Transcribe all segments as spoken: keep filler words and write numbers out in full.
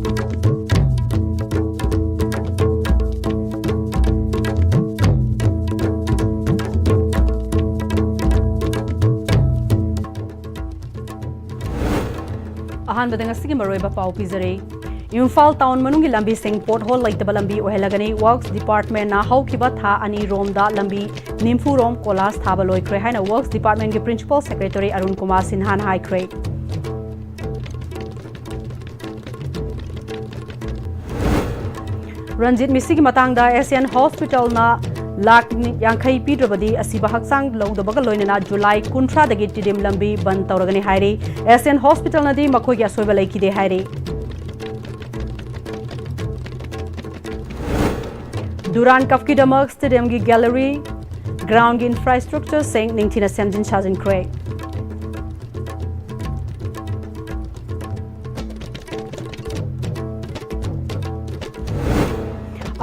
ꯑꯍꯥꯟꯕꯗ ꯉꯁꯤꯒꯤ ꯃꯔꯨꯑꯣꯏꯕ ꯄꯥꯎ ꯄꯤꯖꯔꯤ꯫ ꯏꯝꯐꯥꯜ ꯇꯥꯎꯟ ꯃꯅꯨꯡꯒꯤ ꯂꯝꯕꯤꯁꯤꯡ ꯄꯣꯠꯍꯣꯜ ꯂꯩꯇꯕ ꯂꯝꯕꯤ ꯑꯣꯏꯍꯜꯂꯒꯅꯤ꯫ ꯋꯔꯛꯁ ꯗꯤꯄꯥꯔꯠꯃꯦꯟꯅ ꯍꯧꯈꯤꯕ ꯊꯥ ꯑꯅꯤ ꯔꯣꯝꯗ ꯂꯝꯕꯤ ꯅꯤꯝꯐꯨ ꯔꯣꯝ ꯀꯣꯂꯥꯁ ꯊꯥꯕ ꯂꯣꯏꯈ꯭ꯔꯦ ꯍꯥꯏꯅ ꯋꯔꯛꯁ ꯗꯤꯄꯥꯔꯠꯃꯦꯟꯒꯤ ꯄ꯭ꯔꯤꯟꯁꯤꯄꯥꯜ ꯁꯦꯀ꯭ꯔꯦꯇꯔꯤ ꯑꯔꯨꯟ ꯀꯨꯃꯥꯔ ꯁꯤꯟꯍꯥꯅ ꯍꯥꯏꯈ꯭ꯔꯦ꯫ ꯔꯟꯖꯤꯠ ꯃꯤꯁꯤꯒꯤ ꯃꯇꯥꯡꯗ ꯑꯦꯁꯤꯌꯥꯟ ꯍꯣꯁꯄꯤꯇꯥꯜꯅ ꯂꯥꯈ ꯌꯥꯡꯈꯩ ꯄꯤꯗ꯭ꯔꯕꯗꯤ ꯑꯁꯤꯕ ꯍꯛꯆꯥꯡ ꯂꯧꯗꯕꯒ ꯂꯣꯏꯅꯅ ꯖꯨꯂꯥꯏ ꯀꯨꯟꯊ꯭ꯔꯥꯗꯒꯤ ꯇꯤꯗꯤꯝ ꯂꯝꯕꯤ ꯕꯟ ꯇꯧꯔꯒꯅꯤ ꯍꯥꯏꯔꯤ꯫ ꯑꯦꯁꯤꯌꯥꯟ ꯍꯣꯁꯄꯤꯇꯥꯜꯅꯗꯤ ꯃꯈꯣꯏꯒꯤ ꯑꯁꯣꯏꯕ ꯂꯩꯈꯤꯗꯦ ꯍꯥꯏꯔꯤ꯫ ꯗꯨꯔꯥꯟ ꯀꯞꯀꯤꯗꯃꯛ ꯁ꯭ꯇꯦꯗꯤꯌꯝꯒꯤ ꯒꯦꯂꯔꯤ, ꯒ꯭ꯔꯥꯎꯟꯒꯤ ꯏꯟꯐ꯭ꯔꯥꯁ꯭ꯇ꯭ꯔꯛꯆꯔꯁꯤꯡ ꯅꯤꯡꯊꯤꯅ ꯁꯦꯝꯖꯤꯟ ꯁꯥꯖꯤꯟꯈ꯭ꯔꯦ꯫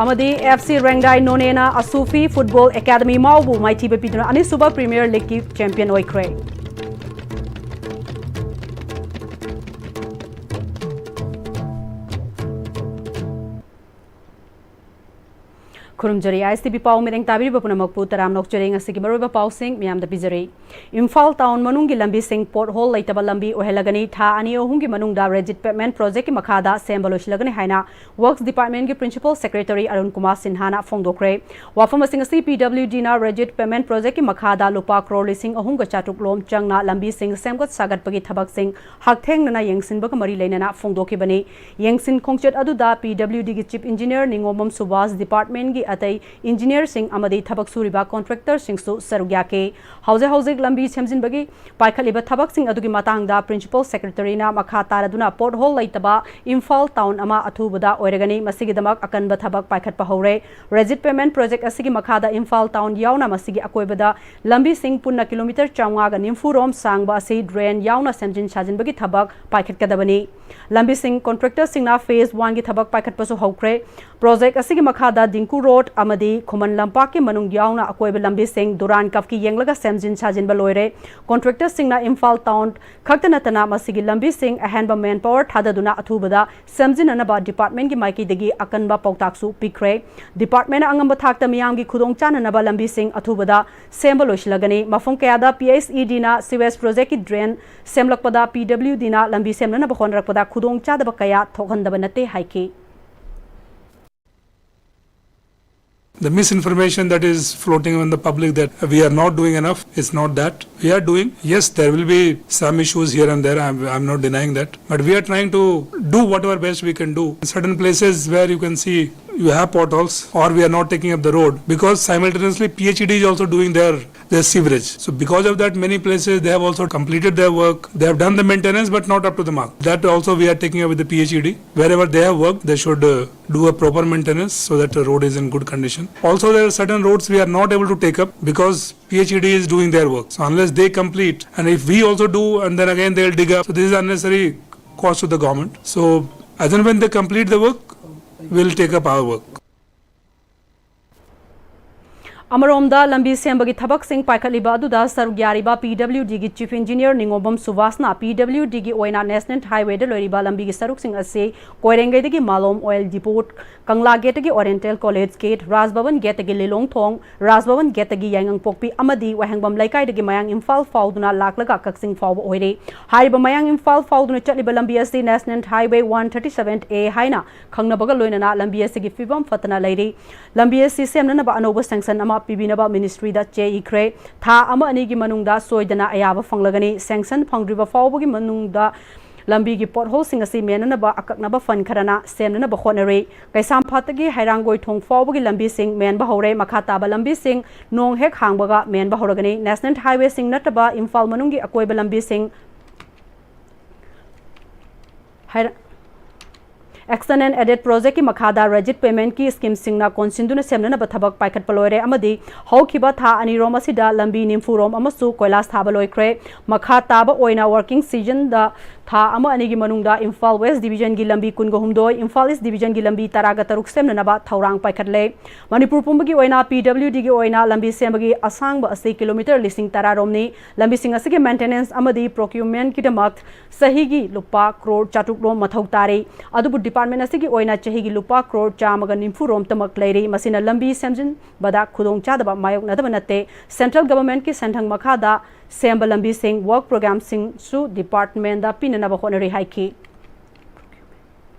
ꯑꯃꯗꯤ F C Rengdai ꯅꯣꯅꯦꯅ ꯑꯁꯨꯐꯤ football academy ꯃꯥꯎꯕꯨ ꯃꯥꯏꯊꯤꯕ ꯄꯤꯗꯨꯅ ꯑꯅꯤꯁꯨꯕ ꯄ꯭ꯔꯤꯃꯤꯌꯔ ꯂꯤꯒꯀꯤ ꯆꯦꯝꯄꯤꯌꯟ ꯑꯣꯏꯈ꯭ꯔꯦ꯫ ꯈꯨꯔꯨꯝꯖꯔꯤ ꯑꯥꯏ ꯑꯦꯁ ꯇꯤ ꯚꯤ ꯄꯥꯎ ꯃꯤꯠꯌꯦꯡ ꯇꯥꯕꯤꯔꯤꯕ ꯄꯨꯝꯅꯃꯛꯄꯨ ꯇꯔꯥꯝꯅ ꯑꯣꯛꯆꯔꯤ꯫ ꯉꯁꯤꯒꯤ ꯃꯔꯨꯑꯣꯏꯕ ꯄꯥꯎꯁꯤꯡ ꯃꯌꯥꯝꯗ ꯄꯤꯖꯔꯤ꯫ ꯏꯝꯐꯥꯜ ꯇꯥꯎꯟ ꯃꯅꯨꯡꯒꯤ ꯂꯝꯕꯤꯁꯤꯡ ꯄꯣꯠꯍꯣꯜ ꯂꯩꯇꯕ ꯂꯝꯕꯤ ꯑꯣꯏꯍꯜꯂꯒꯅꯤ꯫ ꯊꯥ ꯑꯅꯤ ꯑꯍꯨꯝꯒꯤ ꯃꯅꯨꯡꯗ ꯔꯦꯖꯤꯠ ꯄꯦꯚꯃꯦꯟꯠ ꯄ꯭ꯔꯣꯖꯦꯛꯀꯤ ꯃꯈꯥꯗ ꯁꯦꯝꯕ ꯂꯣꯏꯁꯤꯜꯂꯒꯅꯤ ꯍꯥꯏꯅ works ꯗꯤꯄꯥꯔꯠꯃꯦꯟꯠꯀꯤ principal secretary Arun Kumar ꯁꯤꯟꯍꯥꯅ ꯐꯣꯡꯗꯣꯛꯈ꯭ꯔꯦ꯫ ꯋꯥꯐꯝ ꯑꯁꯤꯡ ꯑꯁꯤ ꯄꯤ ꯗꯕ꯭ꯂꯤꯎ ꯗꯤꯅ ꯔꯦꯖꯤꯠ ꯄꯦꯚꯃꯦꯟꯠ ꯄ꯭ꯔꯣꯖꯦꯛꯀꯤ ꯃꯈꯥꯗ ꯂꯨꯄꯥ ꯀ꯭ꯔꯣꯔ ꯂꯤꯁꯤꯡ ꯑꯍꯨꯝꯒ ꯆꯥꯇ꯭ꯔꯨꯛ ꯂꯣꯝ ꯆꯪꯅ ꯂꯝꯕꯤꯁꯤꯡ ꯁꯦꯝꯒꯠ ꯁꯥꯒꯠꯄꯒꯤ ꯊꯕꯛꯁꯤꯡ ꯍꯛꯊꯦꯡꯅꯅ ꯌꯦꯡꯁꯤꯟꯕꯒ ꯃꯔꯤ ꯂꯩꯅꯅ ꯐꯣꯡꯗꯣꯛꯈꯤꯕꯅꯤ꯫ ꯌꯦꯡꯁꯤꯟ ꯈꯣꯡꯆꯠ ꯑꯗꯨꯗ ꯄꯤ ꯗꯕ꯭ꯂꯤꯎ ꯗꯤꯒꯤ ꯆꯤꯐ ꯏꯟꯖꯤꯅꯤꯌꯔ ꯅꯤꯉꯣꯝꯕꯝ ꯁꯨꯕꯥꯁ, ꯗꯤꯄꯥꯔꯠꯃꯦꯟꯠꯀꯤ ꯑꯇꯩ ꯏꯟꯖꯤꯅꯤꯌꯔꯁꯤꯡ ꯑꯃꯗꯤ ꯊꯕꯛ ꯁꯨꯔꯤꯕ ꯀꯣꯟꯇ꯭ꯔꯦꯛꯇꯔꯁꯤꯡꯁꯨ ꯁꯔꯨꯛ ꯌꯥꯈꯤ꯫ ꯍꯧꯖꯤꯛ ꯍꯧꯖꯤꯛ ꯂꯝꯕꯤ ꯁꯦꯝꯖꯤꯟꯕꯒꯤ ꯄꯥꯏꯈꯠꯂꯤꯕ ꯊꯕꯛꯁꯤꯡ ꯑꯗꯨꯒꯤ ꯃꯇꯥꯡꯗ ꯄ꯭ꯔꯤꯟꯁꯤꯄꯥꯜ ꯁꯦꯀ꯭ꯔꯦꯇꯔꯤꯅ ꯃꯈꯥ ꯇꯥꯔꯗꯨꯅ ꯄꯣꯠꯍꯣꯜ ꯂꯩꯇꯕ ꯏꯝꯐꯥꯜ ꯇꯥꯎꯟ ꯑꯃ ꯑꯊꯨꯕꯗ ꯑꯣꯏꯔꯒꯅꯤ꯫ ꯃꯁꯤꯒꯤꯗꯃꯛ ꯑꯀꯟꯕ ꯊꯕꯛ ꯄꯥꯏꯈꯠꯄ ꯍꯧꯔꯦ꯫ ꯔꯦꯖꯤꯠ ꯄꯦꯚꯃꯦꯟꯠ ꯄ꯭ꯔꯣꯖꯦꯛ ꯑꯁꯤꯒꯤ ꯃꯈꯥꯗ ꯏꯝꯐꯥꯜ ꯇꯥꯎꯟ ꯌꯥꯎꯅ ꯃꯁꯤꯒꯤ ꯑꯀꯣꯏꯕꯗ ꯂꯝꯕꯤꯁꯤꯡ ꯄꯨꯟꯅ ꯀꯤꯂꯣꯃꯤꯇꯔ ꯆꯥꯝꯃꯉꯥꯒ ꯅꯤꯐꯨ ꯔꯣꯝ ꯁꯥꯡꯕ ꯑꯁꯤ ꯗ꯭ꯔꯦꯟ ꯌꯥꯎꯅ ꯁꯦꯝꯖꯤꯟ ꯁꯥꯖꯤꯟꯕꯒꯤ ꯊꯕꯛ ꯄꯥꯏꯈꯠꯀꯗꯕꯅꯤ꯫ ꯂꯝꯕꯤꯁꯤꯡ ꯀꯣꯟꯇ꯭ꯔꯦꯛꯇꯔꯁꯤꯡꯅ ꯐꯦꯖ ꯋꯥꯟꯒꯤ ꯊꯕꯛ ꯄꯥꯏꯈꯠꯄꯁꯨ ꯍꯧꯈ꯭ꯔꯦ꯫ ꯄ꯭ꯔꯣꯖꯦꯛ ꯑꯁꯤꯒꯤ ꯃꯈꯥꯗ ꯗꯤꯡꯀꯨ ꯔꯣꯗ ꯀꯣꯔꯠ ꯑꯃꯗꯤ ꯈꯨꯃꯟ ꯂꯝꯄꯥꯛꯀꯤ ꯃꯅꯨꯡ ꯌꯥꯎꯅ ꯑꯀꯣꯏꯕ ꯂꯝꯕꯤꯁꯤꯡ ꯗꯨꯔꯥꯟ ꯀꯞꯀꯤ ꯌꯦꯡꯂꯒ ꯁꯦꯝꯖꯤꯟ ꯁꯥꯖꯤꯟꯕ ꯂꯣꯏꯔꯦ꯫ ꯀꯣꯟꯇ꯭ꯔꯦꯛꯇꯔꯁꯤꯡꯅ ꯏꯝꯐꯥꯜ ꯇꯥꯎꯟ ꯈꯛꯇ ꯅꯠꯇꯅ ꯃꯁꯤꯒꯤ ꯂꯝꯕꯤꯁꯤꯡ ꯑꯍꯦꯟꯕ ꯃꯦꯟ ꯄꯥꯋꯔ ꯊꯥꯗꯗꯨꯅ ꯑꯊꯨꯕꯗ ꯁꯦꯝꯖꯤꯟꯅꯅꯕ ꯗꯤꯄꯥꯔꯠꯃꯦꯟꯒꯤ ꯃꯥꯏꯀꯩꯗꯒꯤ ꯑꯀꯟꯕ ꯄꯥꯎꯇꯥꯛꯁꯨ ꯄꯤꯈ꯭ꯔꯦ꯫ ꯗꯤꯄꯥꯔꯠꯃꯦꯟꯅ ꯑꯉꯝꯕ ꯊꯥꯛꯇ ꯃꯤꯌꯥꯝꯒꯤ ꯈꯨꯗꯣꯡꯆꯥꯅꯅꯕ ꯂꯝꯕꯤꯁꯤꯡ ꯑꯊꯨꯕꯗ ꯁꯦꯝꯕ ꯂꯣꯏꯁꯤꯜꯂꯒꯅꯤ꯫ ꯃꯐꯝ ꯀꯌꯥꯗ P H E ꯗꯤꯅ sewage ꯄ꯭ꯔꯣꯖꯦꯛꯀꯤ drain ꯁꯦꯝꯂꯛꯄꯗ ꯄꯤ ꯗꯕ꯭ꯂꯤꯌꯨ ꯗꯤꯅ ꯂꯝꯕꯤ ꯁꯦꯝꯅꯅꯕ ꯍꯣꯠꯅꯔꯛꯄꯗ ꯈꯨꯗꯣꯡꯆꯥꯗꯕ ꯀꯌꯥ ꯊꯣꯛꯍꯟꯗꯕ ꯅꯠꯇꯦ ꯍꯥꯏꯈꯤ꯫ The misinformation that is floating in the public that we are not doing enough, it's not that. We are doing. Yes, there will be some issues here and there. I'm, I'm not denying that. But we are trying to do whatever best we can do. In certain places where you can see you have potholes or we are not taking up the road because simultaneously P H E D is also doing their their sewerage. So because of that, many places they have also completed their work. They have done the maintenance, but not up to the mark. That also we are taking up with the P H E D. Wherever they have worked, they should uh, do a proper maintenance so that the road is in good condition. Also, there are certain roads we are not able to take up because P H E D is doing their work. So unless they complete, and if we also do, and then again they'll dig up. So this is unnecessary cost to the government. So as and when they complete the work, we'll take up our work. ꯑꯃꯔꯣꯝꯗ, ꯂꯝꯕꯤ ꯁꯦꯝꯕꯒꯤ ꯊꯕꯛꯁꯤꯡ ꯄꯥꯏꯈꯠꯂꯤꯕ ꯑꯗꯨꯗ ꯁꯔꯨꯛ ꯌꯥꯔꯤꯕ ꯄꯤ ꯗꯕ꯭ꯂꯤꯌꯨ ꯗꯤꯒꯤ chief engineer ꯅꯤꯉꯣꯝꯕꯝ ꯁꯨꯕꯥꯁꯅ ꯄꯤ ꯗꯕ꯭ꯂꯤꯌꯨ ꯗꯤꯒꯤ ꯑꯣꯏꯅ national ꯍꯥꯏꯋꯦꯗ ꯂꯣꯏꯔꯤꯕ ꯂꯝꯕꯤꯒꯤ ꯁꯔꯨꯛꯁꯤꯡ ꯑꯁꯤ ꯀꯣꯏꯔꯦꯡꯒꯩꯗꯒꯤ ꯃꯥꯂꯣꯝ ꯑꯣꯏꯜ ꯗꯤꯄꯣꯠ, ꯀꯪꯂꯥꯒꯦꯠꯇꯒꯤ oriental college gate, Raj Bhavan ꯒꯦꯠꯇꯒꯤ ꯂꯤꯂꯣꯡ ꯊꯣꯡ, ꯔꯥꯖ ꯚꯕꯟ ꯒꯦꯠꯇꯒꯤ ꯌꯥꯏꯉꯪꯄꯣꯛꯄꯤ ꯑꯃꯗꯤ ꯋꯥꯍꯦꯡꯕꯝ ꯂꯩꯀꯥꯏꯗꯒꯤ ꯃꯌꯥꯡ ꯏꯝꯐꯥꯜ ꯐꯥꯎꯗꯨꯅ ꯂꯥꯛꯂꯒ ꯀꯛꯆꯤꯡ ꯐꯥꯎꯕ ꯑꯣꯏꯔꯦ꯫ ꯍꯥꯏꯔꯤꯕ ꯃꯌꯥꯡ ꯏꯝꯐꯥꯜ ꯐꯥꯎꯗꯨꯅ ꯆꯠꯂꯤꯕ ꯂꯝꯕꯤ ꯑꯁꯤ national highway one thirty seven A ꯍꯥꯏꯅ ꯈꯪꯅꯕꯒ ꯂꯣꯏꯅꯅ ꯂꯝꯕꯤ ꯑꯁꯤꯒꯤ ꯐꯤꯕꯝ ꯐꯠꯇꯅ ꯂꯩꯔꯤ꯫ ꯂꯝꯕꯤ ꯑꯁꯤ ꯁꯦꯝꯅꯅꯕ ꯑꯅꯧꯕ ꯁꯦꯡꯁꯟ ꯑꯃ ꯄꯤꯕꯤꯅꯕ ꯃꯤꯅꯤꯁꯇ꯭ꯔꯤꯗ ꯆꯦ ꯏꯈ꯭ꯔꯦ꯫ ꯊꯥ ꯑꯃ ꯑꯅꯤꯒꯤ ꯃꯅꯨꯡꯗ ꯁꯣꯏꯗꯅ ꯑꯌꯥꯕ ꯐꯪꯂꯒꯅꯤ꯫ ꯁꯦꯡꯁꯟ ꯐꯪꯗ꯭ꯔꯤꯕ ꯐꯥꯎꯕꯒꯤ ꯃꯅꯨꯡꯗ ꯂꯝꯕꯤꯒꯤ ꯄꯣꯠꯍꯣꯜꯁꯤꯡ ꯑꯁꯤ ꯃꯦꯟꯅꯅꯕ ꯑꯀꯛꯅꯕ ꯐꯟ ꯈꯔꯅ ꯁꯦꯝꯅꯅꯕ ꯍꯣꯠꯅꯔꯤ꯫ ꯀꯩꯁꯥꯝꯄꯥꯠꯇꯒꯤ ꯍꯩꯔꯥꯡꯒꯣꯏ ꯊꯣꯡ ꯐꯥꯎꯕꯒꯤ ꯂꯝꯕꯤꯁꯤꯡ ꯃꯦꯟꯕ ꯍꯧꯔꯦ꯫ ꯃꯈꯥ ꯇꯥꯕ ꯂꯝꯕꯤꯁꯤꯡ ꯅꯣꯡ ꯍꯦꯛ ꯍꯥꯡꯕꯒ ꯃꯦꯟꯕ ꯍꯧꯔꯒꯅꯤ꯫ ꯅꯦꯁꯅꯦꯜ ꯍꯥꯏꯋꯦꯁꯤꯡ ꯅꯠꯇꯕ ꯏꯝꯐꯥꯜ ꯃꯅꯨꯡꯒꯤ ꯑꯀꯣꯏꯕ ꯂꯝꯕꯤꯁꯤꯡ ꯍꯥꯏꯔ-, ꯑꯦꯛꯁꯇꯦꯟ ꯑꯦꯟ ꯑꯦꯗꯦꯠ ꯄ꯭ꯔꯣꯖꯦꯛꯀꯤ ꯃꯈꯥꯗ ꯔꯦꯖꯤꯠ ꯄꯦꯃꯦꯟꯠꯀꯤ ꯁ꯭ꯀꯤꯝꯁꯤꯡꯅ ꯀꯣꯟꯁꯤꯟꯗꯨꯅ ꯁꯦꯝꯅꯅꯕ ꯊꯕꯛ ꯄꯥꯏꯈꯠꯄ ꯂꯣꯏꯔꯦ ꯑꯃꯗꯤ ꯍꯧꯈꯤꯕ ꯊꯥ ꯑꯅꯤꯔꯣꯝ ꯑꯁꯤꯗ ꯂꯝꯕꯤ ꯅꯤꯝꯐꯨꯔꯣꯝ ꯑꯃꯁꯨ ꯀꯣꯏꯂꯥꯁ ꯊꯥꯕ ꯂꯣꯏꯈ꯭ꯔꯦ꯫ ꯃꯈꯥ ꯇꯥꯕ ꯑꯣꯏꯅ ꯋꯥꯔꯀꯤꯡ ꯁꯤꯖꯟꯗ ꯊꯥ ꯑꯃ ꯑꯅꯤꯒꯤ ꯃꯅꯨꯡꯗ ꯏꯝꯐꯥꯜ ꯋꯦꯁ ꯗꯤꯕꯤꯖꯟꯒꯤ ꯂꯝꯕꯤ ꯀꯨꯟꯒ ꯍꯨꯝꯗꯣꯏ, ꯏꯝꯐꯥꯜ ꯏꯁ ꯗꯤꯕꯤꯖꯟꯒꯤ ꯂꯝꯕꯤ ꯇꯔꯥꯒ ꯇꯔꯨꯛ ꯁꯦꯝꯅꯅꯕ ꯊꯧꯔꯥꯡ ꯄꯥꯏꯈꯠꯂꯦ꯫ ꯃꯅꯤꯄꯨꯔ ꯄꯨꯝꯕꯒꯤ ꯑꯣꯏꯅ ꯄꯤ ꯗꯕ꯭ꯂꯤꯎ ꯗꯤꯒꯤ ꯑꯣꯏꯅ ꯂꯝꯕꯤ ꯁꯦꯝꯕꯒꯤ ꯑꯁꯥꯡꯕ ꯑꯁꯤ ꯀꯤꯂꯣꯃꯤꯇꯔ ꯂꯤꯁꯤꯡ ꯇꯔꯥ ꯔꯣꯝꯅꯤ꯫ ꯂꯝꯕꯤꯁꯤꯡ ꯑꯁꯤꯒꯤ ꯃꯦꯟꯇꯦꯅꯦꯟꯁ ꯑꯃꯗꯤ ꯄ꯭ꯔꯣꯀ꯭ꯌꯨꯔꯃꯦꯟꯠꯀꯤꯗꯃꯛ ꯆꯍꯤꯒꯤ ꯂꯨꯄꯥ ꯀ꯭ꯔꯣꯔ ꯆꯥꯇ꯭ꯔꯨꯛ ꯔꯣꯝ ꯃꯊꯧ ꯇꯥꯔꯤ꯫ ꯑꯗꯨꯕꯨ ꯗꯤꯄꯥꯔꯠꯃꯦꯟꯠ ꯑꯁꯤꯒꯤ ꯑꯣꯏꯅ ꯆꯍꯤꯒꯤ ꯂꯨꯄꯥ ꯀ꯭ꯔꯣꯔ ꯆꯥꯝꯃꯒ ꯅꯤꯐꯨ ꯔꯣꯝꯇꯃꯛ ꯂꯩꯔꯤ꯫ ꯃꯁꯤꯅ ꯂꯝꯕꯤ ꯁꯦꯝꯖꯤꯟꯕꯗ ꯈꯨꯗꯣꯡꯆꯥꯗꯕ ꯃꯥꯌꯣꯛꯅꯗꯕ ꯅꯠꯇꯦ꯫ ꯁꯦꯟꯇ꯭ꯔꯦꯜ ꯒꯚꯔꯟꯃꯦꯟꯠꯀꯤ ꯁꯦꯟꯊꯪ ꯃꯈꯥꯗ ꯁꯦꯝꯕ ꯂꯝꯕꯤꯁꯤꯡ, ꯋꯥꯔꯛ ꯄ꯭ꯔꯣꯒ꯭ꯔꯥꯝꯁꯤꯡꯁꯨ ꯗꯤꯄꯥꯔꯠꯃꯦꯟꯠꯗ ꯄꯤꯅꯅꯕ ꯍꯣꯠꯅꯔꯤ ꯍꯥꯏꯈꯤ꯫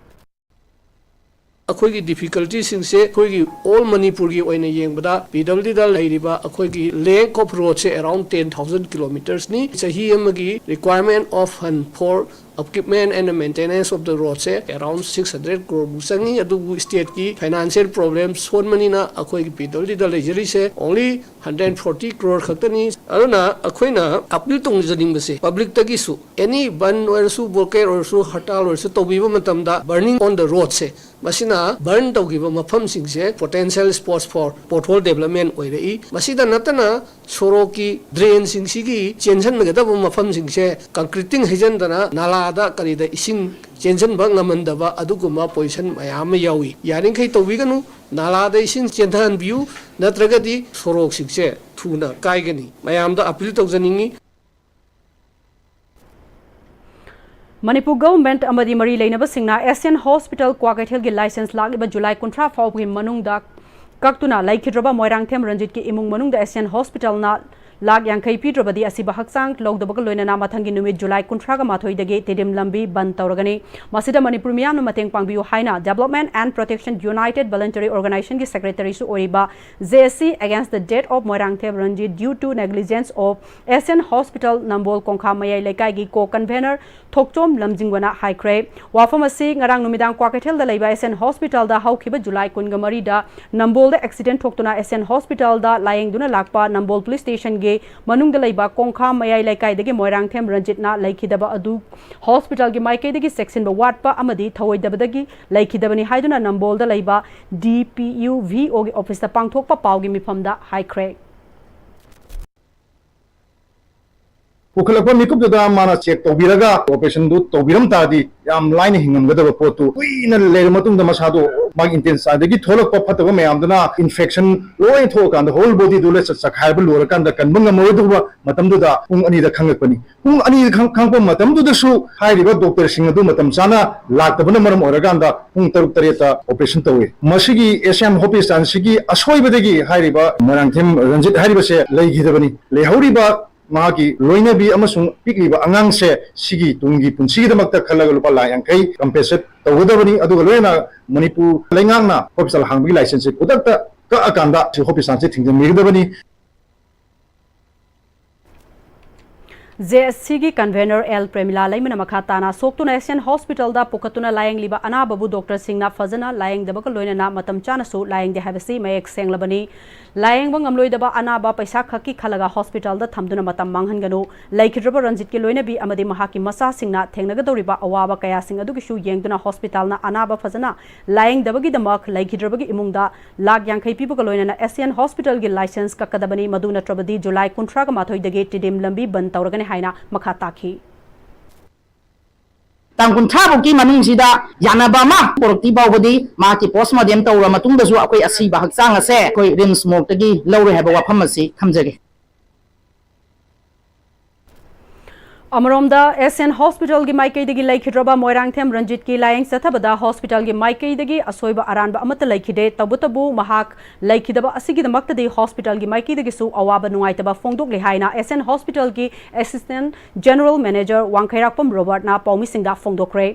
ꯑꯩꯈꯣꯏꯒꯤ ꯗꯤꯐꯤꯀꯜꯇꯤꯁꯤꯡꯁꯦ ꯑꯩꯈꯣꯏꯒꯤ ꯑꯣꯜ ꯃꯅꯤꯄꯨꯔꯒꯤ ꯑꯣꯏꯅ ꯌꯦꯡꯕꯗ ꯄꯤ ꯗꯕ꯭ꯂꯤꯎ ꯗꯤꯗ ꯂꯩꯔꯤꯕ ꯑꯩꯈꯣꯏꯒꯤ length of roadꯁꯦ around ten thousand kilometersꯅꯤ꯫ ꯆꯍꯤ ꯑꯃꯒꯤ requirement of fund for equipment and maintenance of the roadꯁꯦ around six hundred crore ꯃꯨꯛ ꯆꯪꯉꯤ꯫ ꯑꯗꯨꯕꯨ stateꯀꯤ financial problem ꯁꯣꯟꯕꯅꯤꯅ ꯑꯩꯈꯣꯏꯒꯤ ꯄꯤ W ꯗꯤꯗ ꯂꯩꯖꯔꯤꯁꯦ only hundred forty crore ꯈꯛꯇꯅꯤ꯫ ꯑꯗꯨꯅ ꯑꯩꯈꯣꯏꯅ appeal ꯇꯧꯖꯅꯤꯡꯕꯁꯦ publicꯇꯒꯤꯁꯨ, any ꯕꯟ ꯑꯣꯏꯔꯁꯨ, ꯕ꯭ꯂꯣꯀꯦꯠ ꯑꯣꯏꯔꯁꯨ, ꯍꯔꯇꯥꯜ ꯑꯣꯏꯔꯁꯨ ꯇꯧꯕꯤꯕ ꯃꯇꯝꯗ burning on the roadꯁꯦ, ꯃꯁꯤꯅ ꯕꯔꯟ ꯇꯧꯈꯤꯕ ꯃꯐꯝꯁꯤꯡꯁꯦ potential spots for pothole development ꯑꯣꯏꯔꯛꯏ꯫ ꯃꯁꯤꯗ ꯅꯠꯇꯅ ꯁꯣꯔꯣꯛꯀꯤ ꯗ꯭ꯔꯦꯟꯁꯤꯡꯁꯤꯒꯤ ꯆꯦꯟꯁꯤꯟꯒꯗꯕ ꯃꯐꯝꯁꯤꯡꯁꯦ concreting ꯍꯩꯖꯤꯟꯗꯅ ꯅꯥꯂꯥꯗ ꯀꯔꯤꯗ ꯏꯁꯤꯡ ꯆꯦꯟꯁꯤꯟꯕ ꯉꯝꯍꯟꯗꯕ ꯑꯗꯨꯒꯨꯝꯕ position ꯃꯌꯥꯝ ꯑꯃ ꯌꯥꯎꯏ꯫ ꯌꯥꯔꯤꯈꯩ ꯇꯧꯕꯤꯒꯅꯨ, ꯅꯥꯂꯥꯗ ꯏꯁꯤꯡ ꯆꯦꯟꯊꯍꯟꯕꯤꯌꯨ, ꯅꯠꯇ꯭ꯔꯒꯗꯤ ꯁꯣꯔꯣꯛꯁꯤꯡꯁꯦ ꯊꯨꯅ ꯀꯥꯏꯒꯅꯤ꯫ ꯃꯌꯥꯝꯗ appeal ꯇꯧꯖꯅꯤꯡꯏ꯫ ꯃꯅꯤꯄꯨꯔ ꯒꯚꯔꯟꯃꯦꯟꯠ ꯑꯃꯗꯤ ꯃꯔꯤ ꯂꯩꯅꯕꯁꯤꯡꯅ ꯑꯦꯁꯤꯌꯥꯟ ꯍꯣꯁꯄꯤꯇꯥꯜ ꯀ꯭ꯋꯥꯀꯩꯊꯦꯜꯒꯤ ꯂꯥꯏꯁꯦꯟꯁ ꯂꯥꯛꯂꯤꯕ ꯖꯨꯂꯥꯏ ꯀꯨꯟꯊ꯭ꯔꯥ ꯐꯥꯎꯕꯒꯤ ꯃꯅꯨꯡꯗ ꯀꯛꯇꯨꯅ ꯂꯩꯈꯤꯗ꯭ꯔꯕ ꯃꯣꯏꯔꯥꯡꯊꯦꯝ ꯔꯟꯖꯤꯠꯀꯤ ꯏꯃꯨꯡ ꯃꯅꯨꯡꯗ ꯑꯦꯁꯤꯌꯥꯟ ꯍꯣꯁꯄꯤꯇꯥꯜꯅ ꯂꯥꯈ ꯌꯥꯡꯈꯩ ꯄꯤꯗ꯭ꯔꯕꯗꯤ ꯑꯁꯤꯕ ꯍꯛꯆꯥꯡ ꯂꯧꯗꯕꯒ ꯂꯣꯏꯅꯅ ꯃꯊꯪꯒꯤ ꯅꯨꯃꯤꯠ ꯖꯨꯂꯥꯏ ꯀꯨꯟꯊ꯭ꯔꯥꯒ ꯃꯥꯊꯣꯏꯗꯒꯤ ꯇꯤꯗꯤꯝ ꯂꯝꯕꯤ ꯕꯟ ꯇꯧꯔꯒꯅꯤ꯫ ꯃꯁꯤꯗ ꯃꯅꯤꯄꯨꯔ ꯃꯤꯌꯥꯝꯅ ꯃꯇꯦꯡ ꯄꯥꯡꯕꯤꯌꯨ ꯍꯥꯏꯅ Development and Protection United Voluntary Organizationꯒꯤ ꯁꯦꯀ꯭ꯔꯦꯇꯔꯤꯁꯨ ꯑꯣꯏꯔꯤꯕ J A C Against the Death of Moirangthem Ranjit Due to Negligence of Asian Hospital ꯅꯝꯕꯣꯜ ꯀꯣꯡꯈꯥ ꯃꯌꯥꯏ ꯂꯩꯀꯥꯏꯒꯤ ꯀꯣ ꯀꯟꯚꯦꯅꯔ ꯊꯣꯛꯆꯣꯝ ꯂꯝꯖꯤꯡꯕꯅ ꯍꯥꯏꯈ꯭ꯔꯦ꯫ ꯋꯥꯐꯝ ꯑꯁꯤ ꯉꯔꯥꯡ ꯅꯨꯃꯤꯗꯥꯡ ꯀ꯭ꯋꯥꯀꯩꯊꯦꯜꯗ ꯂꯩꯕ ꯑꯦꯁꯤꯌꯥꯟ ꯍꯣꯁꯄꯤꯇꯥꯜꯗ ꯍꯧꯈꯤꯕ ꯖꯨꯂꯥꯏ ꯀꯨꯟꯒ ꯃꯔꯤꯗ ꯅꯝꯕꯣꯜꯗ ꯑꯦꯛꯁꯤꯗꯦꯟꯠ ꯊꯣꯛꯇꯨꯅ ꯑꯦꯁꯤꯌꯥꯟ ꯍꯣꯁꯄꯤꯇꯥꯜꯗ ꯂꯥꯌꯦꯡꯗꯨꯅ ꯂꯥꯛꯄ ꯅꯝꯕꯣꯜ ꯄꯨꯂꯤꯁ ꯁ꯭ꯇꯦꯁꯟꯒꯤ ꯃꯅꯨꯡꯗ ꯂꯩꯕ ꯀꯣꯡꯈꯥ ꯃꯌꯥꯏ ꯂꯩꯀꯥꯏꯗꯒꯤ ꯃꯣꯏꯔꯥꯡꯊꯦꯝ ꯔꯟꯖꯤꯠꯅ ꯂꯩꯈꯤꯗꯕ ꯑꯗꯨ ꯍꯣꯁꯄꯤꯇꯥꯜꯒꯤ ꯃꯥꯏꯀꯩꯗꯒꯤ ꯆꯦꯛꯁꯤꯟꯕ ꯋꯥꯠꯄ ꯑꯃꯗꯤ ꯊꯧꯑꯣꯏꯗꯕꯗꯒꯤ ꯂꯩꯈꯤꯗꯕꯅꯤ ꯍꯥꯏꯗꯨꯅ ꯅꯝꯕꯣꯜꯗ ꯂꯩꯕ D P U V Oꯒꯤ ꯑꯣꯐꯤꯁꯇ ꯄꯥꯡꯊꯣꯛꯄ ꯄꯥꯎꯒꯤ ꯃꯤꯐꯝꯗ ꯍꯥꯏꯈ꯭ꯔꯦ꯫ ꯄꯨꯈꯠꯂꯛꯄ ꯃꯤꯀꯨꯞꯇꯨꯗ ꯃꯥꯅ ꯆꯦꯛ ꯇꯧꯕꯤꯔꯒ ꯑꯣꯄꯔꯦꯁꯟꯗꯨ ꯇꯧꯕꯤꯔꯝ ꯇꯥꯔꯗꯤ ꯌꯥꯝ ꯂꯥꯏꯅ ꯍꯤꯡꯉꯝꯒꯗꯕ ꯄꯣꯠꯇꯨ, ꯀꯨꯏꯅ ꯂꯩꯔ ꯃꯇꯨꯡꯗ ꯃꯁꯥꯗꯣ ꯃꯥꯒꯤ ꯏꯟꯇꯦꯁꯇꯥꯏꯟꯗꯒꯤ ꯊꯣꯛꯂꯛꯄ ꯐꯠꯇꯕ ꯃꯌꯥꯝꯗꯨꯅ ꯏꯟꯐꯦꯛꯁꯟ ꯂꯣꯏ ꯊꯣꯛꯑꯀꯥꯟꯗ ꯍꯣꯜ ꯕꯣꯗꯤꯗꯨ ꯂꯣꯏ ꯆ-, ꯆꯈꯥꯏꯕ ꯂꯣꯏꯔꯀꯥꯟꯗ ꯀꯟꯕ ꯉꯝꯃꯔꯣꯏꯗꯧꯕ ꯃꯇꯝꯗꯨꯗ ꯄꯨꯡ ꯑꯅꯤꯗ ꯈꯪꯉꯛꯄꯅꯤ꯫ ꯄꯨꯡ ꯑꯅꯤꯗ ꯈꯪ-, ꯈꯪꯉꯛꯄ ꯃꯇꯝꯗꯨꯗꯁꯨ ꯍꯥꯏꯔꯤꯕ ꯗꯣꯛꯇꯔꯁꯤꯡ ꯑꯗꯨ ꯃꯇꯝ ꯆꯥꯅ ꯂꯥꯛꯇꯕꯅ ꯃꯔꯝ ꯑꯣꯏꯔꯀꯥꯟꯗ ꯄꯨꯡ ꯇꯔꯨꯛ ꯇꯔꯦꯠꯇ ꯑꯣꯄꯔꯦꯁꯟ ꯇꯧꯏ꯫ ꯃꯁꯤꯒꯤ ꯑꯦꯁꯤꯌꯥꯟ ꯍꯣꯁꯄꯤꯇꯥꯜꯁꯤꯒꯤ ꯑꯁꯣꯏꯕꯗꯒꯤ ꯍꯥꯏꯔꯤꯕ ꯃꯣꯏꯔꯥꯡꯊꯦꯝ ꯔꯟꯖꯤꯠ ꯍꯥꯏꯔꯤꯕꯁꯦ ꯂꯩꯈꯤꯗꯕꯅꯤ꯫ ꯂꯩꯍꯧꯔꯤꯕ ꯃꯍꯥꯛꯀꯤ ꯂꯣꯏꯅꯕꯤ ꯑꯃꯁꯨꯡ ꯄꯤꯛꯂꯤꯕ ꯑꯉꯥꯡꯁꯦ ꯁꯤꯒꯤ ꯇꯨꯡꯒꯤ ꯄꯨꯟꯁꯤꯒꯤꯗꯃꯛꯇ ꯈꯜꯂꯒ ꯂꯨꯄꯥ ꯂꯥꯈ ꯌꯥꯡꯈꯩ ꯀꯝꯄꯦꯟꯁꯦꯠ ꯇꯧꯒꯗꯕꯅꯤ꯫ ꯑꯗꯨꯒ ꯂꯣꯏꯅꯅ ꯃꯅꯤꯄꯨꯔ ꯂꯩꯉꯥꯛꯅ ꯍꯣꯁꯄꯤꯇꯥꯜ ꯍꯥꯡꯕꯒꯤ ꯂꯥꯏꯁꯦꯟꯁꯁꯦ ꯈꯨꯗꯛꯇ ꯀꯛꯑꯀꯥꯟꯗ ꯁꯤ ꯍꯣꯁꯄꯤꯇꯥꯜꯁꯦ ꯊꯤꯡꯖꯤꯟꯕꯤꯒꯗꯕꯅꯤ꯫ ꯖꯦ ꯑꯦꯁ ꯁꯤꯒꯤ ꯀꯟꯚꯦꯅꯔ ꯑꯦꯜ ꯄ꯭ꯔꯦꯃꯤꯂꯥ ꯂꯩꯃꯅ ꯃꯈꯥ ꯇꯥꯅ ꯁꯣꯛꯇꯨꯅ ꯑꯦꯁꯤꯌꯥꯟ ꯍꯣꯁꯄꯤꯇꯥꯜꯗ ꯄꯨꯈꯠꯇꯨꯅ ꯂꯥꯌꯦꯡꯂꯤꯕ ꯑꯅꯥꯕꯕꯨ ꯗꯣꯛꯇꯔꯁꯤꯡꯅ ꯐꯖꯅ ꯂꯥꯌꯦꯡꯗꯕꯒ ꯂꯣꯏꯅꯅ ꯃꯇꯝ ꯆꯥꯅꯁꯨ ꯂꯥꯌꯦꯡꯗꯦ ꯍꯥꯏꯕꯁꯤ ꯃꯌꯦꯛ ꯁꯦꯡꯂꯕꯅꯤ꯫ ꯂꯥꯌꯦꯡꯕ ꯉꯝꯂꯣꯏꯗꯕ ꯑꯅꯥꯕ ꯄꯩꯁꯥ ꯈꯛꯀꯤ ꯈꯜꯂꯒ ꯍꯣꯁꯄꯤꯇꯥꯜꯗ ꯊꯝꯗꯨꯅ ꯃꯇꯝ ꯃꯥꯡꯍꯟꯒꯅꯨ꯫ ꯂꯩꯈꯤꯗ꯭ꯔꯕ ꯔꯟꯖꯤꯠꯀꯤ ꯂꯣꯏꯅꯕꯤ ꯑꯃꯗꯤ ꯃꯍꯥꯛꯀꯤ ꯃꯆꯥꯁꯤꯡꯅ ꯊꯦꯡꯅꯒꯗꯧꯔꯤꯕ ꯑꯋꯥꯕ ꯀꯌꯥꯁꯤꯡ ꯑꯗꯨꯒꯤꯁꯨ ꯌꯦꯡꯗꯨꯅ ꯍꯣꯁꯄꯤꯇꯥꯜꯅ ꯑꯅꯥꯕ ꯐꯖꯅ ꯂꯥꯌꯦꯡꯗꯕꯒꯤꯗꯃꯛ ꯂꯩꯈꯤꯗ꯭ꯔꯕꯒꯤ ꯏꯃꯨꯡꯗ ꯂꯥꯈ ꯌꯥꯡꯈꯩ ꯄꯤꯕꯒ ꯂꯣꯏꯅꯅ ꯑꯦꯁꯤꯌꯥꯟ ꯍꯣꯁꯄꯤꯇꯥꯜꯒꯤ ꯂꯥꯏꯁꯦꯟꯁ ꯀꯛꯀꯗꯕꯅꯤ꯫ ꯃꯗꯨ ꯅꯠꯇ꯭ꯔꯕꯗꯤ ꯖꯨꯂꯥꯏ ꯀꯨꯟꯊ꯭ꯔꯥꯒ ꯃꯥꯊꯣꯏꯗꯒꯤ ꯇꯤꯗꯤꯝ ꯂꯝꯕꯤ ꯕꯟ ꯇꯧꯔꯒꯅꯤ ꯍꯥꯏꯅ ꯃꯈꯥ ꯇꯥꯈꯤ꯫ ꯇꯥꯡ ꯀꯨꯟꯊ꯭ꯔꯥ ꯐꯥꯎꯒꯤ ꯃꯅꯨꯡꯁꯤꯗ ꯌꯥꯅꯕ ꯑꯃ ꯄꯨꯔꯛꯇ꯭ꯔꯤ ꯐꯥꯎꯕꯗꯤ ꯃꯍꯥꯛꯀꯤ ꯄꯣꯁꯃꯣꯔꯇꯦꯝ ꯇꯧꯔꯕ ꯃꯇꯨꯡꯗꯁꯨ ꯑꯩꯈꯣꯏ ꯑꯁꯤꯕ ꯍꯛꯆꯥꯡ ꯑꯁꯦ ꯑꯩꯈꯣꯏ ꯔꯤꯝꯁ ꯃꯣꯔꯒꯇꯒꯤ ꯂꯧꯔꯣꯏ ꯍꯥꯏꯕ ꯋꯥꯐꯝ ꯑꯁꯤ ꯊꯝꯖꯒꯦ꯫ ꯑꯃꯔꯣꯝꯗ, ꯑꯦꯁ ꯑꯦꯟ ꯍꯣꯁꯄꯤꯇꯥꯜꯒꯤ ꯃꯥꯏꯀꯩꯗꯒꯤ ꯂꯩꯈꯤꯗ꯭ꯔꯕ ꯃꯣꯏꯔꯥꯡꯊꯦꯝ ꯔꯟꯖꯤꯠꯀꯤ ꯂꯥꯌꯦꯡ ꯆꯠꯊꯕꯗ ꯍꯣꯁꯄꯤꯇꯥꯜꯒꯤ ꯃꯥꯏꯀꯩꯗꯒꯤ ꯑꯁꯣꯏꯕ ꯑꯔꯥꯟꯕ ꯑꯃꯠꯇ ꯂꯩꯈꯤꯗꯦ꯫ ꯇꯧꯕꯇꯕꯨ ꯃꯍꯥꯛ ꯂꯩꯈꯤꯗꯕ ꯑꯁꯤꯒꯤꯗꯃꯛꯇꯗꯤ ꯍꯣꯁꯄꯤꯇꯥꯜꯒꯤ ꯃꯥꯏꯀꯩꯗꯒꯤꯁꯨ ꯑꯋꯥꯕ ꯅꯨꯡꯉꯥꯏꯇꯕ ꯐꯣꯡꯗꯣꯛꯂꯤ ꯍꯥꯏꯅ ꯑꯦꯁ ꯑꯦꯟ ꯍꯣꯁꯄꯤꯇꯥꯜꯒꯤ ꯑꯦꯁꯤꯁꯇꯦꯟꯠ ꯖꯦꯅꯔꯦꯜ ꯃꯦꯅꯦꯖꯔ ꯋꯥꯡꯈꯩꯔꯥꯛꯄꯝ ꯔꯣꯕꯥꯔꯠꯅ ꯄꯥꯎꯃꯤꯁꯤꯡꯗ ꯐꯣꯡꯗꯣꯛꯈ꯭ꯔꯦ꯫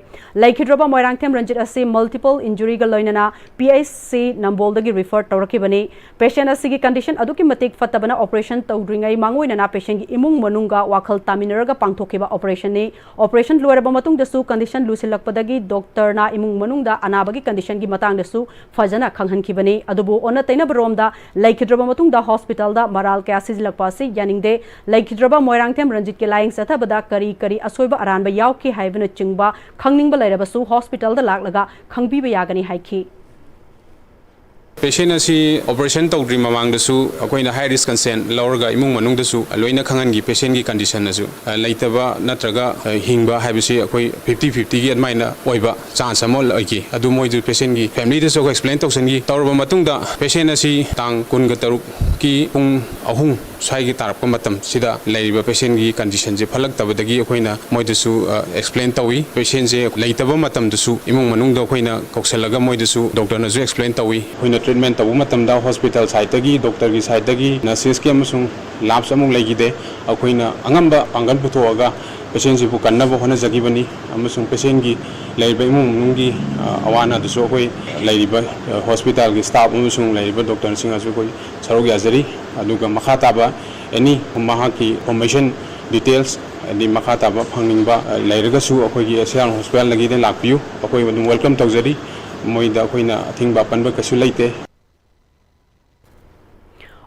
ꯂꯩꯈꯤꯗ꯭ꯔꯕ ꯃꯣꯏꯔꯥꯡꯊꯦꯝ ꯔꯟꯖꯤꯠ ꯑꯁꯤ ꯃꯜꯇꯤꯄꯜ ꯏꯟꯖꯨꯔꯤꯒ ꯂꯣꯏꯅꯅ ꯄꯤ ꯑꯩꯆ ꯁꯤ ꯅꯝꯕꯣꯜꯗꯒꯤ ꯔꯤꯐꯔ ꯇꯧꯔꯛꯈꯤꯕꯅꯤ꯫ ꯄꯦꯁꯦꯟꯠ ꯑꯁꯤꯒꯤ ꯀꯟꯗꯤꯁꯟ ꯑꯗꯨꯛꯀꯤ ꯃꯇꯤꯛ ꯐꯠꯇꯕꯅ ꯑꯣꯄꯔꯦꯁꯟ ꯇꯧꯗ꯭ꯔꯤꯉꯩ ꯃꯥꯡꯑꯣꯏꯅꯅ ꯄꯦꯁꯦꯟꯠꯀꯤ ꯏꯃꯨꯡ ꯃꯅꯨꯡꯒ ꯋꯥꯈꯜ ꯇꯥꯃꯤꯟꯅꯔꯒ ꯄꯥꯡꯊꯣꯛꯈꯤꯕ ꯑꯣꯄꯔꯦꯁꯟꯅꯤ꯫ ꯑꯣꯄꯔꯦꯁꯟ ꯂꯣꯏꯔꯕ ꯃꯇꯨꯡꯗꯁꯨ ꯀꯟꯗꯤꯁꯟ ꯂꯨꯁꯤꯜꯂꯛꯄꯗꯒꯤ ꯗꯣꯛꯇꯔꯅ ꯏꯃꯨꯡ ꯃꯅꯨꯡꯗ ꯑꯅꯥꯕꯒꯤ ꯀꯟꯗꯤꯁꯟꯒꯤ ꯃꯇꯥꯡꯗꯁꯨ ꯐꯖꯅ ꯈꯪꯍꯟꯈꯤꯕꯅꯤ꯫ ꯑꯗꯨꯕꯨ ꯑꯣꯟꯅ ꯇꯩꯅꯕꯔꯣꯝꯗ ꯂꯩꯈꯤꯗ꯭ꯔꯕ ꯃꯇꯨꯡꯗ ꯍꯣꯁꯄꯤꯇꯥꯜꯗ ꯃꯔꯥꯜ ꯀꯌꯥ ꯁꯤꯖꯤꯜꯂꯛꯄ ꯑꯁꯤ ꯌꯥꯅꯤꯡꯗꯦ꯫ ꯂꯩꯈꯤꯗ꯭ꯔꯕ ꯃꯣꯏꯔꯥꯡꯊꯦꯝ ꯔꯟꯖꯤꯠꯀꯤ ꯂꯥꯌꯦꯡ ꯆꯠꯊꯕꯗ ꯀꯔꯤ ꯀꯔꯤ ꯑꯁꯣꯏꯕ ꯑꯔꯥꯟꯕ ꯌꯥꯎꯈꯤ ꯍꯥꯏꯕꯅꯆꯤꯡꯕ ꯈꯪꯅꯤꯡꯕ ꯂꯩꯔꯕꯁꯨ ꯍꯣꯁꯄꯤꯇꯥꯜꯗ ꯂꯥꯛꯂꯒ ꯈꯪꯕꯤꯕ ꯌꯥꯒꯅꯤ ꯍꯥꯏꯈꯤ꯫ Patient ꯑꯁꯤ operation ꯇꯧꯗ꯭ꯔꯤ ꯃꯃꯥꯡꯗꯁꯨ ꯑꯩꯈꯣꯏꯅ high risk consent ꯂꯧꯔꯒ ꯏꯃꯨꯡ ꯃꯅꯨꯡꯗꯁꯨ ꯂꯣꯏꯅ ꯈꯪꯍꯟꯈꯤ꯫ Patient ꯀꯤ condition ꯑꯁꯨ, ꯑ, ꯂꯩꯇꯕ ꯅꯠꯇ꯭ꯔꯒ, ꯑ, ꯍꯤꯡꯕ ꯍꯥꯏꯕꯁꯤ ꯑꯩꯈꯣꯏ fifty fifty ꯒꯤ ꯑꯗꯨꯃꯥꯏꯅ ꯑꯣꯏꯕ chance ꯑꯃ ꯂꯩꯈꯤ꯫ ꯑꯗꯨ ꯃꯣꯏꯗꯨ patient ꯀꯤ family ꯗꯁꯨ ꯑꯩꯈꯣꯏ explain ꯇꯧꯁꯟꯈꯤ꯫ ꯇꯧꯔꯕ ꯃꯇꯨꯡꯗ patient ꯑꯁꯤ ꯇꯥꯡ ꯀꯨꯟꯒ ꯇꯔꯨꯛꯀꯤ ꯄꯨꯡ ꯑꯍꯨꯝ ꯁ꯭ꯋꯥꯏꯒꯤ ꯇꯥꯔꯛꯄ ꯃꯇꯝꯁꯤꯗ ꯂꯩꯔꯤꯕ patient ꯀꯤ condition ꯁꯦ ꯐꯠꯂꯛꯇꯕꯗꯒꯤ ꯑꯩꯈꯣꯏꯅ ꯃꯣꯏꯗꯁꯨ, ꯑ, explain ꯇꯧꯏ꯫ Patient ꯁꯦ ꯂꯩꯇꯕ ꯃꯇꯝꯗꯁꯨ ꯏꯃꯨꯡ ꯃꯅꯨꯡꯗ ꯑꯩꯈꯣꯏꯅ ꯀꯧꯁꯜꯂꯒ ꯃꯣꯏꯗꯁꯨ doctor ꯅꯁꯨ explain ꯇꯧꯏ꯫ ꯑꯩꯈꯣꯏꯅ treatment ꯇꯧꯕ ꯃꯇꯝꯗ hospital side ꯇꯒꯤ, doctor ꯒꯤ side ꯇꯒꯤ, nurses ꯀꯤ ꯑꯃꯁꯨꯡ labs ꯑꯃꯨꯛ ꯂꯩꯈꯤꯗꯦ꯫ ꯑꯩꯈꯣꯏꯅ ꯑꯉꯝꯕ ꯄꯥꯡꯒꯜ ꯄꯨꯊꯣꯛꯑꯒ patient ꯁꯤꯕꯨ ꯀꯟꯅꯕ ꯍꯣꯠꯅꯖꯈꯤꯕꯅꯤ ꯑꯃꯁꯨꯡ patient ꯀꯤ ꯂꯩꯔꯤꯕ ꯏꯃꯨꯡ ꯃꯅꯨꯡꯒꯤ, ꯑ, ꯑꯋꯥ ꯑꯅꯥꯗꯨꯁꯨ ꯑꯩꯈꯣꯏ ꯂꯩꯔꯤꯕ, ꯑ, hospital ꯒꯤ staff ꯑꯃꯁꯨꯡ ꯂꯩꯔꯤꯕ doctor ꯁꯤꯡꯅꯁꯨ ꯑꯩꯈꯣꯏ ꯁꯔꯨꯛ ꯌꯥꯖꯔꯤ꯫ ꯑꯗꯨꯒ ꯃꯈꯥ ꯇꯥꯕ any ꯃꯍꯥꯛꯀꯤ information details ꯍꯥꯏꯗꯤ ꯃꯈꯥ ꯇꯥꯕ ꯐꯪꯅꯤꯡꯕ, ꯑ, ꯂꯩꯔꯒꯁꯨ ꯑꯩꯈꯣꯏꯒꯤ ꯑꯦꯁ ꯑꯦꯜ ꯑꯥꯔ hospital ꯗꯒꯤꯗꯤ ꯂꯥꯛꯄꯤꯌꯨ, ꯑꯩꯈꯣꯏ ꯑꯗꯨꯝ welcome ꯇꯧꯖꯔꯤ꯫ ꯃꯣꯏꯗ ꯑꯩꯈꯣꯏꯅ ꯑꯊꯤꯡꯕ ꯑꯄꯟꯕ ꯀꯩꯁꯨ ꯂꯩꯇꯦ꯫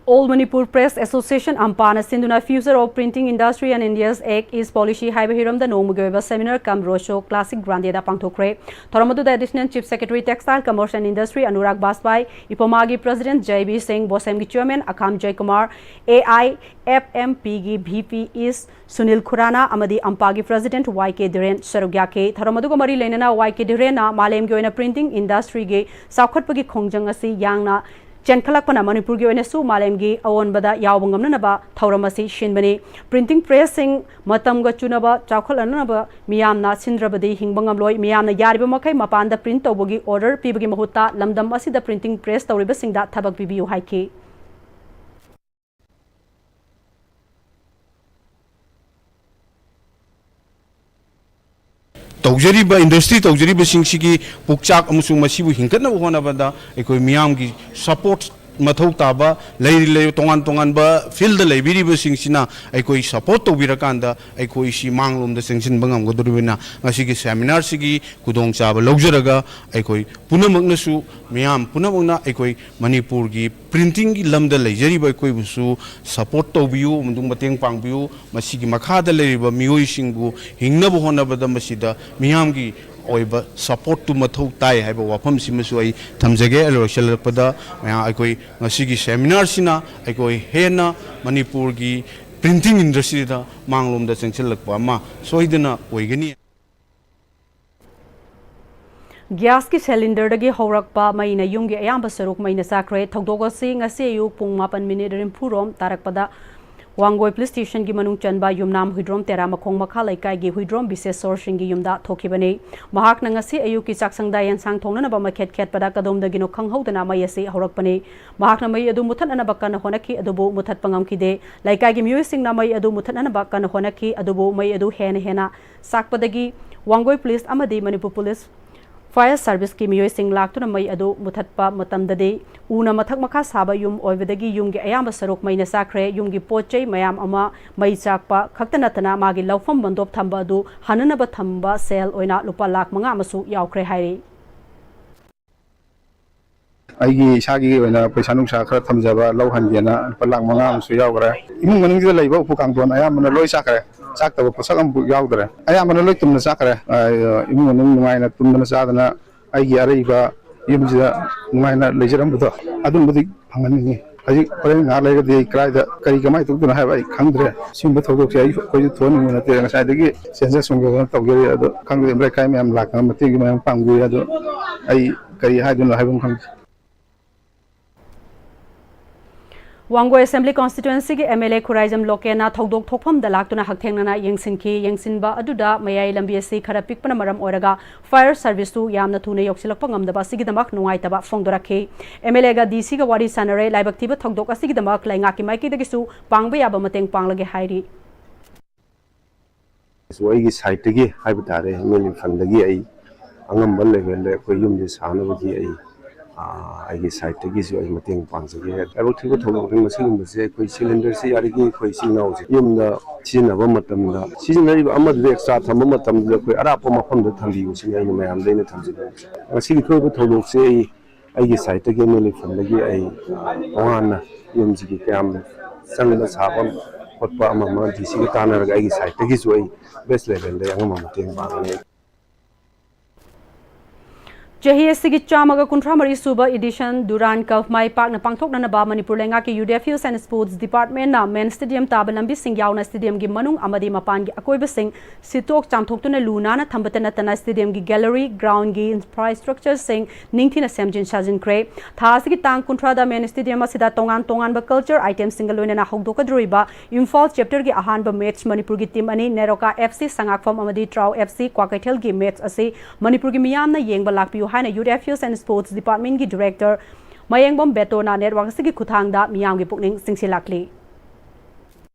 All Manipur Press Association, ꯑꯝꯄꯥꯅ ꯁꯤꯟꯗꯨꯅ Future of Printing Industry and India's Act East Policy ꯍꯥꯏꯕ ꯍꯤꯔꯝꯗ ꯅꯣꯡꯃꯒꯤ ꯑꯣꯏꯕ seminar cum road show classic Grande ꯗ ꯄꯥꯡꯊꯣꯛꯈ꯭ꯔꯦ꯫ ꯊꯧꯔꯝ ꯑꯗꯨꯗ Additional Chief Secretary Textile Commerce and Industry Anurag Bajpai, ꯏꯄꯣꯃꯥꯒꯤ President ꯖꯦ ꯕꯤ ꯁꯤꯡ, ꯕꯣꯁꯦꯝꯒꯤ Chairman Akham Jayakumar, A I F M ꯄꯤꯒꯤ V P ꯏꯁ ꯁꯨꯅꯤꯜ ꯈꯨꯔꯥꯅꯥ ꯑꯃꯗꯤ ꯑꯝꯄꯥꯒꯤ President ꯋꯥꯏ ꯀꯦ ꯙꯤꯔꯦꯟ ꯁꯔꯨꯛ ꯌꯥꯈꯤ꯫ ꯊꯧꯔꯝ ꯑꯗꯨꯒ ꯃꯔꯤ ꯂꯩꯅꯅ ꯋꯥꯏ ꯀꯦ ꯙꯤꯔꯦꯟꯅ ꯃꯥꯂꯦꯝꯒꯤ ꯑꯣꯏꯅ printing industry ꯒꯤ ꯆꯥꯎꯈꯠꯄꯒꯤ ꯈꯣꯡꯖꯪ ꯑꯁꯤ ꯌꯥꯡꯅ ꯆꯦꯟꯈꯠꯂꯛꯄꯅ ꯃꯅꯤꯄꯨꯔꯒꯤ ꯑꯣꯏꯅꯁꯨ ꯃꯥꯂꯦꯝꯒꯤ ꯑꯑꯣꯟꯕꯗ ꯌꯥꯎꯕ ꯉꯝꯅꯅꯕ ꯊꯧꯔꯝ ꯑꯁꯤ ꯁꯤꯟꯕꯅꯤ꯫ Printing press ꯁꯤꯡ ꯃꯇꯝꯒ ꯆꯨꯅꯕ ꯆꯥꯎꯈꯠꯍꯟꯅꯕ ꯃꯤꯌꯥꯝꯅ ꯁꯤꯟꯗ꯭ꯔꯕꯗꯤ ꯍꯤꯡꯕ ꯉꯝꯂꯣꯏ꯫ ꯃꯤꯌꯥꯝꯅ ꯌꯥꯔꯤꯕ ꯃꯈꯩ ꯃꯄꯥꯟꯗ print ꯇꯧꯕꯒꯤ order ꯄꯤꯕꯒꯤ ꯃꯍꯨꯠꯇ ꯂꯝꯗꯝ ꯑꯁꯤꯗ printing press ꯇꯧꯔꯤꯕꯁꯤꯡꯗ ꯊꯕꯛ ꯄꯤꯕꯤꯌꯨ ꯍꯥꯏꯈꯤ꯫ ꯇꯧꯖꯔꯤꯕ, industry ꯇꯧꯖꯔꯤꯕꯁꯤꯡꯁꯤꯒꯤ ꯄꯨꯛꯆꯥꯛ ꯑꯃꯁꯨꯡ ꯃꯁꯤꯕꯨ ꯍꯤꯡꯒꯠꯅꯕ ꯍꯣꯠꯅꯕꯗ ꯑꯩꯈꯣꯏ ꯃꯤꯌꯥꯝꯒꯤ support ꯃꯊꯧ ꯇꯥꯕ ꯂꯩꯔꯤ꯫ ꯂꯩ-, ꯇꯣꯉꯥꯟ ꯇꯣꯉꯥꯟꯕ field ꯗ ꯂꯩꯕꯤꯔꯤꯕꯁꯤꯡꯁꯤꯅ ꯑꯩꯈꯣꯏ support ꯇꯧꯕꯤꯔꯀꯥꯟꯗ ꯑꯩꯈꯣꯏꯁꯤ ꯃꯥꯡꯂꯣꯝꯗ ꯆꯪꯁꯤꯟꯕ ꯉꯝꯒꯗꯧꯔꯤꯕꯅꯤꯅ ꯉꯁꯤꯒꯤ seminar ꯁꯤꯒꯤ ꯈꯨꯗꯣꯡꯆꯥꯕ ꯂꯧꯖꯔꯒ ꯑꯩꯈꯣꯏ ꯄꯨꯝꯅꯃꯛꯅꯁꯨ, ꯃꯤꯌꯥꯝ ꯄꯨꯝꯅꯃꯛꯅ ꯑꯩꯈꯣꯏ ꯃꯅꯤꯄꯨꯔꯒꯤ printing ꯒꯤ ꯂꯝꯗ ꯂꯩꯖꯔꯤꯕ ꯑꯩꯈꯣꯏꯕꯨꯁꯨ support ꯇꯧꯕꯤꯌꯨ, ꯑꯃꯁꯨꯡ ꯃꯇꯦꯡ ꯄꯥꯡꯕꯤꯌꯨ꯫ ꯃꯁꯤꯒꯤ ꯃꯈꯥꯗ ꯂꯩꯔꯤꯕ ꯃꯤꯑꯣꯏꯁꯤꯡꯕꯨ ꯍꯤꯡꯅꯕ ꯍꯣꯠꯅꯕꯗ ꯃꯁꯤꯗ ꯃꯤꯌꯥꯝꯒꯤ ꯑꯣꯏꯕ ꯁꯄꯣꯔꯠꯇꯨ ꯃꯊꯧ ꯇꯥꯏ ꯍꯥꯏꯕ ꯋꯥꯐꯝꯁꯤꯃꯁꯨ ꯑꯩ ꯊꯝꯖꯒꯦ꯫ ꯂꯣꯏꯁꯤꯜꯂꯛꯄꯗ ꯃꯌꯥꯝ, ꯑꯩꯈꯣꯏ ꯉꯁꯤꯒꯤ ꯁꯦꯃꯤꯅꯥꯔꯁꯤꯅ ꯑꯩꯈꯣꯏ ꯍꯦꯟꯅ ꯃꯅꯤꯄꯨꯔꯒꯤ ꯄ꯭ꯔꯤꯟꯇꯤꯡ ꯏꯟꯗꯁꯇ꯭ꯔꯤꯗ ꯃꯥꯡꯂꯣꯝꯗ ꯆꯪꯁꯤꯜꯂꯛꯄ ꯑꯃ ꯁꯣꯏꯗꯅ ꯑꯣꯏꯒꯅꯤ꯫ ꯒ꯭ꯌꯥꯁꯀꯤ ꯁꯤꯂꯤꯟꯗꯔꯗꯒꯤ ꯍꯧꯔꯛꯄ ꯃꯩꯅ ꯌꯨꯝꯒꯤ ꯑꯌꯥꯝꯕ ꯁꯔꯨꯛ ꯃꯩꯅ ꯆꯥꯛꯈ꯭ꯔꯦ꯫ ꯊꯧꯗꯣꯛ ꯑꯁꯤ ꯉꯁꯤ ꯑꯌꯨꯛ ꯄꯨꯡ ꯃꯥꯄꯟ ꯃꯤꯅꯤꯠ ꯅꯤꯐꯨ ꯔꯣꯝ ꯇꯥꯔꯛꯄꯗ ꯋꯥꯡꯒꯣꯏ ꯄꯨꯂꯤꯁ ꯁ꯭ꯇꯦꯁꯟꯒꯤ ꯃꯅꯨꯡ ꯆꯟꯕ ꯌꯨꯝꯅꯥꯝ ꯍꯨꯏꯗ꯭ꯔꯣꯝ ꯇꯦꯔꯥ ꯃꯈꯣꯡ ꯃꯈꯥ ꯂꯩꯀꯥꯏꯒꯤ ꯍꯨꯏꯗ꯭ꯔꯣꯝ ꯕꯤꯁꯦꯁꯣꯔ ꯁꯤꯡꯒꯤ ꯌꯨꯝꯗ ꯊꯣꯛꯈꯤꯕꯅꯤ꯫ ꯃꯍꯥꯛꯅ ꯉꯁꯤ ꯑꯌꯨꯛꯀꯤ ꯆꯥꯛꯁꯪꯗ ꯌꯦꯟꯁꯥꯡ ꯊꯣꯡꯅꯅꯕ ꯃꯩꯈꯦꯠ ꯈꯦꯠꯄꯗ ꯀꯗꯣꯝꯗꯒꯤꯅꯣ ꯈꯪꯍꯧꯗꯅ ꯃꯩ ꯑꯁꯤ ꯍꯧꯔꯛꯄꯅꯤ꯫ ꯃꯍꯥꯛꯅ ꯃꯩ ꯑꯗꯨ ꯃꯨꯊꯠꯅꯅꯕ ꯀꯟꯅ ꯍꯣꯠꯅꯈꯤ, ꯑꯗꯨꯕꯨ ꯃꯨꯊꯠꯄ ꯉꯝꯈꯤꯗꯦ꯫ ꯂꯩꯀꯥꯏꯒꯤ ꯃꯤꯑꯣꯏꯁꯤꯡꯅ ꯃꯩ ꯑꯗꯨ ꯃꯨꯊꯠꯅꯅꯕ ꯀꯟꯅ ꯍꯣꯠꯅꯈꯤ, ꯑꯗꯨꯕꯨ ꯃꯩ ꯑꯗꯨ ꯍꯦꯟꯅ ꯍꯦꯟꯅ ꯆꯥꯛꯄꯗꯒꯤ ꯋꯥꯡꯒꯣꯏ ꯄꯨꯂꯤꯁ ꯑꯃꯗꯤ ꯃꯅꯤꯄꯨꯔ ꯄꯨꯂꯤꯁ ꯐꯥꯌꯔ ꯁꯥꯔꯚꯤꯁꯀꯤ ꯃꯤꯑꯣꯏꯁꯤꯡ ꯂꯥꯛꯇꯨꯅ ꯃꯩ ꯑꯗꯨ ꯃꯨꯊꯠꯄ ꯃꯇꯝꯗꯗꯤ ꯎꯅ ꯃꯊꯛ ꯃꯈꯥ ꯁꯥꯕ ꯌꯨꯝ ꯑꯣꯏꯕꯗꯒꯤ ꯌꯨꯝꯒꯤ ꯑꯌꯥꯝꯕ ꯁꯔꯨꯛ ꯃꯩꯅ ꯆꯥꯛꯈ꯭ꯔꯦ꯫ ꯌꯨꯝꯒꯤ ꯄꯣꯠ ꯆꯩ ꯃꯌꯥꯝ ꯑꯃ ꯃꯩ ꯆꯥꯛꯄ ꯈꯛꯇ ꯅꯠꯇꯅ ꯃꯥꯒꯤ ꯂꯧꯐꯝ ꯕꯟꯗꯣꯞ ꯊꯝꯕ ꯑꯗꯨ ꯍꯟꯅꯅꯕ ꯊꯝꯕ ꯁꯦꯜ ꯑꯣꯏꯅ ꯂꯨꯄꯥ ꯂꯥꯈ ꯃꯉꯥ ꯑꯃꯁꯨ ꯌꯥꯎꯈ꯭ꯔꯦ ꯍꯥꯏꯔꯤ꯫ ꯑꯩꯒꯤ ꯏꯁꯥꯒꯤ ꯑꯣꯏꯅ ꯄꯩꯁꯥ ꯅꯨꯡꯁꯥ ꯈꯔ ꯊꯝꯖꯕ ꯂꯧ ꯍꯟꯒꯦꯅ ꯂꯨꯄꯥ ꯂꯥꯈ ꯃꯉꯥ ꯑꯃꯁꯨ ꯌꯥꯎꯈ꯭ꯔꯦ꯫ ꯏꯃꯨꯡ ꯃꯅꯨꯡꯁꯤꯗ ꯂꯩꯕ ꯎꯄꯨ ꯀꯥꯡꯊꯣꯟ ꯑꯌꯥꯝꯕꯅ ꯂꯣꯏ ꯆꯥꯛꯈ꯭ꯔꯦ꯫ ꯆꯥꯛꯇꯕ ꯄꯣꯠꯁꯛ ꯑꯃꯐꯥꯎ ꯌꯥꯎꯗ꯭ꯔꯦ꯫ ꯑꯌꯥꯝꯕꯅ ꯂꯣꯏ ꯇꯨꯝꯅ ꯆꯥꯛꯈ꯭ꯔꯦ꯫ ꯑ, ꯏꯃꯨꯡ ꯃꯅꯨꯡ ꯅꯨꯡꯉꯥꯏꯅ ꯇꯨꯝꯗꯅ ꯆꯥꯗꯅ ꯑꯩꯒꯤ ꯑꯔꯩꯕ ꯌꯨꯝꯁꯤꯗ ꯅꯨꯡꯉꯥꯏꯅ ꯂꯩꯖꯔꯝꯕꯗꯣ ꯑꯗꯨꯝꯕꯗꯤ ꯐꯪꯍꯟꯅꯤꯡꯉꯤ꯫ ꯍꯧꯖꯤꯛ ꯍꯣꯔꯦꯟ ꯉꯥꯏꯍꯥꯛ ꯂꯩꯔꯒꯗꯤ ꯑꯩ ꯀꯗꯥꯏꯗ ꯀꯔꯤ ꯀꯃꯥꯏꯅ ꯇꯧꯗꯣꯏꯅꯣ ꯍꯥꯏꯕ ꯑꯩ ꯈꯪꯗ꯭ꯔꯦ꯫ ꯁꯤꯒꯨꯝꯕ ꯊꯧꯗꯣꯛꯁꯦ ꯑꯩ, ꯑꯩꯈꯣꯏꯁꯨ ꯊꯣꯛꯍꯟꯅꯤꯡꯕ ꯅꯠꯇꯦ꯫ ꯉꯁꯥꯏꯗꯒꯤ ꯁꯦꯟꯁꯁ ꯈꯣꯝꯒꯠꯇꯅ ꯇꯧꯖꯔꯤ꯫ ꯑꯗꯣ ꯈꯪꯗꯦ, ꯂꯩꯀꯥꯏ ꯃꯌꯥꯝ ꯂꯥꯛꯇꯅ ꯃꯇꯦꯡꯒꯤ ꯃꯌꯥꯝ ꯄꯥꯡꯕꯤꯔꯦ꯫ ꯑꯗꯣ ꯑꯩ ꯀꯔꯤ ꯍꯥꯏꯗꯣꯏꯅꯣ ꯍꯥꯏꯕ ꯑꯃ ꯈꯪꯗꯦ꯫ ꯋꯥꯡꯒꯣꯏ ꯑꯦꯁꯦꯝꯕ꯭ꯂꯤ ꯀꯣꯟꯁꯇꯤꯇ꯭ꯋꯦꯟꯁꯤꯒꯤ ꯑꯦꯝ ꯑꯦꯜ ꯑꯦ ꯈꯨꯔꯥꯏꯖꯝ ꯂꯣꯀꯦꯟꯅ ꯊꯧꯗꯣꯛ ꯊꯣꯛꯐꯝꯗ ꯂꯥꯛꯇꯨꯅ ꯍꯛꯊꯦꯡꯅꯅ ꯌꯦꯡꯁꯤꯟꯈꯤ꯫ ꯌꯦꯡꯁꯤꯟꯕ ꯑꯗꯨꯗ ꯃꯌꯥꯏ ꯂꯝꯕꯤ ꯑꯁꯤ ꯈꯔ ꯄꯤꯛꯄꯅ ꯃꯔꯝ ꯑꯣꯏꯔꯒ ꯐꯥꯌꯔ ꯁꯥꯔꯚꯤꯁꯇꯨ ꯌꯥꯝꯅ ꯊꯨꯅ ꯌꯧꯁꯤꯜꯂꯛꯄ ꯉꯝꯗꯕ ꯑꯁꯤꯒꯤꯗꯃꯛ ꯅꯨꯡꯉꯥꯏꯇꯕ ꯐꯣꯡꯗꯣꯔꯛꯈꯤ꯫ ꯑꯦꯝ ꯑꯦꯜ ꯑꯦꯒ ꯗꯤ ꯁꯤꯒ ꯋꯥꯔꯤ ꯁꯥꯟꯅꯔꯦ꯫ ꯂꯥꯏꯕꯛ ꯊꯤꯕ ꯊꯧꯗꯣꯛ ꯑꯁꯤꯒꯤꯗꯃꯛ ꯂꯩꯉꯥꯛꯀꯤ ꯃꯥꯏꯀꯩꯗꯒꯤꯁꯨ ꯄꯥꯡꯕ ꯌꯥꯕ ꯃꯇꯦꯡ ꯄꯥꯡꯂꯒꯦ ꯍꯥꯏꯔꯤ꯫ ꯑꯩꯒꯤ ꯁꯥꯏꯠꯇꯒꯤ ꯍꯥꯏꯕ ꯇꯥꯔꯦ, ꯑꯦꯝ ꯑꯦꯜ ꯑꯦ ꯐꯟꯗꯒꯤ ꯑꯩ ꯑꯉꯝꯕ ꯂꯦꯚꯦꯜꯗ ꯑꯩꯈꯣꯏ ꯌꯨꯝꯁꯦ ꯁꯥꯅꯕꯒꯤ ꯑꯩ, ꯑꯥ, ꯑꯩꯒꯤ ꯁꯥꯏꯠꯇꯒꯤꯁꯨ ꯑꯩ ꯃꯇꯦꯡ ꯄꯥꯡꯖꯒꯦ꯫ ꯂꯥꯏꯕꯛ ꯊꯤꯕ ꯊꯧꯗꯣꯛꯅꯤ ꯃꯁꯤꯒꯨꯝꯕꯁꯦ꯫ ꯑꯩꯈꯣꯏ ꯁꯤꯂꯤꯟꯗꯔꯁꯤ ꯌꯥꯔꯤꯈꯩ ꯑꯩꯈꯣꯏ ꯏꯆꯤꯜ ꯏꯅꯥꯎꯁꯦ ꯌꯨꯝꯗ ꯁꯤꯖꯤꯟꯅꯕ ꯃꯇꯝꯗ, ꯁꯤꯖꯤꯟꯅꯔꯤꯕ ꯑꯃꯗꯨꯗ ꯑꯦꯛꯁꯇ꯭ꯔꯥ ꯊꯝꯕ ꯃꯇꯝꯗ ꯑꯩꯈꯣꯏ ꯑꯔꯥꯞꯄ ꯃꯐꯝꯗ ꯊꯝꯕꯤꯌꯨ ꯁꯤꯅꯤ ꯑꯩꯅ ꯃꯌꯥꯝꯗ ꯑꯩꯅ ꯊꯝꯖꯅꯤꯡꯕꯁꯦ꯫ ꯉꯁꯤꯒꯤ ꯊꯣꯛꯏꯕ ꯊꯧꯗꯣꯛꯁꯦ ꯑꯩ ꯑꯩꯒꯤ ꯁꯥꯏꯠꯇꯒꯤ, ꯑꯦꯝ ꯑꯦꯜ ꯑꯦ ꯐꯟꯗꯒꯤ ꯑꯩ ꯇꯣꯉꯥꯟꯅ ꯌꯨꯝꯁꯤꯒꯤ ꯀꯌꯥꯝ ꯆꯪꯕ ꯁꯥꯕ ꯈꯣꯠꯄ ꯑꯃ ꯑꯃ ꯗꯤ ꯁꯤꯒ ꯇꯥꯟꯅꯔꯒ ꯑꯩꯒꯤ ꯁꯥꯏꯠꯇꯒꯤꯁꯨ ꯑꯩ ꯕꯦꯁ ꯂꯦꯚꯦꯜꯗ ꯑꯉꯝꯕ ꯃꯇꯦꯡ ꯄꯥꯡꯒꯅꯤ꯫ ꯆꯍꯤ ꯑꯁꯤꯒꯤ ꯆꯥꯝꯃꯒ ꯀꯨꯟꯊ꯭ꯔꯥ ꯃꯔꯤ ꯁꯨꯕ edition Durand Cup ꯃꯥꯏ ꯄꯥꯛꯅ ꯄꯥꯡꯊꯣꯛꯅꯅꯕ ꯃꯅꯤꯄꯨꯔ ꯂꯩꯉꯥꯛꯀꯤ Youth Affairs and Sports Department ꯅ main stadium ꯇꯥꯕ ꯂꯝꯕꯤꯁꯤꯡ ꯌꯥꯎꯅ stadium ꯒꯤ ꯃꯅꯨꯡ ꯑꯃꯗꯤ ꯃꯄꯥꯟꯒꯤ ꯑꯀꯣꯏꯕꯁꯤꯡ ꯁꯤꯠꯇꯣꯛ ꯆꯥꯝꯊꯣꯛꯇꯨꯅ ꯂꯨ ꯅꯥꯟꯅ ꯊꯝꯕꯇ ꯅꯠꯇꯅ stadium ꯒꯤ gallery, ground ꯒꯤ infrastructure ꯁꯤꯡ ꯅꯤꯡꯊꯤꯅ ꯁꯦꯝꯖꯤꯟ ꯁꯥꯖꯤꯟꯈ꯭ꯔꯦ꯫ ꯊꯥ ꯑꯁꯤꯒꯤ ꯇꯥꯡ ꯀꯨꯟꯊ꯭ꯔꯥꯗ main stadium ꯑꯁꯤꯗ ꯇꯣꯉꯥꯟ ꯇꯣꯉꯥꯟꯕ culture item ꯁꯤꯡꯒ ꯂꯣꯏꯅꯅ ꯍꯧꯗꯣꯛꯀꯗꯧꯔꯤꯕ ꯏꯝꯐꯥꯜ chapter ꯒꯤ ꯑꯍꯥꯟꯕ match ꯃꯅꯤꯄꯨꯔꯒꯤ team ꯑꯅꯤ, ꯅꯦꯔꯣꯀꯥ F C ꯁꯉꯥꯛꯐꯝ ꯑꯃꯗꯤ ꯇ꯭ꯔꯥꯎ F C ꯀ꯭ꯋꯥꯀꯩꯊꯦꯜꯒꯤ match ꯑꯁꯤ ꯃꯅꯤꯄꯨꯔꯒꯤ ꯃꯤꯌꯥꯝꯅ ꯌꯦꯡꯕ ꯂꯥꯛꯄꯤꯌꯨ ꯍꯥꯏꯅ Youth Affairs and Sports Department ꯒꯤ director ꯃꯌꯦꯡꯕꯝ ꯕꯦꯇꯣꯅ network ꯑꯁꯤꯒꯤ ꯈꯨꯠꯊꯥꯡꯗ ꯃꯤꯌꯥꯝꯒꯤ ꯄꯨꯛꯅꯤꯡ ꯆꯤꯡꯁꯤꯜꯂꯛꯂꯤ꯫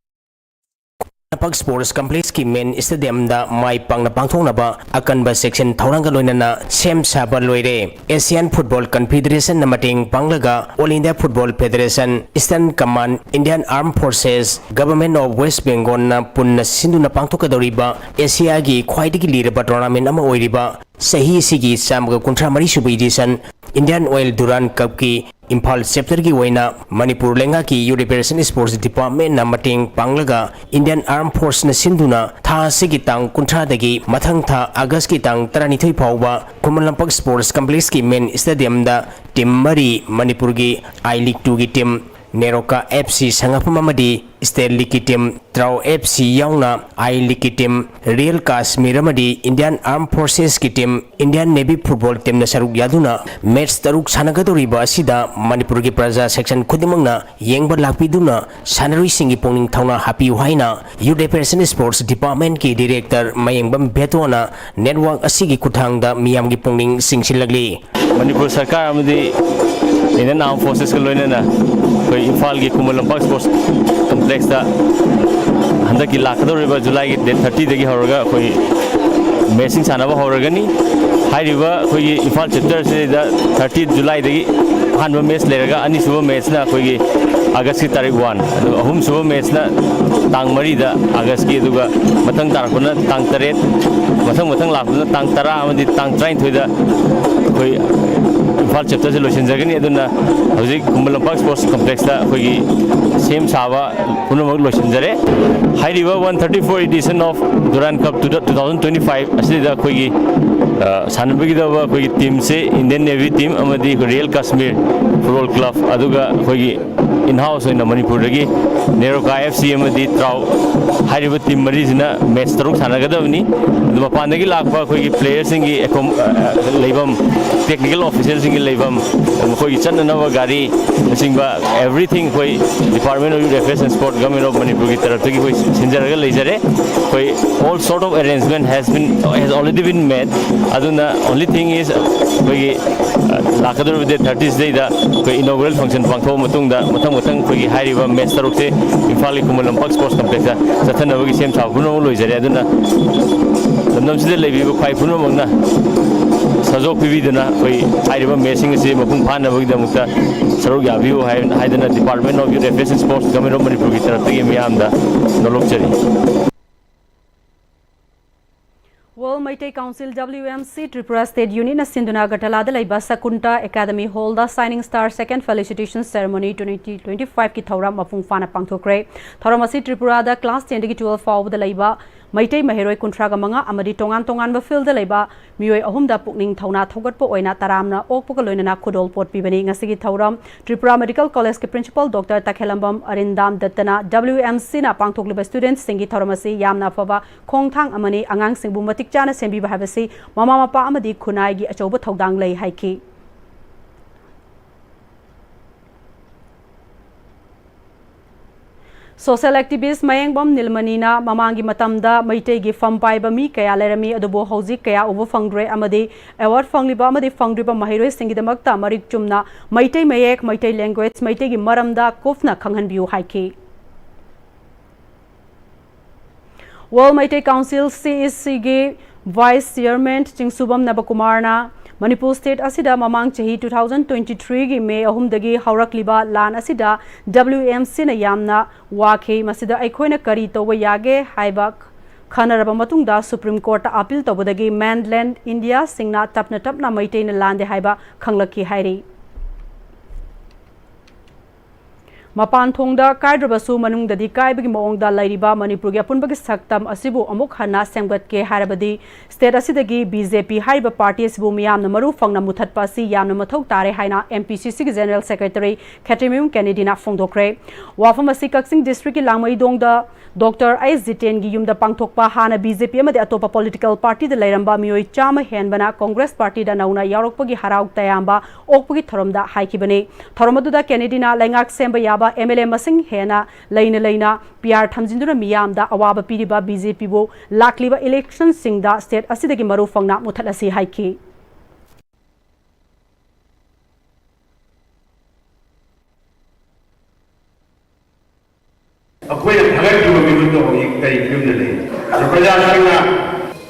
ꯂꯝꯄꯥꯛ Sports Complex ꯀꯤ main stadium ꯗ ꯃꯥꯏ ꯄꯥꯛꯅ ꯄꯥꯡꯊꯣꯛꯅꯕ ꯑꯀꯟꯕ ꯆꯦꯛꯁꯤꯟ ꯊꯧꯔꯥꯡꯒ ꯂꯣꯏꯅꯅ ꯁꯦꯝ ꯁꯥꯕ ꯂꯣꯏꯔꯦ꯫ Asian Football Confederation ꯅ ꯃꯇꯦꯡ ꯄꯥꯡꯂꯒ All India Football Federation, Eastern Command, Indian Armed Forces, Government of West Bengal ꯅ ꯄꯨꯟꯅ ꯁꯤꯟꯗꯨꯅ ꯄꯥꯡꯊꯣꯛꯀꯗꯧꯔꯤꯕ ꯑꯦꯁꯤꯌꯥꯒꯤ ꯈ꯭ꯋꯥꯏꯗꯒꯤ ꯂꯤꯔꯕ tournament ꯑꯃ ꯑꯣꯏꯔꯤꯕ ꯆꯍꯤ ꯑꯁꯤꯒꯤ ꯆꯥꯝꯃꯒ ꯀꯨꯟꯊ꯭ꯔꯥ ꯃꯔꯤ ꯁꯨꯕ edition Indian Oil Durand Cup ꯀꯤ ꯏꯝꯐꯥꯜ chapter ꯒꯤ ꯑꯣꯏꯅ ꯃꯅꯤꯄꯨꯔ ꯂꯩꯉꯥꯛꯀꯤ Youth Affairs and Sports Department ꯅ ꯃꯇꯦꯡ ꯄꯥꯡꯂꯒ Indian Armed Force ꯅ ꯁꯤꯟꯗꯨꯅ ꯊꯥ ꯑꯁꯤꯒꯤ ꯇꯥꯡ ꯀꯨꯟꯊ꯭ꯔꯥꯗꯒꯤ ꯃꯊꯪ ꯊꯥ ꯑꯥꯒꯁꯀꯤ ꯇꯥꯡ ꯇꯔꯥꯅꯤꯊꯣꯏ ꯐꯥꯎꯕ ꯈꯨꯃꯟ ꯂꯝꯄꯥꯛ Sports Complex ꯀꯤ main stadium ꯗ team ꯃꯔꯤ, ꯃꯅꯤꯄꯨꯔꯒꯤ I League two ꯒꯤ team, ꯅꯦꯔꯣꯀꯥ F C ꯁꯉꯥꯛꯐꯝ ꯑꯃꯗꯤ State League ꯀꯤ team, ꯇ꯭ꯔꯥꯎ F C ꯌꯥꯎꯅ I League ꯀꯤ team, Real Kashmir ꯑꯃꯗꯤ Indian Armed Forces ꯀꯤ team, Indian Navy Football team ꯅ ꯁꯔꯨꯛ ꯌꯥꯗꯨꯅ match ꯇꯔꯨꯛ ꯁꯥꯟꯅꯒꯗꯧꯔꯤꯕ ꯑꯁꯤꯗ ꯃꯅꯤꯄꯨꯔꯒꯤ ꯄ꯭ꯔꯖꯥ section ꯈꯨꯗꯤꯡꯃꯛꯅ ꯌꯦꯡꯕ ꯂꯥꯛꯄꯤꯗꯨꯅ ꯁꯥꯟꯅꯔꯣꯏꯁꯤꯡꯒꯤ ꯄꯨꯛꯅꯤꯡ ꯊꯧꯅꯥ ꯍꯥꯞꯄꯤꯌꯨ ꯍꯥꯏꯅ Youth Affairs and Sports Department ꯀꯤ director ꯃꯌꯦꯡꯕꯝ ꯕꯦꯇꯣꯅ network ꯑꯁꯤꯒꯤ ꯈꯨꯠꯊꯥꯡꯗ ꯃꯤꯌꯥꯝꯒꯤ ꯄꯨꯛꯅꯤꯡ ꯆꯤꯡꯁꯤꯜꯂꯛꯂꯤ꯫ ꯃꯅꯤꯄꯨꯔ ꯁꯔꯀꯥꯔ ꯑꯃꯗꯤ Indian Armed Forces ꯀ ꯂꯣꯏꯅꯅ ꯑꯩꯈꯣꯏ ꯏꯝꯐꯥꯜꯒꯤ ꯈꯨꯃꯟ ꯂꯝꯄꯥꯛ Sports Complex ꯇ ꯍꯟꯗꯛꯀꯤ ꯂꯥꯛꯀꯗꯧꯔꯤꯕ July ꯒꯤ date thirty ꯗꯒꯤ ꯍꯧꯔꯒ ꯑꯩꯈꯣꯏ match ꯁꯤꯡ ꯁꯥꯟꯅꯕ ꯍꯧꯔꯒꯅꯤ꯫ ꯍꯥꯏꯔꯤꯕ ꯑꯩꯈꯣꯏꯒꯤ ꯏꯝꯐꯥꯜ chapter ꯁꯤꯗ thirty July ꯗꯒꯤ ꯑꯍꯥꯟꯕ match ꯂꯩꯔꯒ ꯑꯅꯤꯁꯨꯕ match ꯅ ꯑꯩꯈꯣꯏꯒꯤ August ꯀꯤ ꯇꯥꯔꯤꯛ one, ꯑꯗꯨꯒ ꯑꯍꯨꯝꯁꯨꯕ match ꯅ ꯇꯥꯡ ꯃꯔꯤꯗ August ꯀꯤ, ꯑꯗꯨꯒ ꯃꯊꯪ ꯇꯥꯔꯛꯄꯅ ꯇꯥꯡ ꯇꯔꯦꯠ, ꯃꯊꯪ ꯃꯊꯪ ꯂꯥꯛꯄꯗꯨꯅ ꯇꯥꯡ ꯇꯔꯥ ꯑꯃꯗꯤ ꯇꯥꯡ ꯇꯔꯥꯅꯤꯊꯣꯏꯗ ꯑꯩꯈꯣꯏ ꯏꯝꯐꯥꯜ chapter ꯁꯦ ꯂꯣꯏꯁꯤꯟꯖꯒꯅꯤ꯫ ꯑꯗꯨꯅ ꯍꯧꯖꯤꯛ ꯈꯨꯃꯟ ꯂꯝꯄꯥꯛ Sports Complex ꯇ ꯑꯩꯈꯣꯏꯒꯤ ꯁꯦꯝ ꯁꯥꯕ ꯄꯨꯝꯅꯃꯛ ꯂꯣꯏꯁꯤꯟꯖꯔꯦ꯫ ꯍꯥꯏꯔꯤꯕ one thirty four edition of Durand Cup two thousand twenty five ꯑꯁꯤꯗ ꯑꯩꯈꯣꯏꯒꯤ ꯁꯥꯟꯅꯕꯒꯤꯗꯃꯛ ꯑꯩꯈꯣꯏꯒꯤ ꯇꯤꯝꯁꯦ ꯏꯟꯗꯤꯌꯟ ꯅꯦꯚꯤ ꯇꯤꯝ ꯑꯃꯗꯤ ꯑꯩꯈꯣꯏ ꯔꯤꯌꯦꯜ ꯀꯥꯁꯃꯤꯔ ꯐꯨꯠꯕꯣꯜ ꯀ꯭ꯂꯕ, ꯑꯗꯨꯒ ꯑꯩꯈꯣꯏꯒꯤ ꯏꯟ ꯍꯥꯎꯁ ꯑꯣꯏꯅ ꯃꯅꯤꯄꯨꯔꯗꯒꯤ ꯅꯦꯔꯣꯀꯥ ꯑꯦꯐ ꯁꯤ ꯑꯃꯗꯤ ꯇ꯭ꯔꯥꯎ ꯍꯥꯏꯔꯤꯕ ꯇꯤꯝ ꯃꯔꯤꯁꯤꯅ ꯃꯦꯠꯆ ꯇꯔꯨꯛ ꯁꯥꯟꯅꯒꯗꯕꯅꯤ꯫ ꯑꯗꯨ ꯃꯄꯥꯟꯗꯒꯤ ꯂꯥꯛꯄ ꯑꯩꯈꯣꯏꯒꯤ ꯄ꯭ꯂꯦꯌꯔꯁꯤꯡꯒꯤ ꯑꯦꯀꯣꯝ-, ꯑ, ꯂꯩꯐꯝ, ꯇꯦꯛꯅꯤꯀꯦꯜ ꯑꯣꯐꯤꯁꯤꯌꯦꯜꯁꯤꯡꯒꯤ ꯂꯩꯐꯝ, ꯃꯈꯣꯏꯒꯤ ꯆꯠꯅꯅꯕ ꯒꯥꯔꯤꯅꯆꯤꯡꯕ everything ꯑꯩꯈꯣꯏ Department of Youth Affairs and Sport, Government of ꯃꯅꯤꯄꯨꯔꯒꯤ ꯇꯔꯞꯇꯒꯤ ꯑꯩꯈꯣꯏ ꯁꯤꯟꯖꯔꯒ ꯂꯩꯖꯔꯦ꯫ ꯑꯩꯈꯣꯏ all sort of arrangement has been, has already been made. ꯑꯗꯨꯅ only thing is ꯑꯩꯈꯣꯏꯒꯤ, ꯑ, ꯂꯥꯛꯀꯗꯧꯔꯤꯕ ꯗꯦꯠ ꯊꯥꯔꯇꯤꯁꯤꯗꯩꯗ ꯑꯩꯈꯣꯏ ꯏꯅꯣꯒ꯭ꯔꯦꯜ ꯐꯪꯁꯟ ꯄꯥꯡꯊꯣꯛꯑ ꯃꯇꯨꯡꯗ ꯃꯊꯪ ꯃꯊꯪ ꯑꯩꯈꯣꯏꯒꯤ ꯍꯥꯏꯔꯤꯕ ꯃꯦꯠꯆ ꯇꯔꯨꯛꯁꯦ ꯏꯝꯐꯥꯜꯒꯤ ꯈꯨꯃꯟ ꯂꯝꯄꯥꯛ ꯁ꯭ꯄꯣꯔꯠꯁ ꯀꯝꯄ꯭ꯂꯦꯛꯁꯇ ꯆꯠꯊꯅꯕꯒꯤ ꯁꯦꯝ ꯁꯥꯕ ꯄꯨꯝꯅꯃꯛ ꯂꯣꯏꯖꯔꯦ꯫ ꯑꯗꯨꯅ ꯂꯝꯗꯝꯁꯤꯗ ꯂꯩꯕꯤꯕ ꯈ꯭ꯋꯥꯏ ꯄꯨꯝꯅꯃꯛꯅ ꯁꯖꯣꯛ ꯄꯤꯕꯤꯗꯨꯅ ꯑꯩꯈꯣꯏ ꯍꯥꯏꯔꯤꯕ ꯃꯦꯠꯆꯁꯤꯡ ꯑꯁꯤ ꯃꯄꯨꯡ ꯐꯥꯅꯕꯒꯤꯗꯃꯛꯇ ꯁꯔꯨꯛ ꯌꯥꯕꯤꯌꯨ ꯍꯥꯏ-, ꯍꯥꯏꯗꯅ Department of Youth Affairs and Sports, Government of ꯃꯅꯤꯄꯨꯔꯒꯤ ꯇꯔꯞꯇꯒꯤ ꯃꯤꯌꯥꯝꯗ ꯅꯣꯂꯣꯛꯆꯔꯤ꯫ World Meitei Council, W M C, Tripura State Unit ꯅ ꯁꯤꯟꯗꯨꯅ ꯑꯒꯔꯇꯂꯥꯗ ꯂꯩꯕ ꯁꯀꯨꯟꯇ Academy Hall ꯗ Shining Star Second Felicitation Ceremony twenty twenty-five ꯀꯤ ꯊꯧꯔꯝ ꯃꯄꯨꯡ ꯐꯥꯅ ꯄꯥꯡꯊꯣꯛꯈ꯭ꯔꯦ꯫ ꯊꯧꯔꯝ ꯑꯁꯤ ꯇ꯭ꯔꯤꯄꯨꯔꯥꯗ class ten ꯗꯒꯤ twelve ꯐꯥꯎꯕꯗ ꯂꯩꯕ ꯃꯩꯇꯩ ꯃꯍꯩꯔꯣꯏ ꯀꯨꯟꯊ꯭ꯔꯥꯒ ꯃꯉꯥ ꯑꯃꯗꯤ ꯇꯣꯉꯥꯟ ꯇꯣꯉꯥꯟꯕ field ꯗ ꯂꯩꯕ ꯃꯤꯑꯣꯏ ꯑꯍꯨꯝꯗ ꯄꯨꯛꯅꯤꯡ ꯊꯧꯅꯥ ꯊꯧꯒꯠꯄ ꯑꯣꯏꯅ ꯇꯔꯥꯝꯅ ꯑꯣꯛꯄꯒ ꯂꯣꯏꯅꯅ ꯈꯨꯗꯣꯜ ꯄꯣꯠ ꯄꯤꯕꯅꯤ꯫ ꯉꯁꯤꯒꯤ ꯊꯧꯔꯝ Tripura Medical College ꯀꯤ Principal Doctor ꯇꯈꯦꯂꯝꯕꯝ ꯑꯔꯤꯟꯗꯥꯝ ꯗꯠꯇꯅ W M C ꯅ ꯄꯥꯡꯊꯣꯛꯂꯤꯕ student ꯁꯤꯡꯒꯤ ꯊꯧꯔꯝ ꯑꯁꯤ ꯌꯥꯝꯅ ꯑꯐꯕ ꯈꯣꯡꯊꯥꯡ ꯑꯃꯅꯤ, ꯑꯉꯥꯡꯁꯤꯡꯕꯨ ꯃꯇꯤꯛ ꯆꯥꯅ ꯁꯦꯝꯕꯤꯕ ꯍꯥꯏꯕꯁꯤ ꯃꯃꯥ ꯃꯄꯥ ꯑꯃꯗꯤ ꯈꯨꯟꯅꯥꯏꯒꯤ ꯑꯆꯧꯕ ꯊꯧꯗꯥꯡ ꯂꯩ ꯍꯥꯏꯈꯤ꯫ Social activist ꯃꯌꯦꯡꯕꯝ ꯅꯤꯜꯃꯅꯤꯅ ꯃꯃꯥꯡꯒꯤ ꯃꯇꯝꯗ ꯃꯩꯇꯩꯒꯤ ꯐꯝ ꯄꯥꯏꯕ ꯃꯤ ꯀꯌꯥ ꯂꯩꯔꯝꯃꯤ, ꯑꯗꯨꯕꯨ ꯍꯧꯖꯤꯛ ꯀꯌꯥ ꯎꯕ ꯐꯪꯗ꯭ꯔꯦ ꯑꯃꯗꯤ award ꯐꯪꯂꯤꯕ ꯑꯃꯗꯤ ꯐꯪꯗ꯭ꯔꯤꯕ ꯃꯍꯩꯔꯣꯏꯁꯤꯡꯒꯤꯗꯃꯛꯇ ꯃꯔꯤꯛ ꯆꯨꯝꯅ ꯃꯩꯇꯩ ꯃꯌꯦꯛ, ꯃꯩꯇꯩ language, ꯃꯩꯇꯩꯒꯤ ꯃꯔꯝꯗ ꯀꯨꯞꯅ ꯈꯪꯍꯟꯕꯤꯌꯨ ꯍꯥꯏꯈꯤ꯫ World Meitei Council, C E C, ꯒꯤ Vice Chairman ꯆꯤꯡꯁꯨꯕꯝ ꯅꯕꯀꯨꯃꯥꯔꯅ ꯃꯅꯤꯄꯨꯔ state ꯑꯁꯤꯗ ꯃꯃꯥꯡ ꯆꯍꯤ two thousand twenty-three ꯒꯤ May ꯑꯍꯨꯝꯗꯒꯤ ꯍꯧꯔꯛꯂꯤꯕ ꯂꯥꯟ ꯑꯁꯤꯗ W M C ꯅ ꯌꯥꯝꯅ ꯋꯥꯈꯤ꯫ ꯃꯁꯤꯗ ꯑꯩꯈꯣꯏꯅ ꯀꯔꯤ ꯇꯧꯕ ꯌꯥꯒꯦ ꯍꯥꯏꯕ ꯈꯟꯅꯔꯕ ꯃꯇꯨꯡꯗ Supreme Court ꯇ appeal ꯇꯧꯕꯗꯒꯤ mainland India ꯁꯤꯡꯅ ꯇꯞꯅ ꯇꯞꯅ ꯃꯩꯇꯩꯅ ꯂꯥꯟꯗꯦ ꯍꯥꯏꯕ ꯈꯪꯂꯛꯈꯤ ꯍꯥꯏꯔꯤ꯫ ꯃꯄꯥꯟ ꯊꯣꯡꯗ ꯀꯥꯏꯗ꯭ꯔꯕꯁꯨ ꯃꯅꯨꯡꯗꯗꯤ ꯀꯥꯏꯕꯒꯤ ꯃꯑꯣꯡꯗ ꯂꯩꯔꯤꯕ ꯃꯅꯤꯄꯨꯔꯒꯤ ꯑꯄꯨꯟꯕꯒꯤ ꯁꯛꯇꯝ ꯑꯁꯤꯕꯨ ꯑꯃꯨꯛ ꯍꯟꯅ ꯁꯦꯝꯒꯠꯀꯦ ꯍꯥꯏꯔꯕꯗꯤ state ꯑꯁꯤꯗꯒꯤ B J P ꯍꯥꯏꯔꯤꯕ party ꯑꯁꯤꯕꯨ ꯃꯤꯌꯥꯝꯅ ꯃꯔꯨ ꯐꯪꯅ ꯃꯨꯊꯠꯄ ꯑꯁꯤ ꯌꯥꯝꯅ ꯃꯊꯧ ꯇꯥꯔꯦ ꯍꯥꯏꯅ M P C C ꯒꯤ General Secretary ꯈꯦꯇ꯭ꯔꯤꯃꯌꯨꯝ ꯀꯦꯅꯦꯗꯤꯅ ꯐꯣꯡꯗꯣꯛꯈ꯭ꯔꯦ꯫ ꯋꯥꯐꯝ ꯑꯁꯤ ꯀꯛꯆꯤꯡ district ꯀꯤ ꯂꯥꯡꯃꯩꯗꯣꯡꯗ Doctor S ꯖꯤꯇꯦꯟꯒꯤ ꯌꯨꯝꯗ ꯄꯥꯡꯊꯣꯛꯄ ꯍꯥꯟꯅ B J P ꯑꯃꯗꯤ ꯑꯇꯣꯞꯄ political party ꯗ ꯂꯩꯔꯝꯕ ꯃꯤꯑꯣꯏ ꯆꯥꯝꯃ ꯍꯦꯟꯕꯅ Congress party ꯗ ꯅꯧꯅ ꯌꯥꯎꯔꯛꯄꯒꯤ ꯍꯔꯥꯎ ꯇꯌꯥꯝꯕ ꯑꯣꯛꯄꯒꯤ ꯊꯧꯔꯝꯗ ꯍꯥꯏꯈꯤꯕꯅꯤ꯫ ꯊꯧꯔꯝ ꯑꯗꯨꯗ ꯀꯦꯅꯦꯗꯤꯅ ꯂꯩꯉꯥꯛ ꯁꯦꯝꯕ ꯌꯥꯕ M L A ꯃꯁꯤꯡ ꯍꯦꯟꯅ ꯂꯩꯅ ꯂꯩꯅ P R ꯊꯝꯖꯤꯟꯗꯨꯅ ꯃꯤꯌꯥꯝꯗ ꯑꯋꯥꯕ ꯄꯤꯔꯤꯕ B J P ꯕꯨ ꯂꯥꯛꯂꯤꯕ election ꯁꯤꯡꯗ state ꯑꯁꯤꯗꯒꯤ ꯃꯔꯨ ꯐꯪꯅ ꯃꯨꯊꯠꯂꯁꯤ ꯍꯥꯏꯈꯤ꯫ ꯑꯩꯈꯣꯏꯅ ꯊꯥꯒꯠꯈꯤꯕ ꯃꯤꯍꯨꯠꯇꯣ ꯍꯧꯖꯤꯛ ꯀꯔꯤ ꯐꯤꯕꯝꯗ ꯂꯩ? ꯑꯗꯣ ꯄ꯭ꯔꯖꯥꯁꯤꯡꯅ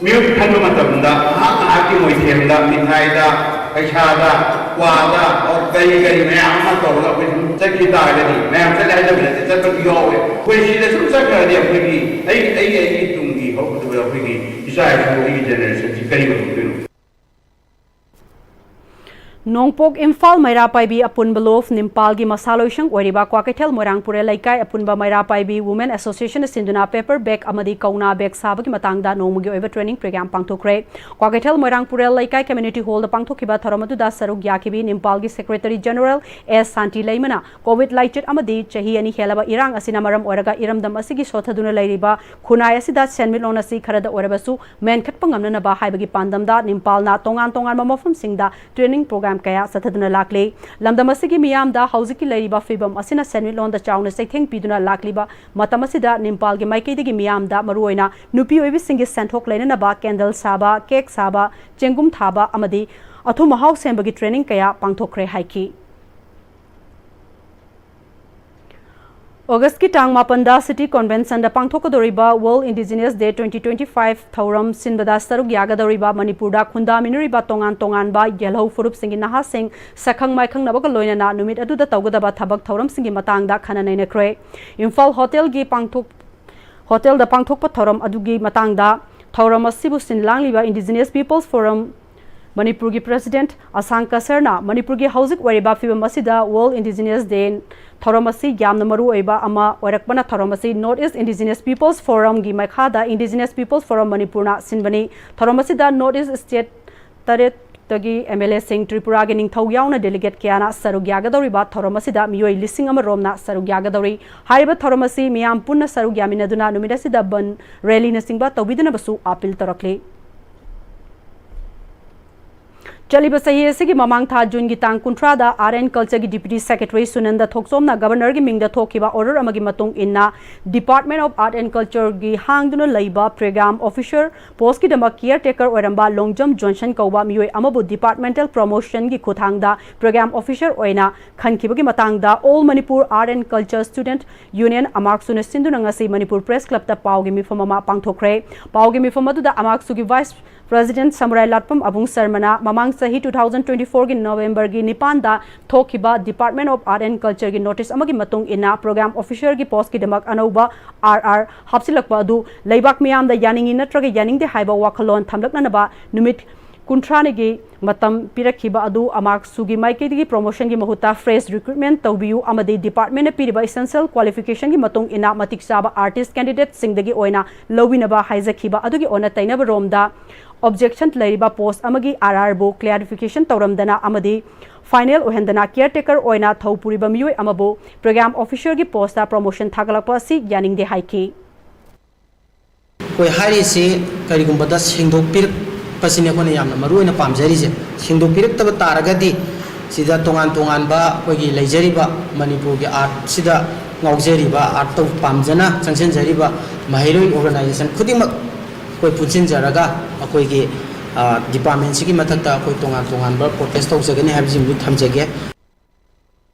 ꯃꯤꯍꯨꯠ ꯈꯟꯕ ꯃꯇꯝꯗ ꯉꯥꯏꯍꯥꯛ ꯉꯥꯏꯍꯥꯛꯀꯤ ꯃꯣꯏꯊꯦꯝꯗ, ꯃꯤꯊꯥꯏꯗ, ꯄꯩꯁꯥꯗ, ꯀ꯭ꯋꯥꯗ, ꯑꯣꯔ ꯀꯔꯤ ꯀꯔꯤ ꯃꯌꯥꯝ ꯑꯃ ꯇꯧꯔꯒ ꯑꯩꯈꯣꯏ ꯁꯨꯝ ꯆꯠꯈꯤ ꯇꯥꯔꯒꯗꯤ, ꯃꯌꯥꯝ ꯆꯠꯂꯦ ꯍꯥꯏꯖꯕ ꯅꯠꯇꯦ, ꯆꯠꯄꯁꯨ ꯌꯥꯎꯋꯦ꯫ ꯑꯩꯈꯣꯏ ꯁꯤꯗ ꯁꯨꯝ ꯆꯠꯈ꯭ꯔꯗꯤ ꯑꯩꯈꯣꯏꯒꯤ, ꯑꯩ, ꯑꯩ, ꯑꯩꯒꯤ ꯇꯨꯡꯒꯤ ꯍꯧꯒꯗꯕ ꯑꯩꯈꯣꯏꯒꯤ ꯏꯆꯥ ꯏꯁꯨ, ꯑꯩꯒꯤ generation ꯁꯤ ꯀꯔꯤ ꯑꯣꯏꯔꯛꯇꯣꯏꯅꯣ? ꯅꯣꯡꯄꯣꯛ ꯏꯝꯐꯥꯜ ꯃꯩꯔꯥ ꯄꯥꯏꯕꯤ ꯑꯄꯨꯟꯕ ꯂꯣꯐ ꯅꯤꯝꯄꯥꯜꯒꯤ ꯃꯁꯥ ꯂꯣꯏꯁꯪ ꯑꯣꯏꯔꯤꯕ ꯀ꯭ꯋꯥꯀꯩꯊꯦꯜ ꯃꯣꯏꯔꯥꯡ ꯄꯨꯔꯦꯜ ꯂꯩꯀꯥꯏ ꯑꯄꯨꯟꯕ ꯃꯩꯔꯥ ꯄꯥꯏꯕꯤ Women Association ꯁꯤꯟꯗꯨꯅ paper bag ꯑꯃꯗꯤ ꯀꯧꯅꯥ bag ꯁꯥꯕꯒꯤ ꯃꯇꯥꯡꯗ ꯅꯣꯡꯃꯒꯤ ꯑꯣꯏꯕ training program ꯄꯥꯡꯊꯣꯛꯈ꯭ꯔꯦ꯫ ꯀ꯭ꯋꯥꯀꯩꯊꯦꯜ ꯃꯣꯏꯔꯥꯡ ꯄꯨꯔꯦꯜ ꯂꯩꯀꯥꯏ community hall ꯗ ꯄꯥꯡꯊꯣꯛꯈꯤꯕ ꯊꯧꯔꯝ ꯑꯗꯨꯗ ꯁꯔꯨꯛ ꯌꯥꯈꯤꯕꯤ ꯅꯤꯝꯄꯥꯜꯒꯤ Secretary General S ꯁꯥꯟꯇꯤ ꯂꯩꯃꯅ COVID ꯂꯥꯏꯆꯠ ꯑꯃꯗꯤ ꯆꯍꯤ ꯑꯅꯤ ꯍꯦꯜꯂꯕ ꯏꯔꯥꯡ ꯑꯁꯤꯅ ꯃꯔꯝ ꯑꯣꯏꯔꯒ ꯏꯔꯝꯗꯝ ꯑꯁꯤꯒꯤ ꯁꯣꯠꯊꯗꯨꯅ ꯂꯩꯔꯤꯕ ꯈꯨꯟꯅꯥꯏ ꯑꯁꯤꯗ ꯁꯦꯟꯃꯤꯠꯂꯣꯟ ꯑꯁꯤ ꯈꯔꯗ ꯑꯣꯏꯔꯕꯁꯨ ꯃꯦꯟꯈꯠꯄ ꯉꯝꯅꯅꯕ ꯍꯥꯏꯕꯒꯤ ꯄꯥꯟꯗꯝꯗ ꯅꯤꯝꯄꯥꯜꯅ ꯇꯣꯉꯥꯟ ꯇꯣꯉꯥꯟꯕ ꯃꯐꯝꯁꯤꯡꯗ training program ꯀꯌꯥ ꯆꯠꯊꯗꯨꯅ ꯂꯥꯛꯂꯤ꯫ ꯂꯝꯗꯝ ꯑꯁꯤꯒꯤ ꯃꯤꯌꯥꯝꯗ ꯍꯧꯖꯤꯛꯀꯤ ꯂꯩꯔꯤꯕ ꯐꯤꯕꯝ ꯑꯁꯤꯅ ꯁꯦꯟꯃꯤꯠꯂꯣꯟꯗ ꯆꯥꯎꯅ ꯆꯩꯊꯦꯡ ꯄꯤꯗꯨꯅ ꯂꯥꯛꯂꯤꯕ ꯃꯇꯝ ꯑꯁꯤꯗ ꯅꯤꯝꯄꯥꯜꯒꯤ ꯃꯥꯏꯀꯩꯗꯒꯤ ꯃꯤꯌꯥꯝꯗ, ꯃꯔꯨꯑꯣꯏꯅ ꯅꯨꯄꯤ ꯑꯣꯏꯕꯤꯁꯤꯡꯒꯤ ꯁꯦꯟꯊꯣꯛ ꯂꯩꯅꯅꯕ candle ꯁꯥꯕ, cake ꯁꯥꯕ, ꯆꯦꯡꯒꯨꯝ ꯊꯥꯕ ꯑꯃꯗꯤ ꯑꯊꯨꯝ ꯑꯍꯥꯎ ꯁꯦꯝꯕꯒꯤ training ꯀꯌꯥ ꯄꯥꯡꯊꯣꯛꯈ꯭ꯔꯦ ꯍꯥꯏꯈꯤ꯫ ꯑꯣꯒꯁꯀꯤ ꯇꯥꯡ ꯃꯥꯄꯟꯗ City Convention ꯗ ꯄꯥꯡꯊꯣꯛꯀꯗꯧꯔꯤꯕ World Indigenous Day twenty twenty-five ꯊꯧꯔꯝ ꯁꯤꯟꯕꯗ ꯁꯔꯨꯛ ꯌꯥꯒꯗꯧꯔꯤꯕ ꯃꯅꯤꯄꯨꯔꯗ ꯈꯨꯟꯗꯥꯃꯤꯟꯅꯔꯤꯕ ꯇꯣꯉꯥꯟ ꯇꯣꯉꯥꯟꯕ ꯌꯦꯜꯍꯧ ꯐꯨꯔꯨꯞꯁꯤꯡꯒꯤ ꯅꯍꯥꯁꯤꯡ ꯁꯛꯈꯪ ꯃꯥꯏꯈꯪꯅꯕꯒ ꯂꯣꯏꯅꯅ ꯅꯨꯃꯤꯠ ꯑꯗꯨꯗ ꯇꯧꯒꯗꯕ ꯊꯕꯛ ꯊꯧꯔꯝꯁꯤꯡꯒꯤ ꯃꯇꯥꯡꯗ ꯈꯟꯅ ꯅꯩꯅꯈ꯭ꯔꯦ꯫ ꯏꯝꯐꯥꯜ ꯍꯣꯇꯦꯜꯒꯤ ꯄꯥꯡꯊꯣꯛ-, ꯍꯣꯇꯦꯜꯗ ꯄꯥꯡꯊꯣꯛꯄ ꯊꯧꯔꯝ ꯑꯗꯨꯒꯤ ꯃꯇꯥꯡꯗ ꯊꯧꯔꯝ ꯑꯁꯤꯕꯨ ꯁꯤꯟ ꯂꯥꯡꯂꯤꯕ Indigenous Peoples Forum ꯃꯅꯤꯄꯨꯔꯒꯤ ꯄ꯭ꯔꯦꯁꯤꯗꯦꯟꯠ ꯑꯁꯥꯡ ꯀꯁꯔꯅ ꯃꯅꯤꯄꯨꯔꯒꯤ ꯍꯧꯖꯤꯛ ꯑꯣꯏꯔꯤꯕ ꯐꯤꯕꯝ ꯑꯁꯤꯗ World Indigenous Day ꯊꯧꯔꯝ ꯑꯁꯤ ꯌꯥꯝꯅ ꯃꯔꯨ ꯑꯣꯏꯕ ꯑꯃ ꯑꯣꯏꯔꯛꯄꯅ ꯊꯧꯔꯝ ꯑꯁꯤ North East Indigenous People's Forumꯒꯤ ꯃꯈꯥꯗ Indigenous People's Forum ꯃꯅꯤꯄꯨꯔꯅ ꯁꯤꯟꯕꯅꯤ꯫ ꯊꯧꯔꯝ ꯑꯁꯤꯗ North East State ꯇꯔꯦꯠꯇꯒꯤ M L Aꯁꯤꯡ, ꯇ꯭ꯔꯤꯄꯨꯔꯥꯒꯤ ꯅꯤꯡꯊꯧ ꯌꯥꯎꯅ delegate ꯀꯌꯥꯅ ꯁꯔꯨꯛ ꯌꯥꯒꯗꯧꯔꯤꯕ ꯊꯧꯔꯝ ꯑꯁꯤꯗ ꯃꯤꯑꯣꯏ ꯂꯤꯁꯤꯡ ꯑꯃ ꯔꯣꯝꯅ ꯁꯔꯨꯛ ꯌꯥꯒꯗꯧꯔꯤ꯫ ꯍꯥꯏꯔꯤꯕ ꯊꯧꯔꯝ ꯑꯁꯤ ꯃꯤꯌꯥꯝ ꯄꯨꯟꯅ ꯁꯔꯨꯛ ꯌꯥꯃꯤꯟꯅꯗꯨꯅ ꯅꯨꯃꯤꯠ ꯑꯁꯤꯗ ꯕꯟ ꯔꯦꯂꯤꯅꯆꯤꯡꯕ ꯇꯧꯕꯤꯗꯅꯕꯁꯨ appeal ꯇꯧꯔꯛꯂꯤ꯫ ꯆꯠꯂꯤꯕ ꯆꯍꯤ ꯑꯁꯤꯒꯤ ꯃꯃꯥꯡ ꯊꯥ ꯖꯨꯟꯒꯤ ꯇꯥꯡ ꯀꯨꯟꯊ꯭ꯔꯥꯗ Art and Cultureꯒꯤ Deputy Secretary ꯁꯨꯅꯟꯗ ꯊꯣꯛꯆꯣꯝꯅ Governorꯒꯤ ꯃꯤꯡꯗ ꯊꯣꯛꯈꯤꯕ order ꯑꯃꯒꯤ ꯃꯇꯨꯡ ꯏꯟꯅ Department of Art and Cultureꯒꯤ ꯍꯥꯡꯗꯨꯅ ꯂꯩꯕ program officer postꯀꯤꯗꯃꯛ caretaker ꯑꯣꯏꯔꯝꯕ ꯂꯣꯡꯖꯝ ꯖꯣꯟꯁꯟ ꯀꯧꯕ ꯃꯤꯑꯣꯏ ꯑꯃꯕꯨ departmental promotionꯒꯤ ꯈꯨꯠꯊꯥꯡꯗ program officer ꯑꯣꯏꯅ ꯈꯟꯈꯤꯕꯒꯤ ꯃꯇꯥꯡꯗ All Manipur Art and Culture Student Union, AMARCSUꯅ ꯁꯤꯟꯗꯨꯅ ꯉꯁꯤ ꯃꯅꯤꯄꯨꯔ Press Clubꯇ ꯄꯥꯎꯒꯤ ꯃꯤꯐꯝ ꯑꯃ ꯄꯥꯡꯊꯣꯛꯈ꯭ꯔꯦ꯫ ꯄꯥꯎꯒꯤ ꯃꯤꯐꯝ ꯑꯗꯨꯗ AMARCSUꯒꯤ Vice President ꯁꯃꯨꯔꯥꯏ ꯂꯥꯠꯄꯝ ꯑꯕꯨꯡ ꯁꯔꯃꯅ ꯃꯃꯥꯡ ꯆꯍꯤ two thousand twenty fourꯒꯤ Novemberꯒꯤ ꯅꯤꯄꯥꯟꯗ ꯊꯣꯛꯈꯤꯕ Department of Art and Cultureꯒꯤ notice ꯑꯃꯒꯤ ꯃꯇꯨꯡ ꯏꯟꯅ program officerꯒꯤ postꯀꯤꯗꯃꯛ ꯑꯅꯧꯕ R R ꯍꯥꯞꯆꯤꯜꯂꯛꯄ ꯑꯗꯨ ꯂꯩꯕꯥꯛ ꯃꯤꯌꯥꯝꯗ ꯌꯥꯅꯤꯡꯏ ꯅꯠꯇ꯭ꯔꯒ ꯌꯥꯅꯤꯡꯗꯦ ꯍꯥꯏꯕ ꯋꯥꯈꯜꯂꯣꯟ ꯊꯝꯂꯛꯅꯅꯕ ꯅꯨꯃꯤꯠ ꯀꯨꯟꯊ꯭ꯔꯥꯅꯤꯒꯤ ꯃꯇꯝ ꯄꯤꯔꯛꯈꯤꯕ ꯑꯗꯨ AMARCSUꯒꯤ ꯃꯥꯏꯀꯩꯗꯒꯤ promotionꯒꯤ ꯃꯍꯨꯠꯇ fresh recruitment ꯇꯧꯕꯤꯌꯨ ꯑꯃꯗꯤ departmentꯅ ꯄꯤꯔꯤꯕ essential qualificationꯒꯤ ꯃꯇꯨꯡ ꯏꯟꯅ ꯃꯇꯤꯛ ꯆꯥꯕ artist candidateꯁꯤꯡꯗꯒꯤ ꯑꯣꯏꯅ ꯂꯧꯕꯤꯅꯕ ꯍꯥꯏꯖꯈꯤꯕ ꯑꯗꯨꯒꯤ ꯑꯣꯟꯅ ꯇꯩꯅꯕ ꯔꯣꯝꯗ objection ꯂꯩꯔꯤꯕ post ꯑꯃꯒꯤ R Rꯕꯨ clarification ꯇꯧꯔꯝꯗꯅ ꯑꯃꯗꯤ final ꯑꯣꯏꯍꯟꯗꯅ caretaker ꯑꯣꯏꯅ ꯊꯧ ꯄꯨꯔꯤꯕ ꯃꯤꯑꯣꯏ ꯑꯃꯕꯨ program officerꯒꯤ postꯇ promotion ꯊꯥꯒꯠꯂꯛꯄ ꯑꯁꯤ ꯌꯥꯅꯤꯡꯗꯦ ꯍꯥꯏꯈꯤ꯫ ꯑꯩꯈꯣꯏ ꯍꯥꯏꯔꯤꯁꯤ ꯀꯔꯤꯒꯨꯝꯕꯗ ꯁꯦꯡꯗꯣꯛꯄꯤꯔꯛꯄꯁꯤꯅꯤ ꯑꯩꯈꯣꯏꯅ ꯌꯥꯝꯅ ꯃꯔꯨ ꯑꯣꯏꯅ ꯄꯥꯝꯖꯔꯤꯁꯦ꯫ ꯁꯦꯡꯗꯣꯛꯄꯤꯔꯛꯇꯕ ꯇꯥꯔꯒꯗꯤ ꯁꯤꯗ ꯇꯣꯉꯥꯟ ꯇꯣꯉꯥꯟꯕ ꯑꯩꯈꯣꯏꯒꯤ ꯂꯩꯖꯔꯤꯕ ꯃꯅꯤꯄꯨꯔꯒꯤ artꯁꯤꯗ ꯉꯥꯎꯖꯔꯤꯕ, art ꯇꯧ ꯄꯥꯝꯖꯅ ꯆꯪꯁꯤꯟꯖꯔꯤꯕ ꯃꯍꯩꯔꯣꯏ organisation ꯈꯨꯗꯤꯡꯃꯛ ꯑꯩꯈꯣꯏ ꯄꯨꯟꯁꯤꯟꯖꯔꯒ ꯑꯩꯈꯣꯏꯒꯤ, ꯑ, departmentꯁꯤꯒꯤ ꯃꯊꯛꯇ ꯑꯩꯈꯣꯏ ꯇꯣꯉꯥꯟ ꯇꯣꯉꯥꯟꯕ protest ꯇꯧꯖꯒꯅꯤ ꯍꯥꯏꯕꯁꯤꯃꯗꯤ ꯊꯝꯖꯒꯦ꯫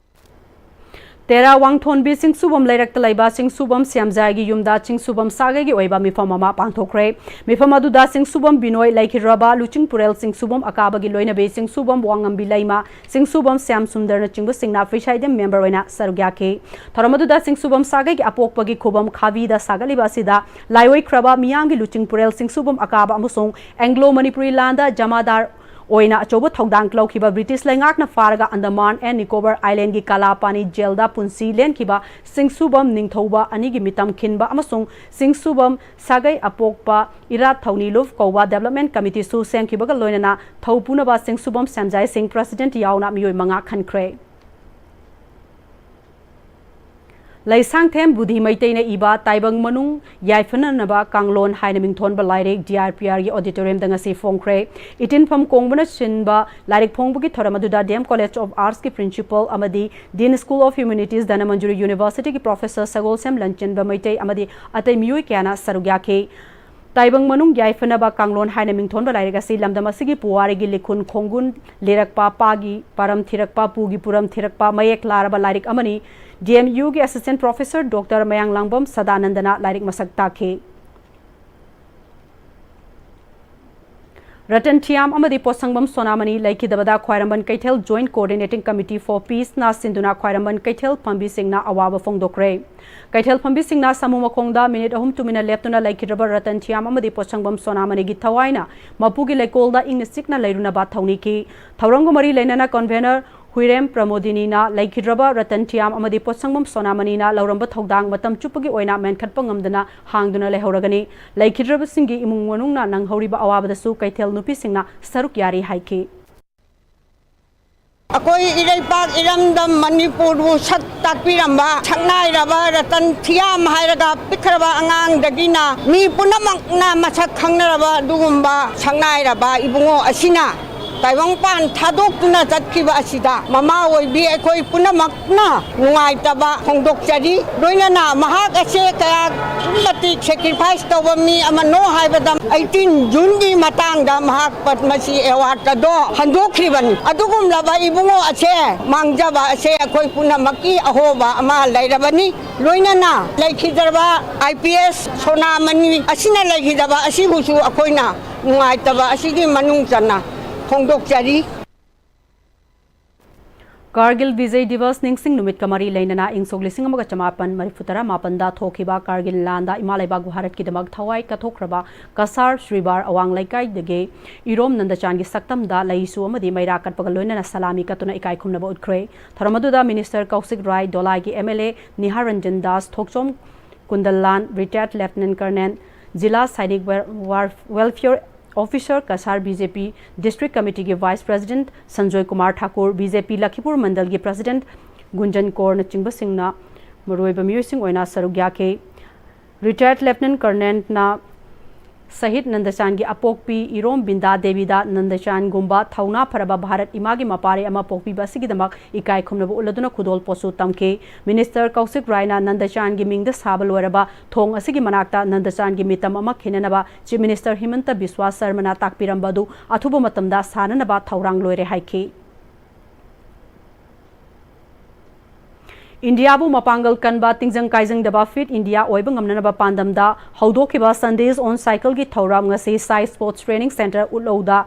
ꯇꯦꯔꯥ ꯋꯥꯡꯊꯣꯟꯕꯤ ꯆꯤꯡꯁꯨꯕꯝ ꯂꯩꯔꯛꯇ ꯂꯩꯕ ꯆꯤꯡꯁꯨꯕꯝ ꯁ꯭ꯌꯥꯝꯖꯥꯏꯒꯤ ꯌꯨꯝꯗ ꯆꯤꯡꯁꯨꯕꯝ ꯁꯥꯒꯩꯒꯤ ꯑꯣꯏꯕ ꯃꯤꯐꯝ ꯑꯃ ꯄꯥꯡꯊꯣꯛꯈ꯭ꯔꯦ꯫ ꯃꯤꯐꯝ ꯑꯗꯨꯗ ꯆꯤꯡꯁꯨꯕꯝ ꯕꯤꯅꯣꯏ, ꯂꯩꯈꯤꯗ꯭ꯔꯕ ꯂꯨꯆꯤꯡꯄꯨꯔꯦꯜ ꯆꯤꯡꯁꯨꯕꯝ ꯑꯀꯥꯕꯒꯤ ꯂꯣꯏꯅꯕꯤ ꯆꯤꯡꯁꯨꯕꯝ ꯋꯥꯉꯝꯕꯤ ꯂꯩꯃ, ꯆꯤꯡꯁꯨꯕꯝ ꯁ꯭ꯌꯥꯝ ꯁꯨꯟꯗꯔꯅꯆꯤꯡꯕꯁꯤꯡꯅ ꯄ꯭ꯔꯤꯁꯥꯏꯗꯤꯡ member ꯑꯣꯏꯅ ꯁꯔꯨꯛ ꯌꯥꯈꯤ꯫ ꯊꯧꯔꯝ ꯑꯗꯨꯗ ꯆꯤꯡꯁꯨꯕꯝ ꯁꯥꯒꯩꯒꯤ ꯑꯄꯣꯛꯄꯒꯤ ꯈꯨꯕꯝ ꯈꯥꯕꯤꯗ ꯁꯥꯒꯠꯂꯤꯕ ꯑꯁꯤꯗ ꯂꯥꯏꯑꯣꯏꯈ꯭ꯔꯕ ꯃꯤꯌꯥꯝꯒꯤ ꯂꯨꯆꯤꯡꯄꯨꯔꯦꯜ ꯆꯤꯡꯁꯨꯕꯝ ꯑꯀꯥꯕ ꯑꯃꯁꯨꯡ Anglo Manipuri ꯂꯥꯟꯗ ꯖꯃꯥꯗꯥꯔ ꯑꯣꯏꯅ ꯑꯆꯧꯕ ꯊꯧꯗꯥꯡ ꯂꯧꯈꯤꯕ ꯕ꯭ꯔꯤꯇꯤꯁ ꯂꯩꯉꯥꯛꯅ ꯐꯥꯔꯒ ꯑꯟꯗꯃꯥꯟ ꯑꯦꯟ ꯅꯤꯀꯣꯕꯔ ꯑꯥꯏꯂꯦꯟꯒꯤ ꯀꯥꯂꯥꯄꯥꯅꯤ ꯖꯦꯜꯗ ꯄꯨꯟꯁꯤ ꯂꯦꯟꯈꯤꯕ ꯁꯤꯡꯁꯨꯕꯝ ꯅꯤꯡꯊꯧꯕ ꯑꯅꯤꯒꯤ ꯃꯤꯇꯝ ꯈꯤꯟꯕ ꯑꯃꯁꯨꯡ ꯁꯤꯡꯁꯨꯕꯝ ꯁꯥꯒꯩ ꯑꯄꯣꯛꯄ ꯏꯔꯥꯠ ꯊꯧꯅꯤꯂꯨꯞ ꯀꯧꯕ ꯗꯦꯕꯂꯞꯃꯦꯟ ꯀꯃꯤꯇꯤꯁꯨ ꯁꯦꯝꯈꯤꯕꯒ ꯂꯣꯏꯅꯅ ꯊꯧꯄꯨꯅꯕ ꯁꯤꯡꯁꯨꯕꯝ ꯁꯦꯝꯖꯥꯏ ꯁꯤꯡ ꯄ꯭ꯔꯁꯤꯗꯦꯟꯠ ꯌꯥꯎꯅ ꯃꯤꯑꯣꯏ ꯃꯉꯥ ꯈꯟꯈ꯭ꯔꯦ꯫ ꯂꯩꯁꯥꯡꯊꯦꯝ ꯕꯨꯙꯤ ꯃꯩꯇꯩꯅ ꯏꯕ ꯇꯥꯏꯕꯪ ꯃꯅꯨꯡ ꯌꯥꯏꯐꯅꯅꯕ ꯀꯥꯡꯂꯣꯟ ꯍꯥꯏꯅ ꯃꯤꯡꯊꯣꯟꯕ ꯂꯥꯏꯔꯤꯛ ꯗꯤ ꯑꯥꯔ ꯄꯤ ꯑꯥꯔꯒꯤ ꯑꯣꯗꯤꯇꯣꯔꯤꯌꯝꯗ ꯉꯁꯤ ꯐꯣꯡꯈ꯭ꯔꯦ꯫ ꯏꯇꯤꯟꯐꯝ ꯀꯣꯡꯕꯅ ꯁꯤꯟꯕ ꯂꯥꯏꯔꯤꯛ ꯐꯣꯡꯕꯒꯤ ꯊꯧꯔꯝ ꯑꯗꯨꯗ ꯗꯤ ꯑꯦꯝ ꯀꯣꯂꯦꯖ ꯑꯣꯐ ꯑꯥꯔꯠꯁꯀꯤ ꯄ꯭ꯔꯤꯟꯁꯤꯄꯜ ꯑꯃꯗꯤ dean school of humanities Dhanamanjuri ꯌꯨꯅꯤꯚꯔꯁꯤꯇꯤꯒꯤ ꯄ꯭ꯔꯣꯐꯦꯁꯔ ꯁꯒꯣꯜꯁꯦꯝ ꯂꯟꯆꯦꯟꯕ ꯃꯩꯇꯩ ꯑꯃꯗꯤ ꯑꯇꯩ ꯃꯤꯑꯣꯏ ꯀꯌꯥꯅ ꯁꯔꯨꯛ ꯌꯥꯈꯤ꯫ ꯇꯥꯏꯕꯪ ꯃꯅꯨꯡ ꯌꯥꯏꯐꯅꯕ ꯀꯥꯡꯂꯣꯟ ꯍꯥꯏꯅ ꯃꯤꯡꯊꯣꯟꯕ ꯂꯥꯏꯔꯤꯛ ꯑꯁꯤ ꯂꯝꯗꯝ ꯑꯁꯤꯒꯤ ꯄꯨꯋꯥꯔꯤꯒꯤ ꯂꯤꯈꯨꯟ ꯈꯣꯡꯒꯨꯟ ꯂꯤꯔꯛꯄ, ꯄꯥꯒꯤ ꯄꯥꯔꯝ ꯊꯤꯔꯛꯄ, ꯄꯨꯒꯤ ꯄꯨꯔꯝ ꯊꯤꯔꯛꯄ ꯃꯌꯦꯛ ꯂꯥꯔꯕ ꯂꯥꯏꯔꯤꯛ ꯑꯃꯅꯤ꯫ ꯗꯤ ꯑꯦꯝ ꯌꯨꯒꯤ ꯑꯦꯁꯤꯁꯇꯦꯟꯠ ꯄ꯭ꯔꯣꯐꯦꯁꯔ ꯗꯣꯛꯇꯔ ꯃꯌꯥꯡꯂꯥꯡꯕꯝ ꯁꯗꯥꯅꯟꯗꯅ ꯂꯥꯏꯔꯤꯛ ꯃꯁꯛ ꯇꯥꯛꯈꯤ꯫ ꯔꯇꯟ ꯊꯤꯌꯥꯝ ꯑꯃꯗꯤ ꯄꯣꯠꯁꯪꯕꯝ ꯁꯣꯅꯥꯃꯅꯤ ꯂꯩꯈꯤꯗꯕꯗ ꯈ꯭ꯋꯥꯏꯔꯝꯕꯟ ꯀꯩꯊꯦꯜ Joint Coordinating Committee for Peaceꯅ ꯁꯤꯟꯗꯨꯅ ꯈ꯭ꯋꯥꯏꯔꯝꯕꯟ ꯀꯩꯊꯦꯜ ꯐꯝꯕꯤꯁꯤꯡꯅ ꯑꯋꯥꯕ ꯐꯣꯡꯗꯣꯛꯈ꯭ꯔꯦ꯫ ꯀꯩꯊꯦꯜ ꯐꯝꯕꯤꯁꯤꯡꯅ ꯁꯥꯃꯨ ꯃꯈꯣꯡꯗ ꯃꯤꯅꯤꯠ ꯑꯍꯨꯝ ꯇꯨꯃꯤꯟꯅ ꯂꯦꯞꯇꯨꯅ ꯂꯩꯈꯤꯗ꯭ꯔꯕ ꯔꯇꯟ ꯊꯤꯌꯥꯝ ꯑꯃꯗꯤ ꯄꯣꯠꯁꯪꯕꯝ ꯁꯣꯅꯥꯃꯅꯤꯒꯤ ꯊꯋꯥꯏꯅ ꯃꯄꯨꯒꯤ ꯂꯩꯀꯣꯜꯗ ꯏꯪꯅ ꯆꯤꯛꯅ ꯂꯩꯔꯨꯅꯕ ꯊꯧꯅꯤꯈꯤ꯫ ꯊꯧꯔꯝꯒ ꯃꯔꯤ ꯂꯩꯅꯅ ꯀꯟꯚꯦꯅꯔ ꯍꯨꯏꯔꯦꯝ ꯄ꯭ꯔꯃꯣꯗꯤꯅꯤꯅ ꯂꯩꯈꯤꯗ꯭ꯔꯕ ꯔꯇꯟ ꯊꯤꯌꯥꯝ ꯑꯃꯗꯤ ꯄꯣꯠꯁꯪꯕꯝ ꯁꯣꯅꯥꯃꯅꯤꯅ ꯂꯧꯔꯝꯕ ꯊꯧꯗꯥꯡ ꯃꯇꯝ ꯆꯨꯞꯄꯒꯤ ꯑꯣꯏꯅ ꯃꯦꯟꯈꯠꯄ ꯉꯝꯗꯅ ꯍꯥꯡꯗꯨꯅ ꯂꯩꯍꯧꯔꯒꯅꯤ꯫ ꯂꯩꯈꯤꯗ꯭ꯔꯕꯁꯤꯡꯒꯤ ꯏꯃꯨꯡ ꯃꯅꯨꯡꯅ ꯅꯪꯍꯧꯔꯤꯕ ꯑꯋꯥꯕꯗꯁꯨ ꯀꯩꯊꯦꯜ ꯅꯨꯄꯤꯁꯤꯡꯅ ꯁꯔꯨꯛ ꯌꯥꯔꯤ ꯍꯥꯏꯈꯤ꯫ ꯑꯩꯈꯣꯏ ꯏꯔꯩꯄꯥꯛ ꯏꯔꯝꯗꯝ ꯃꯅꯤꯄꯨꯔꯕꯨ ꯁꯛ ꯇꯥꯛꯄꯤꯔꯝꯕ ꯁꯛꯅꯥꯏꯔꯕ ꯔꯇꯟ ꯊꯤꯌꯥꯝ ꯍꯥꯏꯔꯒ ꯄꯤꯛꯈ꯭ꯔꯕ ꯑꯉꯥꯡꯗꯒꯤꯅ ꯃꯤ ꯄꯨꯝꯅꯃꯛꯅ ꯃꯁꯛ ꯈꯪꯅꯔꯕ ꯑꯗꯨꯒꯨꯝꯕ ꯁꯛꯅꯥꯏꯔꯕ ꯏꯕꯨꯡꯉꯣ ꯑꯁꯤꯅ ꯇꯥꯏꯕꯪꯄꯥꯟ ꯊꯥꯗꯣꯛꯇꯨꯅ ꯆꯠꯈꯤꯕ ꯑꯁꯤꯗ ꯃꯃꯥ ꯑꯣꯏꯕꯤ ꯑꯩꯈꯣꯏ ꯄꯨꯝꯅꯃꯛꯅ ꯅꯨꯡꯉꯥꯏꯇꯕ ꯐꯣꯡꯗꯣꯛꯆꯔꯤ꯫ ꯂꯣꯏꯅꯅ ꯃꯍꯥꯛ ꯑꯁꯦ ꯀꯌꯥ ꯃꯇꯤꯛ sacrifice ꯇꯧꯕ ꯃꯤ ꯑꯃꯅꯣ ꯍꯥꯏꯕꯗ eighteen Juneꯒꯤ ꯃꯇꯥꯡꯗ ꯃꯍꯥꯛ ꯄꯗꯃꯁ꯭ꯔꯤ award ꯑꯗꯣ ꯍꯟꯗꯣꯛꯈ꯭ꯔꯤꯕꯅꯤ꯫ ꯑꯗꯨꯒꯨꯝꯂꯕ ꯏꯕꯨꯡꯉꯣ ꯑꯁꯦ ꯃꯥꯡꯖꯕ ꯑꯁꯦ ꯑꯩꯈꯣꯏ ꯄꯨꯝꯅꯃꯛꯀꯤ ꯑꯍꯣꯕ ꯑꯃ ꯂꯩꯔꯕꯅꯤ꯫ ꯂꯣꯏꯅꯅ ꯂꯩꯈꯤꯗ꯭ꯔꯕ I P S ꯁꯣꯅꯥꯃꯅꯤ ꯑꯁꯤꯅ ꯂꯩꯈꯤꯗꯕ ꯑꯁꯤꯕꯨꯁꯨ ꯑꯩꯈꯣꯏꯅ ꯅꯨꯡꯉꯥꯏꯇꯕ ꯑꯁꯤꯒꯤ ꯃꯅꯨꯡ ꯆꯟꯅ ꯐꯣꯡꯗꯣꯛꯆꯔꯤ꯫ ꯀꯥꯔꯒꯤꯜ ꯕꯤꯖꯌ ꯗꯤꯕꯁ ꯅꯤꯡꯁꯤꯡ ꯅꯨꯃꯤꯠꯀ ꯃꯔꯤ ꯂꯩꯅꯅ ꯏꯪ ꯁꯣꯛ ꯂꯤꯁꯤꯡ ꯑꯃꯒ ꯆꯃꯥꯄꯟ ꯃꯔꯤꯐꯨ ꯇꯔꯥ ꯃꯥꯄꯟꯗ ꯊꯣꯛꯈꯤꯕ ꯀꯥꯔꯒꯤꯜ ꯂꯥꯟꯗ ꯏꯃꯥ ꯂꯩꯕꯥꯛ ꯚꯥꯔꯠꯀꯤꯗꯃꯛ ꯊꯋꯥꯏ ꯀꯠꯊꯣꯛꯈ꯭ꯔꯕ ꯀꯁꯥꯔ ꯁ꯭ꯔꯤꯕꯥꯔ ꯑꯋꯥꯡ ꯂꯩꯀꯥꯏꯗꯒꯤ ꯏꯔꯣꯝ ꯅꯟꯗꯆꯥꯟꯒꯤ ꯁꯛꯇꯝꯗ ꯂꯩꯁꯨ ꯑꯃꯗꯤ ꯃꯩꯔꯥ ꯀꯠꯄꯒ ꯂꯣꯏꯅꯅ ꯁꯂꯥꯃꯤ ꯀꯠꯇꯨꯅ ꯏꯀꯥꯏ ꯈꯨꯝꯅꯕ ꯎꯠꯈ꯭ꯔꯦ꯫ ꯊꯧꯔꯝ ꯑꯗꯨꯗ ꯃꯤꯅꯤꯁꯇꯔ ꯀꯧꯁꯤꯛ ꯔꯥꯏ, ꯗꯣꯂꯥꯏꯒꯤ M L A Nihar Ranjan Das, Thokchom Kundallan, retired lieutenant colonel, Zila Sainik ꯋꯦꯜ-, ꯋꯥꯔ-, welfare officer Kasar B J P district ꯀꯃꯤꯇꯤꯒꯤ vice president Sanjoy Kumar Thakur, B J P Lakhipur ꯃꯟꯗꯜꯒꯤ ꯄ꯭ꯔꯦꯁꯤꯗꯦꯟꯠ ꯒꯨꯟꯖꯟ ꯀꯣꯔꯅꯆꯤꯡꯕꯁꯤꯡꯅ ꯃꯔꯨꯑꯣꯏꯕ ꯃꯤꯑꯣꯏꯁꯤꯡ ꯑꯣꯏꯅ ꯁꯔꯨꯛ ꯌꯥꯈꯤ꯫ ꯔꯤꯇꯥꯌꯔꯗ ꯂꯦꯐꯇꯤꯅꯦꯟꯠ ꯀꯔꯅꯦꯜꯅ ꯁꯍꯤꯗ ꯅꯟꯗꯆꯥꯟꯒꯤ ꯑꯄꯣꯛꯄꯤ ꯏꯔꯣꯝ ꯕꯤꯟꯗꯥ ꯗꯦꯕꯤꯗ ꯅꯟꯗꯆꯥꯟꯒꯨꯝꯕ ꯊꯧꯅꯥ ꯐꯔꯕ ꯚꯥꯔꯠ ꯏꯃꯥꯒꯤ ꯃꯄꯥꯔꯤ ꯑꯃ ꯄꯣꯛꯄꯤꯕ ꯑꯁꯤꯒꯤꯗꯃꯛ ꯏꯀꯥꯏ ꯈꯨꯝꯅꯕ ꯎꯠꯂꯗꯨꯅ ꯈꯨꯗꯣꯜ ꯄꯣꯠꯁꯨ ꯇꯝꯈꯤ꯫ ꯃꯤꯅꯤꯁꯇꯔ ꯀꯧꯁꯤꯛ ꯔꯥꯏꯅ ꯅꯟꯗꯆꯥꯟꯒꯤ ꯃꯤꯡꯗ ꯁꯥꯕ ꯂꯣꯏꯔꯕ ꯊꯣꯡ ꯑꯁꯤꯒꯤ ꯃꯅꯥꯛꯇ ꯅꯟꯗꯆꯥꯟꯒꯤ ꯃꯤꯇꯝ ꯑꯃ ꯈꯤꯟꯅꯅꯕ ꯆꯤꯐ ꯃꯤꯅꯤꯁꯇꯔ ꯍꯤꯃꯟꯇ ꯕꯤꯁ꯭ꯋꯥ ꯁꯔꯃꯅ ꯇꯥꯛꯄꯤꯔꯝꯕ ꯑꯗꯨ ꯑꯊꯨꯕ ꯃꯇꯝꯗ ꯁꯥꯅꯅꯕ ꯊꯧꯔꯥꯡ ꯂꯣꯏꯔꯦ ꯍꯥꯏꯈꯤ꯫ ꯏꯟꯗꯤꯌꯥꯕꯨ ꯃꯄꯥꯡꯒꯜ ꯀꯟꯕ, ꯇꯤꯡꯖꯪ ꯀꯥꯏꯖꯪꯗꯕ ꯐꯤꯠ ꯏꯟꯗꯤꯌꯥ ꯑꯣꯏꯕ ꯉꯝꯅꯅꯕ ꯄꯥꯟꯗꯝꯗ ꯍꯧꯗꯣꯛꯈꯤꯕ Sundays on Cycleꯒꯤ ꯊꯧꯔꯝ ꯉꯁꯤ ꯁꯥꯏ ꯁ꯭ꯄꯣꯔꯠꯁ ꯇ꯭ꯔꯦꯅꯤꯡ ꯁꯦꯟꯇꯔ ꯎꯠꯂꯧꯗ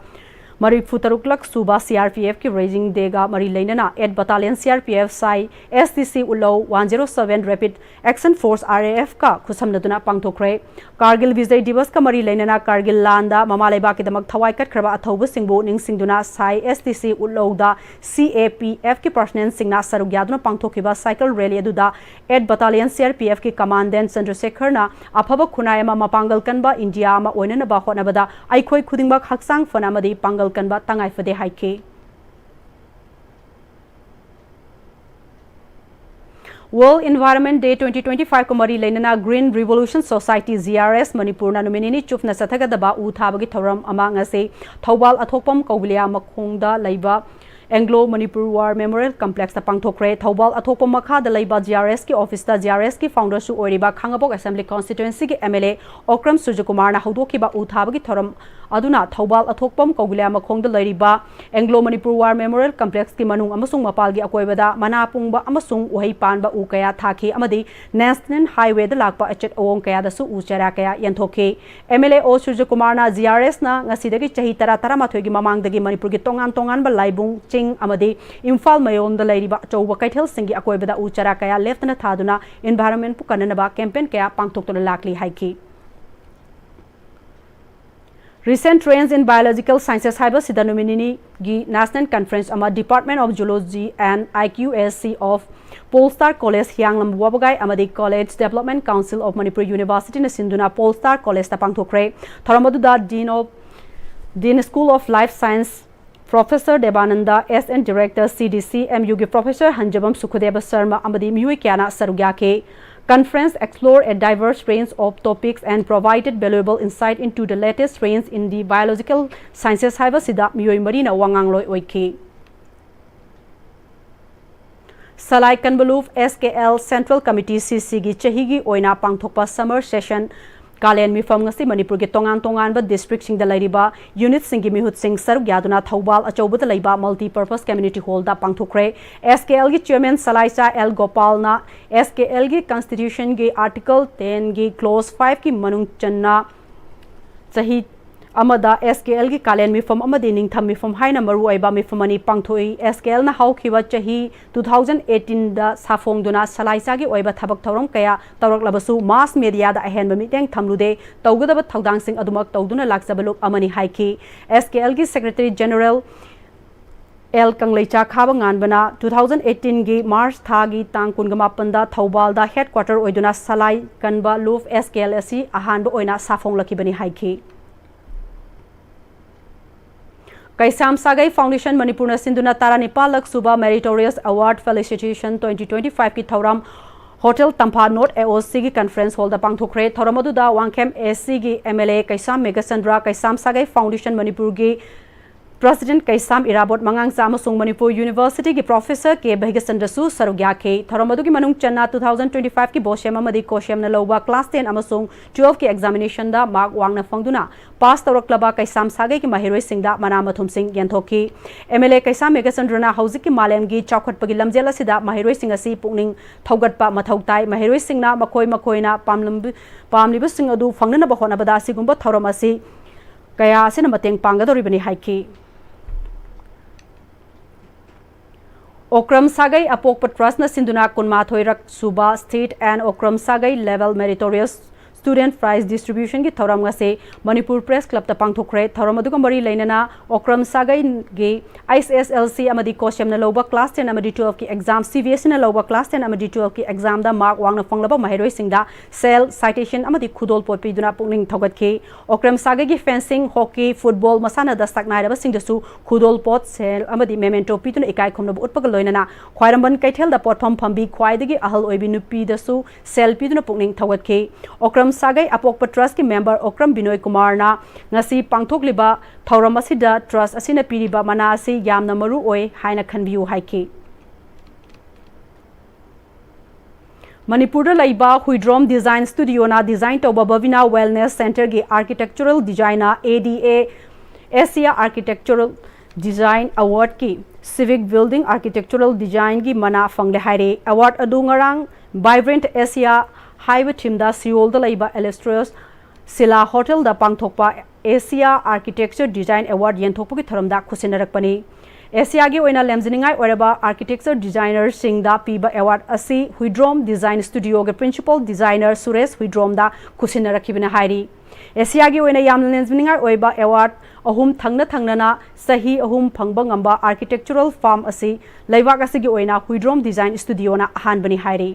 ꯃꯔꯤꯐꯨ ꯇꯔꯨꯛꯂꯛ ꯁꯨꯕ C R P F ꯀꯤ Raising Dayꯒ ꯃꯔꯤ ꯂꯩꯅꯅ eight Battalion C R P F ꯁꯥꯏ S T C ꯎꯠꯂꯧ one zero seven Rapid Action Force R A F ꯀ ꯈꯨꯠꯁꯝꯅꯗꯨꯅ ꯄꯥꯡꯊꯣꯛꯈ꯭ꯔꯦ꯫ ꯀꯥꯔꯒꯤꯜ ꯕꯤꯖꯌ ꯗꯤꯕꯁꯀ ꯃꯔꯤ ꯂꯩꯅꯅ ꯀꯥꯔꯒꯤꯜ ꯂꯥꯟꯗ ꯃꯃꯥ ꯂꯩꯕꯥꯛꯀꯤꯗꯃꯛ ꯊꯋꯥꯏ ꯀꯠꯈ꯭ꯔꯕ ꯑꯊꯧꯕꯁꯤꯡꯕꯨ ꯅꯤꯡꯁꯤꯡꯗꯨꯅ ꯁꯥꯏ S T C ꯎꯠꯂꯧꯗ C A P F ꯀꯤ ꯄꯔꯁꯅꯦꯜꯁꯤꯡꯅ ꯁꯔꯨꯛ ꯌꯥꯗꯨꯅ ꯄꯥꯡꯊꯣꯛꯈꯤꯕ ꯁꯥꯏꯀꯜ ꯔꯦꯂꯤ ꯑꯗꯨꯗ eight Battalion C R P F ꯀꯤ ꯀꯃꯥꯟꯗꯦꯟꯠ ꯆꯟꯗ꯭ꯔꯁꯦꯈꯔꯅ ꯑꯐꯕ ꯈꯨꯟꯅꯥꯏ ꯑꯃ, ꯃꯄꯥꯡꯒꯜ ꯀꯟꯕ ꯏꯟꯗꯤꯌꯥ ꯑꯃ ꯑꯣꯏꯅꯅꯕ ꯍꯣꯠꯅꯕꯗ ꯑꯩꯈꯣꯏ ꯈꯨꯗꯤꯡꯃꯛ ꯍꯛꯆꯥꯡ ꯐꯅ ꯑꯃꯗꯤ ꯄꯥꯡꯒꯜ ꯀꯟꯕ ꯇꯉꯥꯏ ꯐꯗꯦ ꯍꯥꯏꯈꯤ꯫ World Environment Day twenty twenty-five ꯀ ꯃꯔꯤ ꯂꯩꯅꯅ Green Revolution Society G R S ꯃꯅꯤꯄꯨꯔꯅ ꯅꯨꯃꯤꯠ ꯅꯤꯅꯤ ꯆꯨꯞꯅ ꯆꯠꯊꯒꯗꯕ ꯎ ꯊꯥꯕꯒꯤ ꯊꯧꯔꯝ ꯑꯃ ꯉꯁꯤ ꯊꯧꯕꯥꯜ ꯑꯊꯣꯛꯄꯝ ꯀꯧꯕꯤꯂꯤꯌꯥ ꯃꯈꯣꯡꯗ ꯂꯩꯕ Anglo Manipur War Memorial Complexꯇ ꯄꯥꯡꯊꯣꯛꯈ꯭ꯔꯦ꯫ Thoubal ꯑꯊꯣꯛꯄꯝ ꯃꯈꯥꯗ ꯂꯩꯕ G R S ꯀꯤ ꯑꯣꯐꯤꯁꯇ G R S ꯀꯤ ꯐꯥꯎꯟꯗꯔꯁꯨ ꯑꯣꯏꯔꯤꯕ ꯈꯥꯉꯕꯣꯛ Assembly Constituencyꯒꯤ M L A Okram ꯁꯨꯔꯖꯀꯨꯃꯥꯔꯅ ꯍꯧꯗꯣꯛꯈꯤꯕ ꯎ ꯊꯥꯕꯒꯤ ꯊꯧꯔꯝ ꯑꯗꯨꯅ ꯊꯧꯕꯥꯜ ꯑꯊꯣꯛꯄꯝ ꯀꯧꯒꯨꯂꯤꯌꯥ ꯃꯈꯣꯡꯗ ꯂꯩꯔꯤꯕ Anglo Manipur War Memorial Complexꯀꯤ ꯃꯅꯨꯡ ꯑꯃꯁꯨꯡ ꯃꯄꯥꯜꯒꯤ ꯑꯀꯣꯏꯕꯗ ꯃꯅꯥ ꯄꯨꯡꯕ ꯑꯃꯁꯨꯡ ꯎꯍꯩ ꯄꯥꯟꯕ ꯎ ꯀꯌꯥ ꯊꯥꯈꯤ ꯑꯃꯗꯤ National Highwayꯗ ꯂꯥꯛꯄ ꯑꯆꯦꯠ ꯑꯋꯣꯡ ꯀꯌꯥꯗꯁꯨ ꯎ ꯆꯥꯔꯥ ꯀꯌꯥ ꯌꯦꯟꯊꯣꯛꯈꯤ꯫ MLA ꯑꯣ ꯁꯨꯔꯖꯀꯨꯃꯥꯔꯅ GRSꯅ ꯉꯁꯤꯗꯒꯤ ꯆꯍꯤ ꯇꯔꯥ ꯇꯔꯥꯃꯥꯊꯣꯏꯒꯤ ꯃꯃꯥꯡꯗꯒꯤ ꯃꯅꯤꯄꯨꯔꯒꯤ ꯇꯣꯉꯥꯟ ꯇꯣꯉꯥꯟꯕ ꯂꯥꯏꯕꯨꯡ, ꯆꯤꯡ ꯑꯃꯗꯤ ꯏꯝꯐꯥꯜ ꯃꯌꯣꯝꯗ ꯂꯩꯔꯤꯕ ꯑꯆꯧꯕ ꯀꯩꯊꯦꯜꯁꯤꯡꯒꯤ ꯑꯀꯣꯏꯕꯗ ꯎ ꯆꯥꯔꯥ ꯀꯌꯥ ꯂꯦꯞꯇꯅ ꯊꯥꯗꯨꯅ environmentꯄꯨ ꯀꯟꯅꯅꯕ campaign ꯀꯌꯥ ꯄꯥꯡꯊꯣꯛꯇꯨꯅ ꯂꯥꯛꯂꯤ ꯍꯥꯏꯈꯤ꯫ Recent Trends in Biological Sciences ꯍꯥꯏꯕꯁꯤꯗ ꯅꯨꯃꯤꯠ ꯅꯤꯅꯤꯒꯤ National Conference ꯑꯃ Department of Zoology and IQAC of Polestar College ꯍꯤꯌꯥꯡꯂꯝ ꯋꯥꯕꯒꯥꯏ ꯑꯃꯗꯤ College Development Council of Manipur Universityꯅ ꯁꯤꯟꯗꯨꯅ Polestar Collegeꯇ ꯄꯥꯡꯊꯣꯛꯈ꯭ꯔꯦ꯫ ꯊꯧꯔꯝ ꯑꯗꯨꯗ Dean of, Dean School of Life Science Professor Debananda S N, Director CDCMUꯒꯤ Professor ꯍꯟꯖꯕꯝ ꯁꯨꯈꯗꯦꯕ Sharma ꯑꯃꯗꯤ ꯃꯤꯑꯣꯏ ꯀꯌꯥꯅ ꯁꯔꯨꯛ ꯌꯥꯈꯤ꯫ Conference explored a diverse range of topics and provided valuable insight into the latest trends in the biological sciences ꯍꯥꯏꯕꯁꯤꯗ ꯃꯤꯑꯣꯏ ꯃꯔꯤꯅ ꯋꯥꯉꯥꯡꯂꯣꯏ ꯑꯣꯏꯈꯤ꯫ ꯁꯂꯥꯏ ꯀꯟꯕ ꯂꯨꯞ SKL Central Committee CCꯒꯤ ꯆꯍꯤꯒꯤ ꯑꯣꯏꯅ ꯄꯥꯡꯊꯣꯛꯄ summer session ꯀꯥꯂꯦꯟ ꯃꯤꯐꯝ ꯉꯁꯤ ꯃꯅꯤꯄꯨꯔꯒꯤ ꯇꯣꯉꯥꯟ ꯇꯣꯉꯥꯟꯕ districtꯁꯤꯡꯗ ꯂꯩꯔꯤꯕ unitꯁꯤꯡꯒꯤ ꯃꯤꯍꯨꯠꯁꯤꯡ ꯁꯔꯨꯛ ꯌꯥꯗꯨꯅ ꯊꯧꯕꯥꯜ ꯑꯆꯧꯕꯗ ꯂꯩꯕ Multipurpose Community Hallꯗ ꯄꯥꯡꯊꯣꯛꯈ꯭ꯔꯦ꯫ SKLꯒꯤ Chairman ꯁꯂꯥꯏꯆꯥ L ꯒꯣꯄꯥꯜꯅ SKLꯒꯤ Constitutionꯒꯤ Article tenꯒꯤ Clause fiveꯀꯤ ꯃꯅꯨꯡ ꯆꯟꯅ ꯆꯍꯤ ꯑꯃꯗ SKLꯒꯤ ꯀꯥꯂꯦꯟ ꯃꯤꯐꯝ ꯑꯃꯗꯤ ꯅꯤꯡꯊꯝ ꯃꯤꯐꯝ ꯍꯥꯏꯅ ꯃꯔꯨꯑꯣꯏꯕ ꯃꯤꯐꯝ ꯑꯅꯤ ꯄꯥꯡꯊꯣꯛꯏ꯫ SKLꯅ ꯍꯧꯈꯤꯕ ꯆꯍꯤ two thousand eighteenꯗ ꯁꯥꯐꯣꯡꯗꯨꯅ ꯁꯂꯥꯏꯆꯥꯒꯤ ꯑꯣꯏꯕ ꯊꯕꯛ ꯊꯧꯔꯝ ꯀꯌꯥ ꯇꯧꯔꯛꯂꯕꯁꯨ mass mediaꯗ ꯑꯍꯦꯟꯕ ꯃꯤꯠꯌꯦꯡ ꯊꯝꯂꯨꯗꯦ꯫ ꯇꯧꯒꯗꯕ ꯊꯧꯗꯥꯡꯁꯤꯡ ꯑꯗꯨꯃꯛ ꯇꯧꯗꯨꯅ ꯂꯥꯛꯆꯕ ꯂꯨꯞ ꯑꯃꯅꯤ ꯍꯥꯏꯈꯤ꯫ SKLꯒꯤ Secretary General L ꯀꯪꯂꯩꯆꯥ ꯈꯥꯕ ꯉꯥꯟꯕꯅ two thousand eighteenꯒꯤ March ꯊꯥꯒꯤ ꯇꯥꯡ ꯀꯨꯟꯒ ꯃꯥꯄꯟꯗ ꯊꯧꯕꯥꯜꯗ headquarter ꯑꯣꯏꯗꯨꯅ ꯁꯂꯥꯏ ꯀꯟꯕ ꯂꯨꯞ SKL ꯑꯁꯤ ꯑꯍꯥꯟꯕ ꯑꯣꯏꯅ ꯁꯥꯐꯣꯡꯂꯛꯈꯤꯕꯅꯤ ꯍꯥꯏꯈꯤ꯫ ꯀꯩꯁꯥꯝ ꯁꯥꯒꯩ Foundation ꯃꯅꯤꯄꯨꯔꯅ ꯁꯤꯟꯗꯨꯅ ꯇꯔꯥꯅꯤꯄꯥꯜꯂꯛ ꯁꯨꯕ Meritorious Award Felicitation twenty twenty fiveꯀꯤ ꯊꯧꯔꯝ Hotel ꯇꯝꯐꯥ North AOCꯒꯤ Conference Hallꯗ ꯄꯥꯡꯊꯣꯛꯈ꯭ꯔꯦ꯫ ꯊꯧꯔꯝ ꯑꯗꯨꯗ ꯋꯥꯡꯈꯦꯝ ACꯒꯤ MLA ꯀꯩꯁꯥꯝ ꯃꯦꯘꯆꯟꯗ꯭ꯔ, ꯀꯩꯁꯥꯝ ꯁꯥꯒꯩ Foundation ꯃꯅꯤꯄꯨꯔꯒꯤ President ꯀꯩꯁꯥꯝ ꯏꯔꯥꯕꯣꯠ ꯃꯉꯥꯡꯆꯥ ꯑꯃꯁꯨꯡ ꯃꯅꯤꯄꯨꯔ University ꯒꯤ Professor ꯀꯦ ꯚꯩꯒꯆꯟꯗ꯭ꯔꯁꯨ ꯁꯔꯨꯛ ꯌꯥꯈꯤ꯫ ꯊꯧꯔꯝ ꯑꯗꯨꯒꯤ ꯃꯅꯨꯡ ꯆꯟꯅ two thousand twenty five ꯀꯤ BOSEM ꯑꯃꯗꯤ COSEM ꯅ ꯂꯧꯕ class ten ꯑꯃꯁꯨꯡ twelve ꯀꯤ examination ꯗ mark ꯋꯥꯡꯅ ꯐꯪꯗꯨꯅ pass ꯇꯧꯔꯛꯂꯕ ꯀꯩꯁꯥꯝ ꯁꯥꯒꯩꯒꯤ ꯃꯍꯩꯔꯣꯏꯁꯤꯡꯗ ꯃꯅꯥ ꯃꯊꯨꯝꯁꯤꯡ ꯌꯦꯟꯊꯣꯛꯈꯤ꯫ MLA ꯀꯩꯁꯥꯝ ꯃꯦꯘꯆꯟꯗ꯭ꯔꯅ ꯍꯧꯖꯤꯛꯀꯤ ꯃꯥꯂꯦꯝꯒꯤ ꯆꯥꯎꯈꯠꯄꯒꯤ ꯂꯝꯖꯦꯜ ꯑꯁꯤꯗ ꯃꯍꯩꯔꯣꯏꯁꯤꯡ ꯑꯁꯤ ꯄꯨꯛꯅꯤꯡ ꯊꯧꯒꯠꯄ ꯃꯊꯧ ꯇꯥꯏ꯫ ꯃꯍꯩꯔꯣꯏꯁꯤꯡꯅ ꯃꯈꯣꯏ ꯃꯈꯣꯏꯅ ꯄꯥꯝꯂꯝꯕ-, ꯄꯥꯝꯂꯤꯕꯁꯤꯡ ꯑꯗꯨ ꯐꯪꯅꯅꯕ ꯍꯣꯠꯅꯕꯗ ꯑꯁꯤꯒꯨꯝꯕ ꯊꯧꯔꯝ ꯑꯁꯤ ꯀꯌꯥ ꯑꯁꯤꯅ ꯃꯇꯦꯡ ꯄꯥꯡꯒꯗꯧꯔꯤꯕꯅꯤ ꯍꯥꯏꯈꯤ꯫ ꯑꯣꯀ꯭ꯔꯝ ꯁꯥꯒꯩ ꯑꯄꯣꯛꯄ Trust ꯅ ꯁꯤꯟꯗꯨꯅ ꯀꯨꯟꯃꯥꯊꯣꯏ ꯔꯛ ꯁꯨꯕ State and ꯑꯣꯀ꯭ꯔꯝ ꯁꯥꯒꯩ Level Meritorious Student Prize Distribution ꯒꯤ ꯊꯧꯔꯝ ꯑꯁꯤ ꯃꯅꯤꯄꯨꯔ Press Club ꯇ ꯄꯥꯡꯊꯣꯛꯈ꯭ꯔꯦ꯫ ꯊꯧꯔꯝ ꯑꯗꯨꯒ ꯃꯔꯤ ꯂꯩꯅꯅ ꯑꯣꯀ꯭ꯔꯝ ꯁꯥꯒꯩꯒꯤ H S L C ꯑꯃꯗꯤ COSEM ꯅ ꯂꯧꯕ class ten ꯑꯃꯗꯤ twelve ꯀꯤ exam, C B S E ꯅ ꯂꯧꯕ class ten ꯑꯃꯗꯤ twelve ꯀꯤ exam ꯗ mark ꯋꯥꯡꯅ ꯐꯪꯂꯕ ꯃꯍꯩꯔꯣꯏꯁꯤꯡꯗ ꯁꯦꯜ, citation ꯑꯃꯗꯤ ꯈꯨꯗꯣꯜꯄꯣꯠ ꯄꯤꯗꯨꯅ ꯄꯨꯛꯅꯤꯡ ꯊꯧꯒꯠꯈꯤ꯫ ꯑꯣꯀ꯭ꯔꯝ ꯁꯥꯒꯩꯒꯤ fencing, hockey, football ꯃꯁꯥꯟꯅꯗ ꯁꯛꯅꯥꯏꯔꯕꯁꯤꯡꯗꯁꯨ ꯈꯨꯗꯣꯜꯄꯣꯠ, ꯁꯦꯜ ꯑꯃꯗꯤ memento ꯄꯤꯗꯨꯅ ꯏꯀꯥꯏ ꯈꯨꯝꯅꯕ ꯎꯠꯄꯒ ꯂꯣꯏꯅꯅ ꯈ꯭ꯋꯥꯏꯔꯝꯕꯟ ꯀꯩꯊꯦꯜꯗ ꯄꯣꯠꯐꯝ ꯐꯝꯕꯤ ꯈ꯭ꯋꯥꯏꯗꯒꯤ ꯑꯍꯜ ꯑꯣꯏꯕꯤ ꯅꯨꯄꯤꯗꯁꯨ ꯁꯦꯜ ꯄꯤꯗꯨꯅ ꯄꯨꯛꯅꯤꯡ ꯊꯧꯒꯠꯈꯤ꯫ ꯑꯣꯀ꯭ꯔꯝ ꯁꯥꯒꯩ ꯑꯄꯣꯛꯄ Trust ꯀꯤ member ꯑꯣꯀ꯭ꯔꯝ ꯕꯤꯅꯣꯏ ꯀꯨꯃꯥꯔꯅ ꯉꯁꯤ ꯄꯥꯡꯊꯣꯛꯂꯤꯕ ꯊꯧꯔꯝ ꯑꯁꯤꯗ Trust ꯑꯁꯤꯅ ꯄꯤꯔꯤꯕ ꯃꯅꯥ ꯑꯁꯤ ꯌꯥꯝꯅ ꯃꯔꯨ ꯑꯣꯏ ꯍꯥꯏꯅ ꯈꯟꯕꯤꯌꯨ ꯍꯥꯏꯈꯤ꯫ ꯃꯅꯤꯄꯨꯔꯗ ꯂꯩꯕ ꯍꯨꯏꯗ꯭ꯔꯣꯝ Design Studio ꯅ design ꯇꯧꯕ Bhavina Wellness Centre ꯒꯤ Architectural Design ꯅ A D A Asia Architectural Design Award ꯀꯤ Civic Building Architectural Design ꯒꯤ ꯃꯅꯥ ꯐꯪꯂꯦ ꯍꯥꯏꯔꯦ꯫ Award ꯑꯗꯨ ꯉꯔꯥꯡ Vibrant Asia ꯍꯥꯏꯕ theme ꯗ ꯁꯤꯑꯣꯜꯗ ꯂꯩꯕ Illustrious Sila Hotel ꯗ ꯄꯥꯡꯊꯣꯛꯄ Asia Architecture Design Award ꯌꯦꯟꯊꯣꯛꯄꯒꯤ ꯊꯧꯔꯝꯗ ꯈꯨꯠꯁꯤꯟꯅꯔꯛꯄꯅꯤ꯫ ꯑꯦꯁꯤꯌꯥꯒꯤ ꯑꯣꯏꯅ ꯂꯦꯝꯖꯅꯤꯡꯉꯥꯏ ꯑꯣꯏꯔꯕ architecture designer ꯁꯤꯡꯗ ꯄꯤꯕ award ꯑꯁꯤ ꯍꯨꯏꯗ꯭ꯔꯣꯝ Design Studio ꯒꯤ Principal Designer ꯁꯨꯔꯦꯁ ꯍꯨꯏꯗ꯭ꯔꯣꯝꯗ ꯈꯨꯠꯁꯤꯟꯅꯔꯛꯈꯤꯕꯅꯤ ꯍꯥꯏꯔꯤ꯫ ꯑꯦꯁꯤꯌꯥꯒꯤ ꯑꯣꯏꯅ ꯌꯥꯝꯅ ꯂꯦꯝꯖꯅꯤꯡꯉꯥꯏ ꯑꯣꯏꯕ award ꯑꯍꯨꯝ ꯊꯪꯅ ꯊꯪꯅꯅ ꯆꯍꯤ ꯑꯍꯨꯝ ꯐꯪꯕ ꯉꯝꯕ architectural firm ꯑꯁꯤ ꯂꯩꯕꯥꯛ ꯑꯁꯤꯒꯤ ꯑꯣꯏꯅ ꯍꯨꯏꯗ꯭ꯔꯣꯝ Design Studio ꯅ ꯑꯍꯥꯟꯕꯅꯤ ꯍꯥꯏꯔꯤ꯫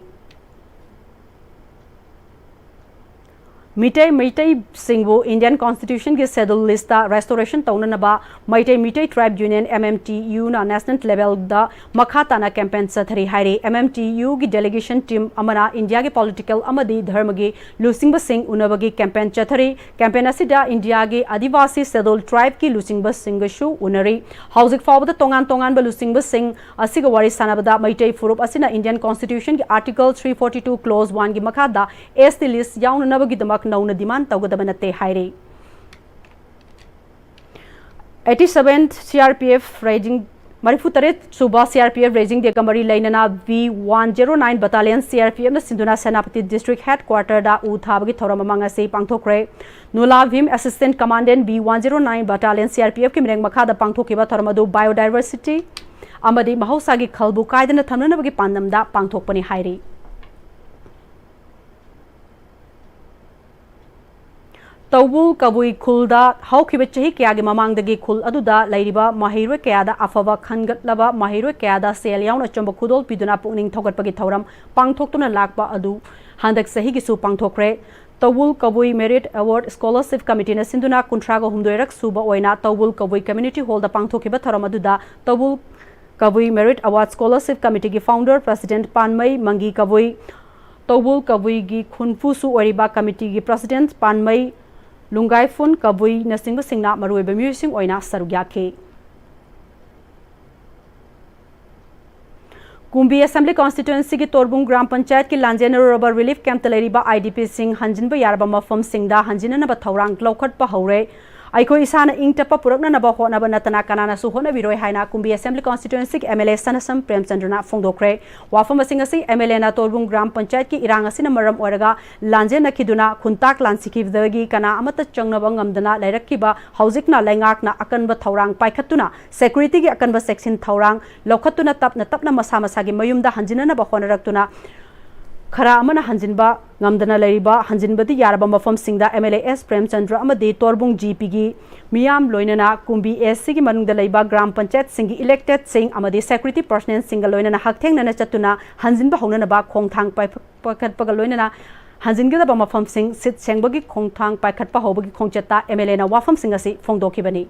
ꯃꯤꯇꯩ ꯃꯩꯇꯩꯁꯤꯡꯕꯨ Indian Constitution ꯒꯤ Scheduled List ꯇ restoration ꯇꯧꯅꯅꯕ Meitei Meitei Tribe Union, M M T U ꯅ national level ꯗ ꯃꯈꯥ ꯇꯥꯅ campaign ꯆꯠꯊꯔꯤ ꯍꯥꯏꯔꯤ꯫ M M T U ꯒꯤ delegation team ꯑꯃꯅ ꯏꯟꯗꯤꯌꯥꯒꯤ political ꯑꯃꯗꯤ ꯙꯔꯃꯒꯤ ꯂꯨꯆꯤꯡꯕꯁꯤꯡ ꯎꯅꯕꯒꯤ campaign ꯆꯠꯊꯔꯤ꯫ Campaign ꯑꯁꯤꯗ ꯏꯟꯗꯤꯌꯥꯒꯤ ꯑꯥꯗꯤꯋꯥꯁꯤ Scheduled Tribe ꯀꯤ ꯂꯨꯆꯤꯡꯕꯁꯤꯡꯒꯁꯨ ꯎꯅꯔꯤ꯫ ꯍꯧꯖꯤꯛ ꯐꯥꯎꯕꯗ ꯇꯣꯉꯥꯟ ꯇꯣꯉꯥꯟꯕ ꯂꯨꯆꯤꯡꯕꯁꯤꯡ ꯑꯁꯤꯒ ꯋꯥꯔꯤ ꯁꯥꯟꯅꯕꯗ ꯃꯩꯇꯩ ꯐꯨꯔꯨꯞ ꯑꯁꯤꯅ Indian Constitution ꯒꯤ Article three forty two Clause one ꯒꯤ ꯃꯈꯥꯗ S T list ꯌꯥꯎꯅꯅꯕꯒꯤꯗꯃꯛ ꯅꯧꯅ demand ꯇꯧꯒꯗꯕ ꯅꯠꯇꯦ ꯍꯥꯏꯔꯤ꯫ Eighty seven C R P F raising, ꯃꯔꯤꯐꯨ ꯇꯔꯦꯠ ꯁꯨꯕ C R P F raising day ꯒ ꯃꯔꯤ ꯂꯩꯅꯅ V one zero nine Battalion C R P F ꯅ ꯁꯤꯟꯗꯨꯅ ꯁꯦꯅꯥꯄꯇꯤ district headquarter ꯗ ꯎ ꯊꯥꯕꯒꯤ ꯊꯧꯔꯝ ꯑꯃ ꯉꯁꯤ ꯄꯥꯡꯊꯣꯛꯈ꯭ꯔꯦ꯫ ꯅꯨꯂꯥ ꯚꯤꯝ Assistant Commandant V one zero nine Battalion C R P F ꯀꯤ ꯃꯤꯔꯦꯡ ꯃꯈꯥꯗ ꯄꯥꯡꯊꯣꯛꯈꯤꯕ ꯊꯧꯔꯝ ꯑꯗꯨ biodiversity ꯑꯃꯗꯤ ꯃꯍꯧꯁꯥꯒꯤ ꯈꯜꯕꯨ ꯀꯥꯏꯗꯅ ꯊꯝꯅꯅꯕꯒꯤ ꯄꯥꯟꯗꯝꯗ ꯄꯥꯡꯊꯣꯛꯄꯅꯤ ꯍꯥꯏꯔꯤ꯫ ꯇꯧꯕꯨꯜ ꯀꯕꯨꯏ ꯈꯨꯜꯗ ꯍꯧꯈꯤꯕ ꯆꯍꯤ ꯀꯌꯥꯒꯤ ꯃꯃꯥꯡꯗꯒꯤ ꯈꯨꯜ ꯑꯗꯨꯗ ꯂꯩꯔꯤꯕ ꯃꯍꯩꯔꯣꯏ ꯀꯌꯥꯗ ꯑꯐꯕ ꯈꯟꯒꯠꯂꯕ ꯃꯍꯩꯔꯣꯏ ꯀꯌꯥꯗ ꯁꯦꯜ ꯌꯥꯎꯅ ꯑꯆꯨꯝꯕ ꯈꯨꯗꯣꯜ ꯄꯤꯗꯨꯅ ꯄꯨꯛꯅꯤꯡ ꯊꯧꯒꯠꯄꯒꯤ ꯊꯧꯔꯝ ꯄꯥꯡꯊꯣꯛꯇꯨꯅ ꯂꯥꯛꯄ ꯑꯗꯨ ꯍꯟꯗꯛ ꯆꯍꯤꯒꯤꯁꯨ ꯄꯥꯡꯊꯣꯛꯈ꯭ꯔꯦ꯫ ꯇꯧꯕꯨꯜ ꯀꯕꯨꯏ Merit Award Scholarship Committee ꯅ ꯁꯤꯟꯗꯨꯅ ꯀꯨꯟꯊ꯭ꯔꯥꯒ ꯍꯨꯝꯗꯣꯏꯔꯛ ꯁꯨꯕ ꯑꯣꯏꯅ ꯇꯧꯕꯨꯜ ꯀꯕꯨꯏ Community Hall ꯗ ꯄꯥꯡꯊꯣꯛꯈꯤꯕ ꯊꯧꯔꯝ ꯑꯗꯨꯗ ꯇꯧꯕꯨꯜ ꯀꯕꯨꯏ Merit Award Scholarship Committee ꯒꯤ founder president ꯄꯥꯟꯃꯩ ꯃꯪꯒꯤ ꯀꯕꯨꯏ, ꯇꯧꯕꯨꯜ ꯀꯕꯨꯏꯒꯤ ꯈꯨꯟꯐꯨꯁꯨ ꯑꯣꯏꯔꯤꯕ committee ꯒꯤ president ꯄꯥꯟꯃꯩ ꯂꯨꯡꯒꯥꯏꯐꯨꯟ ꯀꯕꯨꯏꯅꯆꯤꯡꯕꯁꯤꯡꯅ ꯃꯔꯨꯑꯣꯏꯕ ꯃꯤꯑꯣꯏꯁꯤꯡ ꯑꯣꯏꯅ ꯁꯔꯨꯛ ꯌꯥꯈꯤ꯫ ꯀꯨꯝꯕꯤ Assembly Constituency ꯒꯤ ꯇꯣꯔꯕꯨꯡ ꯒ꯭ꯔꯥꯝ ꯄꯟꯆꯥꯌꯠꯀꯤ ꯂꯥꯟꯖꯦꯟꯅꯔꯨꯔꯕ relief camp ꯇ ꯂꯩꯔꯤꯕ I D P ꯁꯤꯡ ꯍꯟꯖꯤꯟꯕ ꯌꯥꯔꯕ ꯃꯐꯝꯁꯤꯡꯗ ꯍꯟꯖꯤꯟꯅꯅꯕ ꯊꯧꯔꯥꯡ ꯂꯧꯈꯠꯄ ꯍꯧꯔꯦ꯫ ꯑꯩꯈꯣꯏ ꯏꯁꯥꯅ ꯏꯪ ꯇꯞꯄ ꯄꯨꯔꯛꯅꯅꯕ ꯍꯣꯠꯅꯕ ꯅꯠꯇꯅ ꯀꯅꯥꯅꯁꯨ ꯍꯣꯠꯅꯕꯤꯔꯣꯏ ꯍꯥꯏꯅ ꯀꯨꯝꯕꯤ Assembly Constituency ꯒꯤ M L A ꯁꯅꯥꯁꯝ ꯄ꯭ꯔꯦꯝꯆꯟꯗ꯭ꯔꯅ ꯐꯣꯡꯗꯣꯛꯈ꯭ꯔꯦ꯫ ꯋꯥꯐꯝꯁꯤꯡ ꯑꯁꯤ M L A ꯅ ꯇꯣꯔꯕꯨꯡ ꯒ꯭ꯔꯥꯝ ꯄꯟꯆꯥꯌꯠꯀꯤ ꯏꯔꯥꯡ ꯑꯁꯤꯅ ꯃꯔꯝ ꯑꯣꯏꯔꯒ ꯂꯥꯟꯖꯦꯟꯅꯈꯤꯗꯨꯅ ꯈꯨꯟꯇꯥꯛ ꯂꯥꯟꯁꯤꯈꯤꯕꯗꯒꯤ ꯀꯅꯥ ꯑꯃꯠꯇ ꯆꯪꯅꯕ ꯉꯝꯗꯅ ꯂꯩꯔꯛꯈꯤꯕ ꯍꯧꯖꯤꯛꯅ ꯂꯩꯉꯥꯛꯅ ꯑꯀꯟꯕ ꯊꯧꯔꯥꯡ ꯄꯥꯏꯈꯠꯇꯨꯅ security ꯒꯤ ꯑꯀꯟꯕ ꯆꯦꯛꯁꯤꯟ ꯊꯧꯔꯥꯡ ꯂꯧꯈꯠꯇꯨꯅ ꯇꯞꯅ ꯇꯞꯅ ꯃꯁꯥ ꯃꯁꯥꯒꯤ ꯃꯌꯨꯝꯗ ꯍꯟꯖꯤꯟꯅꯅꯕ ꯍꯣꯠꯅꯔꯛꯇꯨꯅ ꯈꯔ ꯑꯃꯅ ꯍꯟꯖꯤꯟꯕ ꯉꯝꯗꯅ ꯂꯩꯔꯤꯕ ꯍꯟꯖꯤꯟꯕꯗꯤ ꯌꯥꯔꯕ ꯃꯐꯝꯁꯤꯡꯗ M L A S Premchandra ꯑꯃꯗꯤ ꯇꯣꯔꯕꯨꯡ G P ꯒꯤ ꯃꯤꯌꯥꯝ ꯂꯣꯏꯅꯅ ꯀꯨꯝꯕꯤ S C ꯒꯤ ꯃꯅꯨꯡꯗ ꯂꯩꯕ ꯒ꯭ꯔꯥꯝ ꯄꯟꯆꯥꯌꯠꯁꯤꯡꯒꯤ elected ꯁꯤꯡ ꯑꯃꯗꯤ security personnel ꯁꯤꯡꯒ ꯂꯣꯏꯅꯅ ꯍꯛꯊꯦꯡꯅꯅ ꯆꯠꯇꯨꯅ ꯍꯟꯖꯤꯟꯕ ꯍꯧꯅꯅꯕ ꯈꯣꯡꯊꯥꯡ ꯄꯥꯏꯈꯠ-, ꯄꯥꯏꯈꯠꯄꯒ ꯂꯣꯏꯅꯅ ꯍꯟꯖꯤꯟꯒꯗꯕ ꯃꯐꯝꯁꯤꯡ ꯁꯤꯠ ꯁꯦꯡꯕꯒꯤ ꯈꯣꯡꯊꯥꯡ ꯄꯥꯏꯈꯠꯄ ꯍꯧꯕꯒꯤ ꯈꯣꯡꯆꯠꯇ ꯑꯦꯝ ꯑꯦꯜ ꯑꯦꯅ ꯋꯥꯐꯝꯁꯤꯡ ꯑꯁꯤ ꯐꯣꯡꯗꯣꯛꯈꯤꯕꯅꯤ꯫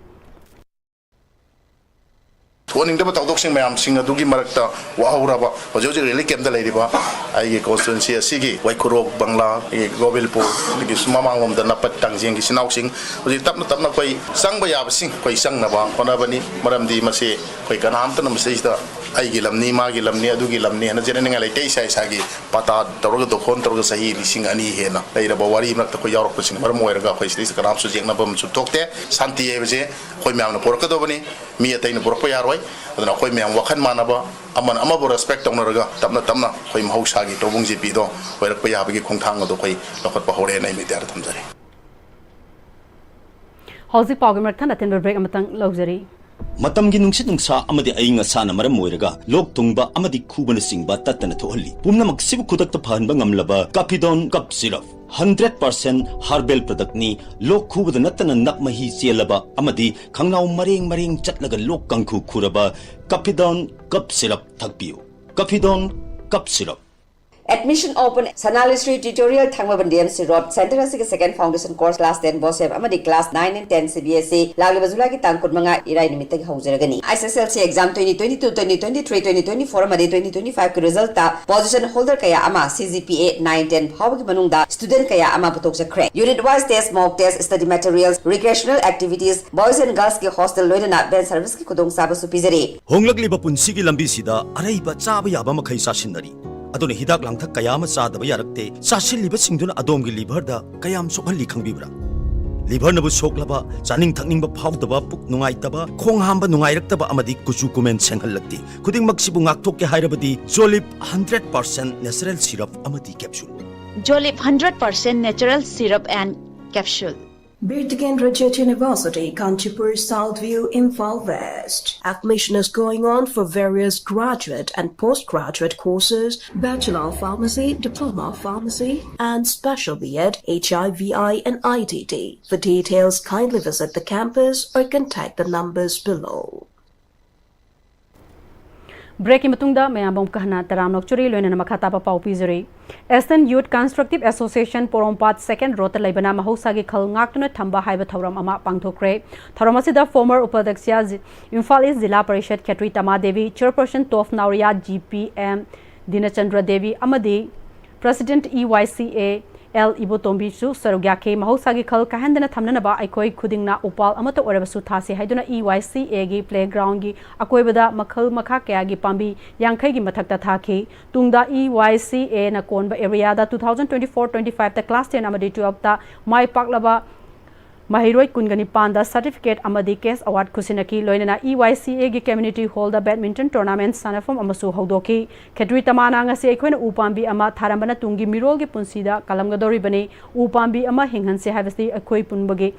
ꯊꯣꯛꯍꯟꯅꯤꯡꯗꯕ ꯊꯧꯗꯣꯛꯁꯤꯡ ꯃꯌꯥꯝꯁꯤꯡ ꯑꯗꯨꯒꯤ ꯃꯔꯛꯇ ꯋꯥꯍꯧꯔꯕ, ꯍꯧꯖꯤꯛ ꯍꯧꯖꯤꯛ ꯔꯤꯂꯤꯐ ꯀꯦꯝꯞꯇ ꯂꯩꯔꯤꯕ ꯑꯩꯒꯤ ꯀꯣꯟꯁꯇꯤꯇ꯭ꯌꯨꯟꯁꯤ ꯑꯁꯤꯒꯤ ꯋꯥꯏꯈꯨꯔꯣꯛ, ꯕꯪꯂꯥ, ꯑꯩꯒꯤ ꯒꯣꯕꯤꯜꯄꯨꯔ, ꯑꯗꯒꯤ ꯃꯃꯥꯡꯂꯣꯝꯗ ꯅꯄꯠ ꯇꯥꯡꯖꯦꯡꯒꯤ ꯏꯆꯤꯟ ꯏꯅꯥꯎꯁꯤꯡ ꯍꯧꯖꯤꯛ ꯇꯞꯅ ꯇꯞꯅ ꯑꯩꯈꯣꯏ ꯆꯪꯕ ꯌꯥꯕꯁꯤꯡ ꯑꯩꯈꯣꯏ ꯆꯪꯅꯕ ꯍꯣꯠꯅꯕꯅꯤ꯫ ꯃꯔꯝꯗꯤ ꯃꯁꯤ ꯑꯩꯈꯣꯏ ꯀꯅꯥꯝꯇꯅ ꯃꯁꯤꯗꯩꯁꯤꯗ ꯑꯩꯒꯤ ꯂꯝꯅꯤ, ꯃꯥꯒꯤ ꯂꯝꯅꯤ, ꯑꯗꯨꯒꯤ ꯂꯝꯅꯤ ꯍꯥꯏꯅ ꯆꯦꯟꯅꯅꯤꯡꯉꯥꯏ ꯂꯩꯇꯦ꯫ ꯏꯁꯥ ꯏꯁꯥꯒꯤ ꯄꯥꯇꯥ ꯇꯧꯔꯒ, ꯗꯣꯐꯣꯟ ꯇꯧꯔꯒ ꯆꯍꯤ ꯂꯤꯁꯤꯡ ꯑꯅꯤ ꯍꯦꯟꯅ ꯂꯩꯔꯕ ꯋꯥꯔꯤ ꯃꯔꯛꯇ ꯑꯩꯈꯣꯏ ꯌꯥꯎꯔꯛꯄꯁꯤꯅ ꯃꯔꯝ ꯑꯣꯏꯔꯒ ꯑꯩꯈꯣꯏ ꯁꯤꯗꯩꯁꯤꯗ ꯀꯅꯥꯝꯁꯨ ꯌꯦꯛꯅꯕ ꯑꯃꯁꯨ ꯊꯣꯛꯇꯦ꯫ ꯁꯥꯟꯇꯤ ꯍꯥꯏꯕꯁꯦ ꯑꯩꯈꯣꯏ ꯃꯌꯥꯝꯅ ꯄꯨꯔꯛꯀꯗꯕꯅꯤ, ꯃꯤ ꯑꯇꯩꯅ ꯄꯨꯔꯛꯄ ꯌꯥꯔꯣꯏ꯫ ꯑꯗꯨꯅ ꯑꯩꯈꯣꯏ ꯃꯌꯥꯝ ꯋꯥꯈꯜ ꯃꯥꯟꯅꯕ, ꯑꯃꯅ ꯑꯃꯕꯨ ꯔꯦꯁꯄꯦꯛ ꯇꯧꯅꯔꯒ ꯇꯞꯅ ꯇꯞꯅ ꯑꯩꯈꯣꯏ ꯃꯍꯧꯁꯥꯒꯤ ꯇꯧꯕꯨꯡ ꯖꯦꯄꯤꯗꯣ ꯑꯣꯏꯔꯛꯄ ꯌꯥꯕꯒꯤ ꯈꯣꯡꯊꯥꯡ ꯑꯗꯣ ꯑꯩꯈꯣꯏ ꯂꯧꯈꯠꯄ ꯍꯧꯔꯦꯅ ꯑꯩ ꯃꯤꯗꯤꯌꯥꯗ ꯊꯝꯖꯔꯤ꯫ ꯍꯧꯖꯤꯛ ꯄꯥꯎꯒꯤ ꯃꯔꯛ ꯊꯟꯅ ꯑꯇꯦꯟꯕ ꯕ꯭ꯔꯦꯛ ꯑꯃꯇꯪ ꯂꯧꯖꯔꯤ꯫ ꯃꯇꯝꯒꯤ ꯅꯨꯡꯁꯤꯠ ꯅꯨꯡꯁꯥ ꯑꯃꯗꯤ ꯑꯏꯪ ꯑꯁꯥꯅ ꯃꯔꯝ ꯑꯣꯏꯔꯒ ꯂꯣꯛ ꯊꯨꯡꯕ ꯑꯃꯗꯤ ꯈꯨꯕꯅꯆꯤꯡꯕ ꯇꯠꯇꯅ ꯊꯣꯛꯍꯜꯂꯤ꯫ ꯄꯨꯝꯅꯃꯛꯁꯤꯕꯨ ꯈꯨꯗꯛꯇ ꯐꯍꯟꯕ ꯉꯝꯂꯕ Kaphidon cough syrup. Hundred percent herbal ꯄ꯭ꯔꯗꯛꯅꯤ꯫ ꯂꯣꯛ ꯈꯨꯕꯗ ꯅꯠꯇꯅ ꯅꯞ ꯃꯍꯤ ꯆꯦꯜꯂꯕ ꯑꯃꯗꯤ ꯈꯪꯅꯥꯎ ꯃꯔꯦꯡ ꯃꯔꯦꯡ ꯆꯠꯂꯒ ꯂꯣꯛ ꯀꯥꯡꯈꯨ ꯈꯨꯔꯕ ꯀꯥꯐꯤꯗꯣꯟ ꯀꯞ ꯁꯤꯔꯞ ꯊꯛꯄꯤꯌꯨ꯫ Kaphidon cough syrup. Admission open, Sanalishri Tutorial, Thangmabandiyam C Road, Center ꯑꯁꯤꯒꯤ second foundation course, class ten BOSEM ꯑꯃꯗꯤ class nine and ten C B S E ꯂꯥꯛꯂꯤꯕ ꯖꯨꯂꯥꯏꯒꯤ ꯇꯥꯡ ꯀꯨꯟꯃꯉꯥ ꯏꯔꯥꯏ ꯅꯨꯃꯤꯠꯇꯒꯤ ꯍꯧꯖꯔꯒꯅꯤ꯫ S S L C exam twenty twenty-two, twenty twenty-three, twenty twenty-four ꯑꯃꯗꯤ twenty twenty-five ꯀꯤ result ꯇ position holder ꯀꯌꯥ ꯑꯃ C G P A nine ten ꯐꯥꯎꯕꯒꯤ ꯃꯅꯨꯡꯗ student ꯀꯌꯥ ꯑꯃ ꯄꯨꯊꯣꯛꯆꯈ꯭ꯔꯦ꯫ Unit wise test, mock test, study materials, recreational activities, boys and girls ꯀꯤ hostel ꯂꯣꯏꯅꯅ van service ꯀꯤ ꯈꯨꯗꯣꯡꯆꯥꯕꯁꯨ ꯄꯤꯖꯔꯤ꯫ ꯍꯣꯡꯂꯛꯂꯤꯕ ꯄꯨꯟꯁꯤꯒꯤ ꯂꯝꯕꯤꯁꯤꯗ ꯑꯔꯩꯕ ꯆꯥꯕ ꯌꯥꯕ ꯃꯈꯩ ꯆꯥꯁꯤꯟꯅꯔꯤ꯫ ꯑꯗꯨꯅ ꯍꯤꯗꯥꯛ ꯂꯥꯡꯊꯛ ꯀꯌꯥ ꯑꯃ ꯆꯥꯗꯕ ꯌꯥꯔꯛꯇꯦ꯫ ꯆꯥꯁꯤꯜꯂꯤꯕꯁꯤꯡꯗꯨꯅ ꯑꯗꯣꯝꯒꯤ liver ꯗ ꯀꯌꯥꯝ ꯁꯣꯛꯍꯜꯂꯤ ꯈꯪꯕꯤꯕ꯭ꯔꯥ? Liver ꯅꯕꯨ ꯁꯣꯛꯂꯕ, ꯆꯥꯅꯤꯡ ꯊꯛꯅꯤꯡꯕ ꯐꯥꯎꯗꯕ, ꯄꯨꯛ ꯅꯨꯡꯉꯥꯏꯇꯕ, ꯈꯣꯡ ꯍꯥꯝꯕ ꯅꯨꯡꯉꯥꯏꯔꯛꯇꯕ ꯑꯃꯗꯤ ꯀꯨꯆꯨ ꯀꯨꯃꯦꯟ ꯁꯦꯡꯍꯜꯂꯛꯇꯦ꯫ ꯈꯨꯗꯤꯡꯃꯛꯁꯤꯕꯨ ꯉꯥꯛꯊꯣꯛꯀꯦ ꯍꯥꯏꯔꯕꯗꯤ Jolib hundred percent natural syrup ꯑꯃꯗꯤ capsule꯫ Jolib hundred percent natural syrup and capsule. Birtgen Rajat University, Kanchipur, South View, Imphal West. Admission is going on for various graduate and postgraduate courses, Bachelor of Pharmacy, Diploma of Pharmacy, and Special B Ed, H I V I, and I T T. For details, kindly visit the campus or contact the numbers below. ꯕ꯭ꯔꯦꯛꯀꯤ ꯃꯇꯨꯡꯗ ꯃꯌꯥꯝꯕꯨ ꯑꯃꯨꯛꯀ ꯍꯟꯅ ꯇꯔꯥꯝꯅ ꯑꯣꯛꯆꯔꯤ, ꯂꯣꯏꯅꯅ ꯃꯈꯥ ꯇꯥꯕ ꯄꯥꯎ ꯄꯤꯖꯔꯤ꯫ Eastern Youth Constructive Association ꯄꯣꯔꯣꯝꯄꯥꯠ Second Roadꯇ ꯂꯩꯕꯅ ꯃꯍꯧꯁꯥꯒꯤ ꯈꯜ ꯉꯥꯛꯇꯨꯅ ꯊꯝꯕ ꯍꯥꯏꯕ ꯊꯧꯔꯝ ꯑꯃ ꯄꯥꯡꯊꯣꯛꯈ꯭ꯔꯦ꯫ ꯊꯧꯔꯝ ꯑꯁꯤꯗ former ꯎꯄꯥꯙ꯭ꯌꯛꯁ ꯖꯤ-, ꯏꯝꯐꯥꯜ ꯏꯁ ꯖꯤꯂꯥ ꯄꯔꯤꯁꯠ ꯈꯦꯇ꯭ꯔꯤ ꯇꯃꯥ ꯗꯦꯕꯤ, chairperson ꯇꯣꯐ Nauriya G P M Dinachandra Devi ꯑꯃꯗꯤ president E Y C A L ꯏꯕꯣꯇꯣꯝꯕꯤꯁꯨ ꯁꯔꯨꯛ ꯌꯥꯈꯤ꯫ ꯃꯍꯧꯁꯥꯒꯤ ꯈꯜ ꯀꯥꯏꯍꯟꯗꯅ ꯊꯝꯅꯅꯕ ꯑꯩꯈꯣꯏ ꯈꯨꯗꯤꯡꯅ ꯎꯄꯥꯜ ꯑꯃꯠꯇ ꯑꯣꯏꯔꯕꯁꯨ ꯊꯥꯁꯤ ꯍꯥꯏꯗꯨꯅ E Y C Aꯒꯤ playgroundꯒꯤ ꯑꯀꯣꯏꯕꯗ ꯃꯈꯜ ꯃꯈꯥ ꯀꯌꯥꯒꯤ ꯄꯥꯝꯕꯤ ꯌꯥꯡꯈꯩꯒꯤ ꯃꯊꯛꯇ ꯊꯥꯈꯤ꯫ ꯇꯨꯡꯗ E Y C Aꯅ ꯀꯣꯟꯕ areaꯗ two thousand twenty-four twenty-fiveꯇ class ten ꯑꯃꯗꯤ twelveꯇ ꯃꯥꯏ ꯄꯥꯛꯂꯕ ꯃꯍꯩꯔꯣꯏ ꯀꯨꯟꯒ ꯅꯤꯄꯥꯟꯗ certificate ꯑꯃꯗꯤ cash award ꯈꯨꯠꯁꯤꯟꯅꯈꯤ꯫ ꯂꯣꯏꯅꯅ E Y C Aꯒꯤ community hallꯗ badminton tournament ꯁꯥꯟꯅꯐꯝ ꯑꯃꯁꯨ ꯍꯧꯗꯣꯛꯈꯤ꯫ ꯈꯦꯇ꯭ꯔꯤ ꯇꯃꯥꯅ ꯉꯁꯤ ꯑꯩꯈꯣꯏꯅ ꯎ ꯄꯥꯝꯕꯤ ꯑꯃ ꯊꯥꯔꯝꯕꯅ ꯇꯨꯡꯒꯤ ꯃꯤꯔꯣꯜꯒꯤ ꯄꯨꯟꯁꯤꯗ ꯀꯜꯂꯝꯒꯗꯧꯔꯤꯕꯅꯤ꯫ ꯎ ꯄꯥꯝꯕꯤ ꯑꯃ ꯍꯤꯡꯍꯟꯁꯤ ꯍꯥꯏꯕꯁꯤ ꯑꯩꯈꯣꯏ ꯄꯨꯝꯕꯒꯤ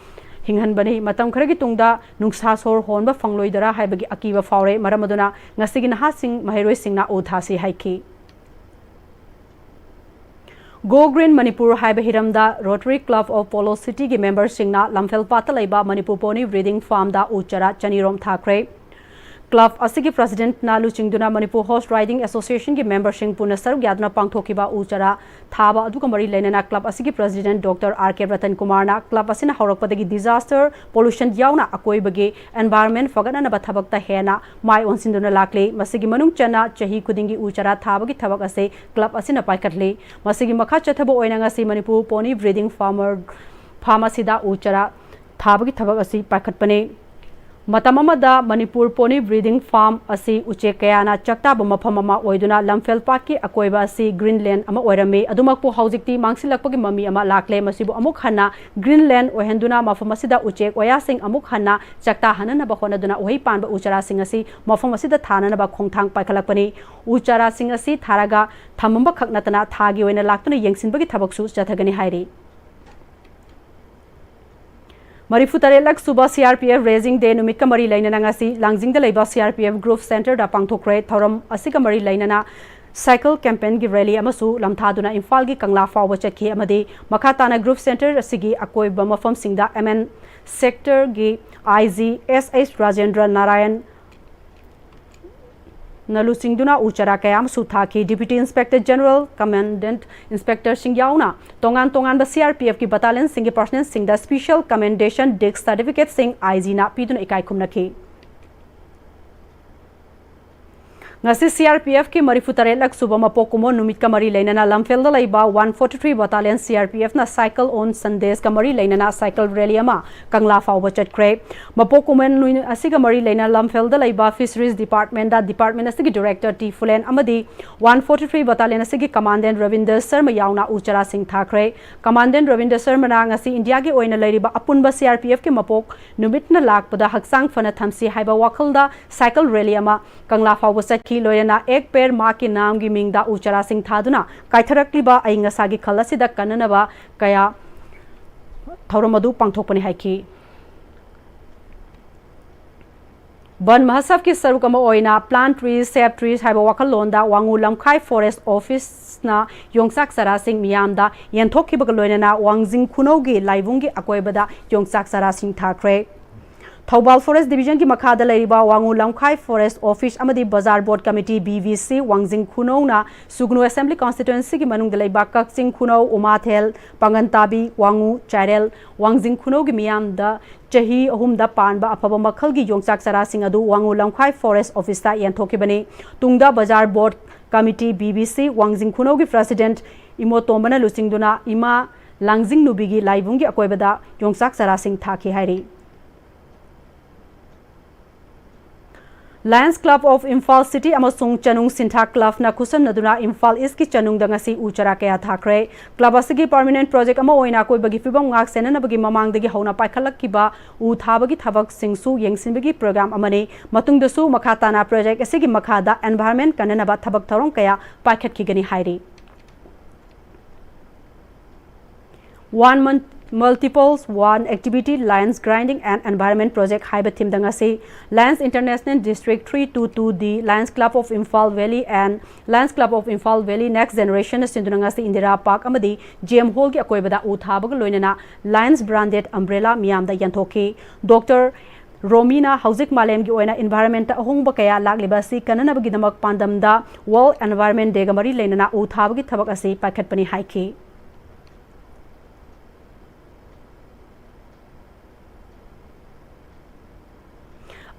ꯍꯤꯡꯍꯟꯕꯅꯤ꯫ ꯃꯇꯝ ꯈꯔꯒꯤ ꯇꯨꯡꯗ ꯅꯨꯡꯁꯥ ꯁꯣꯔ ꯍꯣꯟꯕ ꯐꯪꯂꯣꯏꯗꯔꯥ ꯍꯥꯏꯕꯒꯤ ꯑꯀꯤꯕ ꯐꯥꯎꯔꯦ꯫ ꯃꯔꯝ ꯑꯗꯨꯅ ꯉꯁꯤꯒꯤ ꯅꯍꯥꯁꯤꯡ, ꯃꯍꯩꯔꯣꯏꯁꯤꯡꯅ ꯎ ꯊꯥꯁꯤ ꯍꯥꯏꯈꯤ꯫ Go Green Manipur ꯍꯥꯏꯕ ꯍꯤꯔꯝꯗ Rotary Club of Polo Cityꯒꯤ memberꯁꯤꯡꯅ ꯂꯝꯐꯦꯜꯄꯥꯠꯇ ꯂꯩꯕ ꯃꯅꯤꯄꯨꯔ pony breeding farmꯗ ꯎ ꯆꯥꯔꯥ ꯆꯅꯤꯔꯣꯝ ꯊꯥꯈ꯭ꯔꯦ꯫ Club ꯑꯁꯤꯒꯤ presidentꯅ ꯂꯨꯆꯤꯡꯗꯨꯅ Manipur Horse Riding Associationꯒꯤ memberꯁꯤꯡ ꯄꯨꯟꯅ ꯁꯔꯨꯛ ꯌꯥꯗꯨꯅ ꯄꯥꯡꯊꯣꯛꯈꯤꯕ ꯎ ꯆꯥꯔꯥ ꯊꯥꯕ ꯑꯗꯨꯒ ꯃꯔꯤ ꯂꯩꯅꯅ club ꯑꯁꯤꯒꯤ president Doctor R K Ratan ꯀꯨꯃꯥꯔꯅ club ꯑꯁꯤꯅ ꯍꯧꯔꯛꯄꯗꯒꯤ disaster, pollution ꯌꯥꯎꯅ ꯑꯀꯣꯏꯕꯒꯤ environment ꯐꯒꯠꯅꯅꯕ ꯊꯕꯛꯇ ꯍꯦꯟꯅ ꯃꯥꯏ ꯑꯣꯟꯁꯤꯟꯗꯨꯅ ꯂꯥꯛꯂꯤ꯫ ꯃꯁꯤꯒꯤ ꯃꯅꯨꯡ ꯆꯟꯅ ꯆꯍꯤ ꯈꯨꯗꯤꯡꯒꯤ ꯎ ꯆꯥꯔꯥ ꯊꯥꯕꯒꯤ ꯊꯕꯛ ꯑꯁꯤ club ꯑꯁꯤꯅ ꯄꯥꯏꯈꯠꯂꯤ꯫ ꯃꯁꯤꯒꯤ ꯃꯈꯥ ꯆꯠꯊꯕ ꯑꯣꯏꯅ ꯉꯁꯤ Manipur pony breeding farmer farm ꯑꯁꯤꯗ ꯎ ꯆꯥꯔꯥ ꯊꯥꯕꯒꯤ ꯊꯕꯛ ꯑꯁꯤ ꯄꯥꯏꯈꯠꯄꯅꯤ꯫ ꯃꯇꯝ ꯑꯃꯗ ꯃꯅꯤꯄꯨꯔ pony breeding farm ꯑꯁꯤ ꯎꯆꯦꯛ ꯀꯌꯥꯅ ꯆꯥꯛꯇꯥꯕ ꯃꯐꯝ ꯑꯃ ꯑꯣꯏꯗꯨꯅ ꯂꯝꯐꯦꯜ ꯄꯥꯠꯀꯤ ꯑꯀꯣꯏꯕ ꯑꯁꯤ green land ꯑꯃ ꯑꯣꯏꯔꯝꯃꯤ꯫ ꯑꯗꯨꯃꯛꯄꯨ ꯍꯧꯖꯤꯛꯇꯤ ꯃꯥꯡꯁꯤꯜꯂꯛꯄꯒꯤ ꯃꯃꯤ ꯑꯃ ꯂꯥꯛꯂꯦ꯫ ꯃꯁꯤꯕꯨ ꯑꯃꯨꯛ ꯍꯟꯅ green land ꯑꯣꯏꯍꯟꯗꯨꯅ ꯃꯐꯝ ꯑꯁꯤꯗ ꯎꯆꯦꯛ ꯋꯥꯌꯥꯁꯤꯡ ꯑꯃꯨꯛ ꯍꯟꯅ ꯆꯥꯛꯇꯥꯍꯟꯅꯅꯕ ꯍꯣꯠꯅꯗꯨꯅ ꯎꯍꯩ ꯄꯥꯟꯕ ꯎ ꯆꯥꯔꯥꯁꯤꯡ ꯑꯁꯤ ꯃꯐꯝ ꯑꯁꯤꯗ ꯊꯥꯅꯅꯕ ꯈꯣꯡꯊꯥꯡ ꯄꯥꯏꯈꯠꯂꯛꯄꯅꯤ꯫ ꯎ ꯆꯥꯔꯥꯁꯤꯡ ꯑꯁꯤ ꯊꯥꯔꯒ ꯊꯝꯃꯝꯕ ꯈꯛ ꯅꯠꯇꯅ ꯊꯥꯒꯤ ꯑꯣꯏꯅ ꯂꯥꯛꯇꯨꯅ ꯌꯦꯡꯁꯤꯟꯕꯒꯤ ꯊꯕꯛꯁꯨ ꯆꯠꯊꯒꯅꯤ ꯍꯥꯏꯔꯤ꯫ ꯃꯔꯤꯐꯨ ꯇꯔꯦꯠꯂꯛ ꯁꯨꯕ C R P F Raising Day ꯅꯨꯃꯤꯠꯀ ꯃꯔꯤ ꯂꯩꯅꯅ ꯉꯁꯤ ꯂꯥꯡꯖꯤꯡꯗ ꯂꯩꯕ C R P F Group Centreꯗ ꯄꯥꯡꯊꯣꯛꯈ꯭ꯔꯦ꯫ ꯊꯧꯔꯝ ꯑꯁꯤꯒ ꯃꯔꯤ ꯂꯩꯅꯅ cycle campaignꯒꯤ rally ꯑꯃꯁꯨ ꯂꯝꯊꯥꯗꯨꯅ ꯏꯝꯐꯥꯜꯒꯤ ꯀꯪꯂꯥ ꯐꯥꯎꯕ ꯆꯠꯈꯤ ꯑꯃꯗꯤ ꯃꯈꯥ ꯇꯥꯅ Group Centre ꯑꯁꯤꯒꯤ ꯑꯀꯣꯏꯕ ꯃꯐꯝꯁꯤꯡꯗ M N Sectorꯒꯤ I G S H Rajendra Narayan ꯅ ꯂꯨꯆꯤꯡꯗꯨꯅ ꯎ ꯆꯥꯔꯥ ꯀꯌꯥ ꯑꯃꯁꯨ ꯊꯥꯈꯤ꯫ Deputy Inspector General, Commandant Inspectorꯁꯤꯡ ꯌꯥꯎꯅ ꯇꯣꯉꯥꯟ ꯇꯣꯉꯥꯟꯕ C R P Fꯀꯤ battalionꯁꯤꯡꯒꯤ personnelꯁꯤꯡꯗ special commendation disc certificateꯁꯤꯡ I Gꯅ ꯄꯤꯗꯨꯅ ꯏꯀꯥꯏ ꯈꯨꯝꯅꯈꯤ꯫ ꯉꯁꯤ C R P Fꯀꯤ ꯃꯔꯤꯐꯨ ꯇꯔꯦꯠꯂꯛ ꯁꯨꯕ ꯃꯄꯣꯛ ꯀꯨꯝꯑꯣꯟ ꯅꯨꯃꯤꯠꯀ ꯃꯔꯤ ꯂꯩꯅꯅ ꯂꯝꯐꯦꯜꯗ ꯂꯩꯕ one forty three Battalion C R P Fꯅ Cycle on Sundaysꯀ ꯃꯔꯤ ꯂꯩꯅꯅ cycle rally ꯑꯃ ꯀꯪꯂꯥ ꯐꯥꯎꯕ ꯆꯠꯈ꯭ꯔꯦ꯫ ꯃꯄꯣꯛ ꯀꯨꯝꯑꯣꯟ ꯅꯨꯃꯤꯠ ꯑꯁꯤꯒ ꯃꯔꯤ ꯂꯩꯅ ꯂꯝꯐꯦꯜꯗ ꯂꯩꯕ Fisheries Departmentꯗ department ꯑꯁꯤꯒꯤ director T ꯐꯨꯂꯦꯟ ꯑꯃꯗꯤ one forty three Battalion ꯑꯁꯤꯒꯤ Commandant ꯔꯕꯤꯟꯗ꯭ꯔ ꯁꯔꯃ ꯌꯥꯎꯅ ꯎ ꯆꯥꯔꯥꯁꯤꯡ ꯊꯥꯈ꯭ꯔꯦ꯫ Commandant ꯔꯕꯤꯟꯗ꯭ꯔ ꯁꯔꯃꯅ ꯉꯁꯤ ꯏꯟꯗꯤꯌꯥꯒꯤ ꯑꯣꯏꯅ ꯂꯩꯔꯤꯕ ꯑꯄꯨꯟꯕ C R P Fꯀꯤ ꯃꯄꯣꯛ ꯅꯨꯃꯤꯠꯅ ꯂꯥꯛꯄꯗ ꯍꯛꯆꯥꯡ ꯐꯅ ꯊꯝꯁꯤ ꯍꯥꯏꯕ ꯋꯥꯈꯜꯗ cycle rally ꯑꯃ ꯀꯪꯂꯥ ꯐꯥꯎꯕ ꯆꯠꯈꯤ꯫ ꯂꯣꯏꯅꯅ Ek Ped Maa Ke Naamꯒꯤ ꯃꯤꯡꯗ ꯎ ꯆꯥꯔꯥꯁꯤꯡ ꯊꯥꯗꯨꯅ ꯀꯥꯏꯊꯔꯛꯂꯤꯕ ꯑꯏꯪ ꯑꯁꯥꯒꯤ ꯈꯜ ꯑꯁꯤꯗ ꯀꯟꯅꯅꯕ ꯀꯌꯥ ꯊꯧꯔꯝ ꯑꯗꯨ ꯄꯥꯡꯊꯣꯛꯄꯅꯤ ꯍꯥꯏꯈꯤ꯫ ꯕꯟ ꯃꯍꯣꯠꯁꯕꯀꯤ ꯁꯔꯨꯛ ꯑꯃ ꯑꯣꯏꯅ Plant Trees, Save Trees ꯍꯥꯏꯕ ꯋꯥꯈꯜꯂꯣꯟꯗ ꯋꯥꯉꯨ ꯂꯝꯈꯥꯏ Forest Officeꯅ ꯌꯣꯡꯆꯥꯛ ꯆꯥꯔꯥꯁꯤꯡ ꯃꯤꯌꯥꯝꯗ ꯌꯦꯟꯊꯣꯛꯈꯤꯕꯒ ꯂꯣꯏꯅꯅ ꯋꯥꯡꯖꯤꯡ ꯈꯨꯅꯧꯒꯤ ꯂꯥꯏꯕꯨꯡꯒꯤ ꯑꯀꯣꯏꯕꯗ ꯌꯣꯡꯆꯥꯛ ꯆꯥꯔꯥꯁꯤꯡ ꯊꯥꯈ꯭ꯔꯦ꯫ ꯊꯧꯕꯥꯜ Forest Divisionꯒꯤ ꯃꯈꯥꯗ ꯂꯩꯔꯤꯕ ꯋꯥꯉꯨ ꯂꯝꯈꯥꯏ Forest Office ꯑꯃꯗꯤ ꯕꯖꯥꯔ Board Committee, B V C, ꯋꯥꯡꯖꯤꯡ ꯈꯨꯅꯧꯅ ꯁꯨꯒꯅꯨ Assembly Constituencyꯒꯤ ꯃꯅꯨꯡꯗ ꯂꯩꯕ ꯀꯛꯆꯤꯡ ꯈꯨꯅꯧ, ꯎꯃꯥꯊꯦꯜ, ꯄꯥꯡꯒꯟꯇꯥꯕꯤ, ꯋꯥꯉꯨ, ꯆꯥꯏꯔꯦꯜ, ꯋꯥꯡꯖꯤꯡ ꯈꯨꯅꯧꯒꯤ ꯃꯤꯌꯥꯝꯗ ꯆꯍꯤ ꯑꯍꯨꯝꯗ ꯄꯥꯟꯕ ꯑꯐꯕ ꯃꯈꯜꯒꯤ ꯌꯣꯡꯆꯥꯛ ꯆꯥꯔꯥꯁꯤꯡ ꯑꯗꯨ ꯋꯥꯉꯨ ꯂꯝꯈꯥꯏ Forest Officeꯇ ꯌꯦꯟꯊꯣꯛꯈꯤꯕꯅꯤ꯫ ꯇꯨꯡꯗ ꯕꯖꯥꯔ Board Committee, B V C, ꯋꯥꯡꯖꯤꯡ ꯈꯨꯅꯧꯒꯤ President ꯏꯃꯣꯇꯣꯝꯕꯅ ꯂꯨꯆꯤꯡꯗꯨꯅ ꯏꯃꯥ ꯂꯥꯡꯖꯤꯡ ꯅꯨꯕꯤꯒꯤ ꯂꯥꯏꯕꯨꯡꯒꯤ ꯑꯀꯣꯏꯕꯗ ꯌꯣꯡꯆꯥꯛ ꯆꯥꯔꯥꯁꯤꯡ ꯊꯥꯈꯤ ꯍꯥꯏꯔꯤ꯫ Lions Club of Imphal City ꯑꯃꯁꯨꯡ ꯆꯅꯨꯡ ꯁꯤꯟꯊꯥ Clubꯅ ꯈꯨꯠꯁꯝꯅꯗꯨꯅ ꯏꯝꯐꯥꯜ Eastꯀꯤ ꯆꯅꯨꯡꯗ ꯉꯁꯤ ꯎ ꯆꯥꯔꯥ ꯀꯌꯥ ꯊꯥꯈ꯭ꯔꯦ꯫ Club ꯑꯁꯤꯒꯤ permanent project ꯑꯃ ꯑꯣꯏꯅ ꯑꯀꯣꯏꯕꯒꯤ ꯐꯤꯕꯝ ꯉꯥꯛ ꯁꯦꯟꯅꯅꯕꯒꯤ ꯃꯃꯥꯡꯗꯒꯤ ꯍꯧꯅ ꯄꯥꯏꯈꯠꯂꯛꯈꯤꯕ ꯎ ꯊꯥꯕꯒꯤ ꯊꯕꯛꯁꯤꯡꯁꯨ ꯌꯦꯡꯁꯤꯟꯕꯒꯤ program ꯑꯃꯅꯤ꯫ ꯃꯇꯨꯡꯗꯁꯨ ꯃꯈꯥ ꯇꯥꯅ project ꯑꯁꯤꯒꯤ ꯃꯈꯥꯗ environment ꯀꯟꯅꯅꯕ ꯊꯕꯛ ꯊꯧꯔꯝ ꯀꯌꯥ ꯄꯥꯏꯈꯠꯈꯤꯒꯅꯤ ꯍꯥꯏꯔꯤ꯫ One Mon-, Multiples One Activity, Lions Grinding and Environment Project ꯍꯥꯏꯕ themeꯗ ꯉꯁꯤ Lions International District three two two D, Lions Club of Imphal Valley and Lions Club of Imphal Valley Next Generation ꯁꯤꯟꯗꯨꯅ ꯉꯁꯤ Indira park ꯑꯃꯗꯤ G M Hallꯒꯤ ꯑꯀꯣꯏꯕꯗ ꯎ ꯊꯥꯕꯒ ꯂꯣꯏꯅꯅ Lions branded umbrella ꯃꯤꯌꯥꯝꯗ ꯌꯦꯟꯊꯣꯛꯈꯤ꯫ Doctor ꯔꯣꯃꯤꯅ ꯍꯧꯖꯤꯛ ꯃꯥꯂꯦꯝꯒꯤ ꯑꯣꯏꯅ environment ꯑꯍꯣꯡꯕ ꯀꯌꯥ ꯂꯥꯛꯂꯤꯕ ꯑꯁꯤ ꯀꯟꯅꯅꯕꯒꯤꯗꯃꯛ ꯄꯥꯟꯗꯝꯗ World Environment Day ꯒ ꯃꯔꯤ ꯂꯩꯅꯅ ꯎ ꯊꯥꯕꯒꯤ ꯊꯕꯛ ꯑꯁꯤ ꯄꯥꯏꯈꯠꯄꯅꯤ ꯍꯥꯏꯈꯤ꯫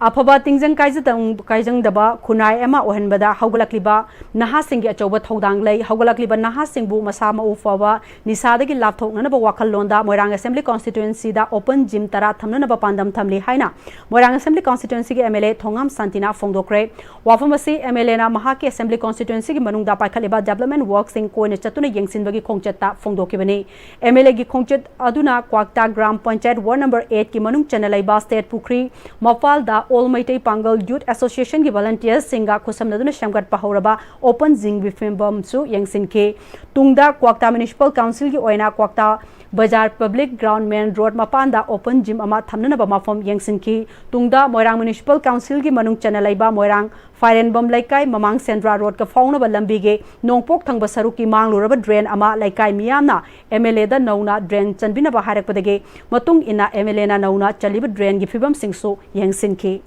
ꯑꯐꯕ ꯇꯤꯡꯖꯪ ꯀꯥꯏꯖꯗꯪ-, ꯀꯥꯏꯖꯪꯗꯕ ꯈꯨꯟꯅꯥꯏ ꯑꯃ ꯑꯣꯏꯍꯟꯕꯗ ꯍꯧꯒꯠꯂꯛꯂꯤꯕ ꯅꯍꯥꯁꯤꯡꯒꯤ ꯑꯆꯧꯕ ꯊꯧꯗꯥꯡ ꯂꯩ꯫ ꯍꯧꯒꯠꯂꯛꯂꯤꯕ ꯅꯍꯥꯁꯤꯡꯕꯨ ꯃꯁꯥ ꯃꯎ ꯐꯕ, ꯅꯤꯁꯥꯗꯒꯤ ꯂꯥꯞꯊꯣꯛꯅꯅꯕ ꯋꯥꯈꯜꯂꯣꯟꯗ ꯃꯣꯏꯔꯥꯡ Assembly Constituency ꯗ open gym ꯇꯔꯥ ꯊꯝꯅꯅꯕ ꯄꯥꯟꯗꯝ ꯊꯝꯂꯤ ꯍꯥꯏꯅ ꯃꯣꯏꯔꯥꯡ Assembly Constituency ꯒꯤ M L A ꯊꯣꯉꯥꯝ ꯁꯥꯟꯇꯤꯅ ꯐꯣꯡꯗꯣꯛꯈ꯭ꯔꯦ꯫ ꯋꯥꯐꯝ ꯑꯁꯤ M L A ꯅ ꯃꯍꯥꯛꯀꯤ Assembly Constituency ꯒꯤ ꯃꯅꯨꯡꯗ ꯄꯥꯏꯈꯠꯂꯤꯕ development work ꯁꯤꯡ ꯀꯣꯏꯅ ꯆꯠꯇꯨꯅ ꯌꯦꯡꯁꯤꯟꯕꯒꯤ ꯈꯣꯡꯆꯠꯇ ꯐꯣꯡꯗꯣꯛꯈꯤꯕꯅꯤ꯫ M L A ꯒꯤ ꯈꯣꯡꯆꯠ ꯑꯗꯨꯅ ꯀ꯭ꯋꯥꯛꯇꯥ gram panchayat ward number eight ꯀꯤ ꯃꯅꯨꯡ ꯆꯟꯅ ꯂꯩꯕ ꯁ꯭ꯇꯦꯠ ꯄꯨꯈ꯭ꯔꯤ ꯃꯄꯥꯜꯗ All ꯃꯩꯇꯩ ꯄꯥꯡꯒꯜ Youth Association ꯒꯤ volunteers ꯁꯤꯡꯒ ꯈꯨꯠꯁꯝꯅꯗꯨꯅ ꯁꯦꯝꯒꯠꯄ ꯍꯧꯔꯕ open gym ꯒꯤ ꯐꯤꯕꯝꯁꯨ ꯌꯦꯡꯁꯤꯟꯈꯤ꯫ ꯇꯨꯡꯗ ꯀ꯭ꯋꯥꯛꯇꯥ Municipal Council ꯒꯤ ꯑꯣꯏꯅ ꯀ꯭ꯋꯥꯛꯇꯥ ꯕꯖꯥꯔ public ground main road ꯃꯄꯥꯟꯗ open gym ꯑꯃ ꯊꯝꯅꯅꯕ ꯃꯐꯝ ꯌꯦꯡꯁꯤꯟꯈꯤ꯫ ꯇꯨꯡꯗ ꯃꯣꯏꯔꯥꯡ Municipal Council ꯒꯤ ꯃꯅꯨꯡ ꯆꯟꯅ ꯂꯩꯕ ꯃꯣꯏꯔꯥꯡ ꯐꯥꯏꯔꯦꯟꯕꯝ ꯂꯩꯀꯥꯏ ꯃꯃꯥꯡ ꯁꯦꯟꯗ꯭ꯔꯥ road ꯀ ꯐꯥꯎꯅꯕ ꯂꯝꯕꯤꯒꯤ ꯅꯣꯡꯄꯣꯛ ꯊꯪꯕ ꯁꯔꯨꯛꯀꯤ ꯃꯥꯡꯂꯨꯔꯕ drain ꯑꯃ ꯂꯩꯀꯥꯏ ꯃꯤꯌꯥꯝꯅ M L A ꯗ ꯅꯧꯅ drain ꯆꯟꯕꯤꯅꯕ ꯍꯥꯏꯔꯛꯄꯗꯒꯤ ꯃꯇꯨꯡ ꯏꯟꯅ M L A ꯅ ꯅꯧꯅ ꯆꯜꯂꯤꯕ drain ꯒꯤ ꯐꯤꯕꯝꯁꯤꯡꯁꯨ ꯌꯦꯡꯁꯤꯟꯈꯤ꯫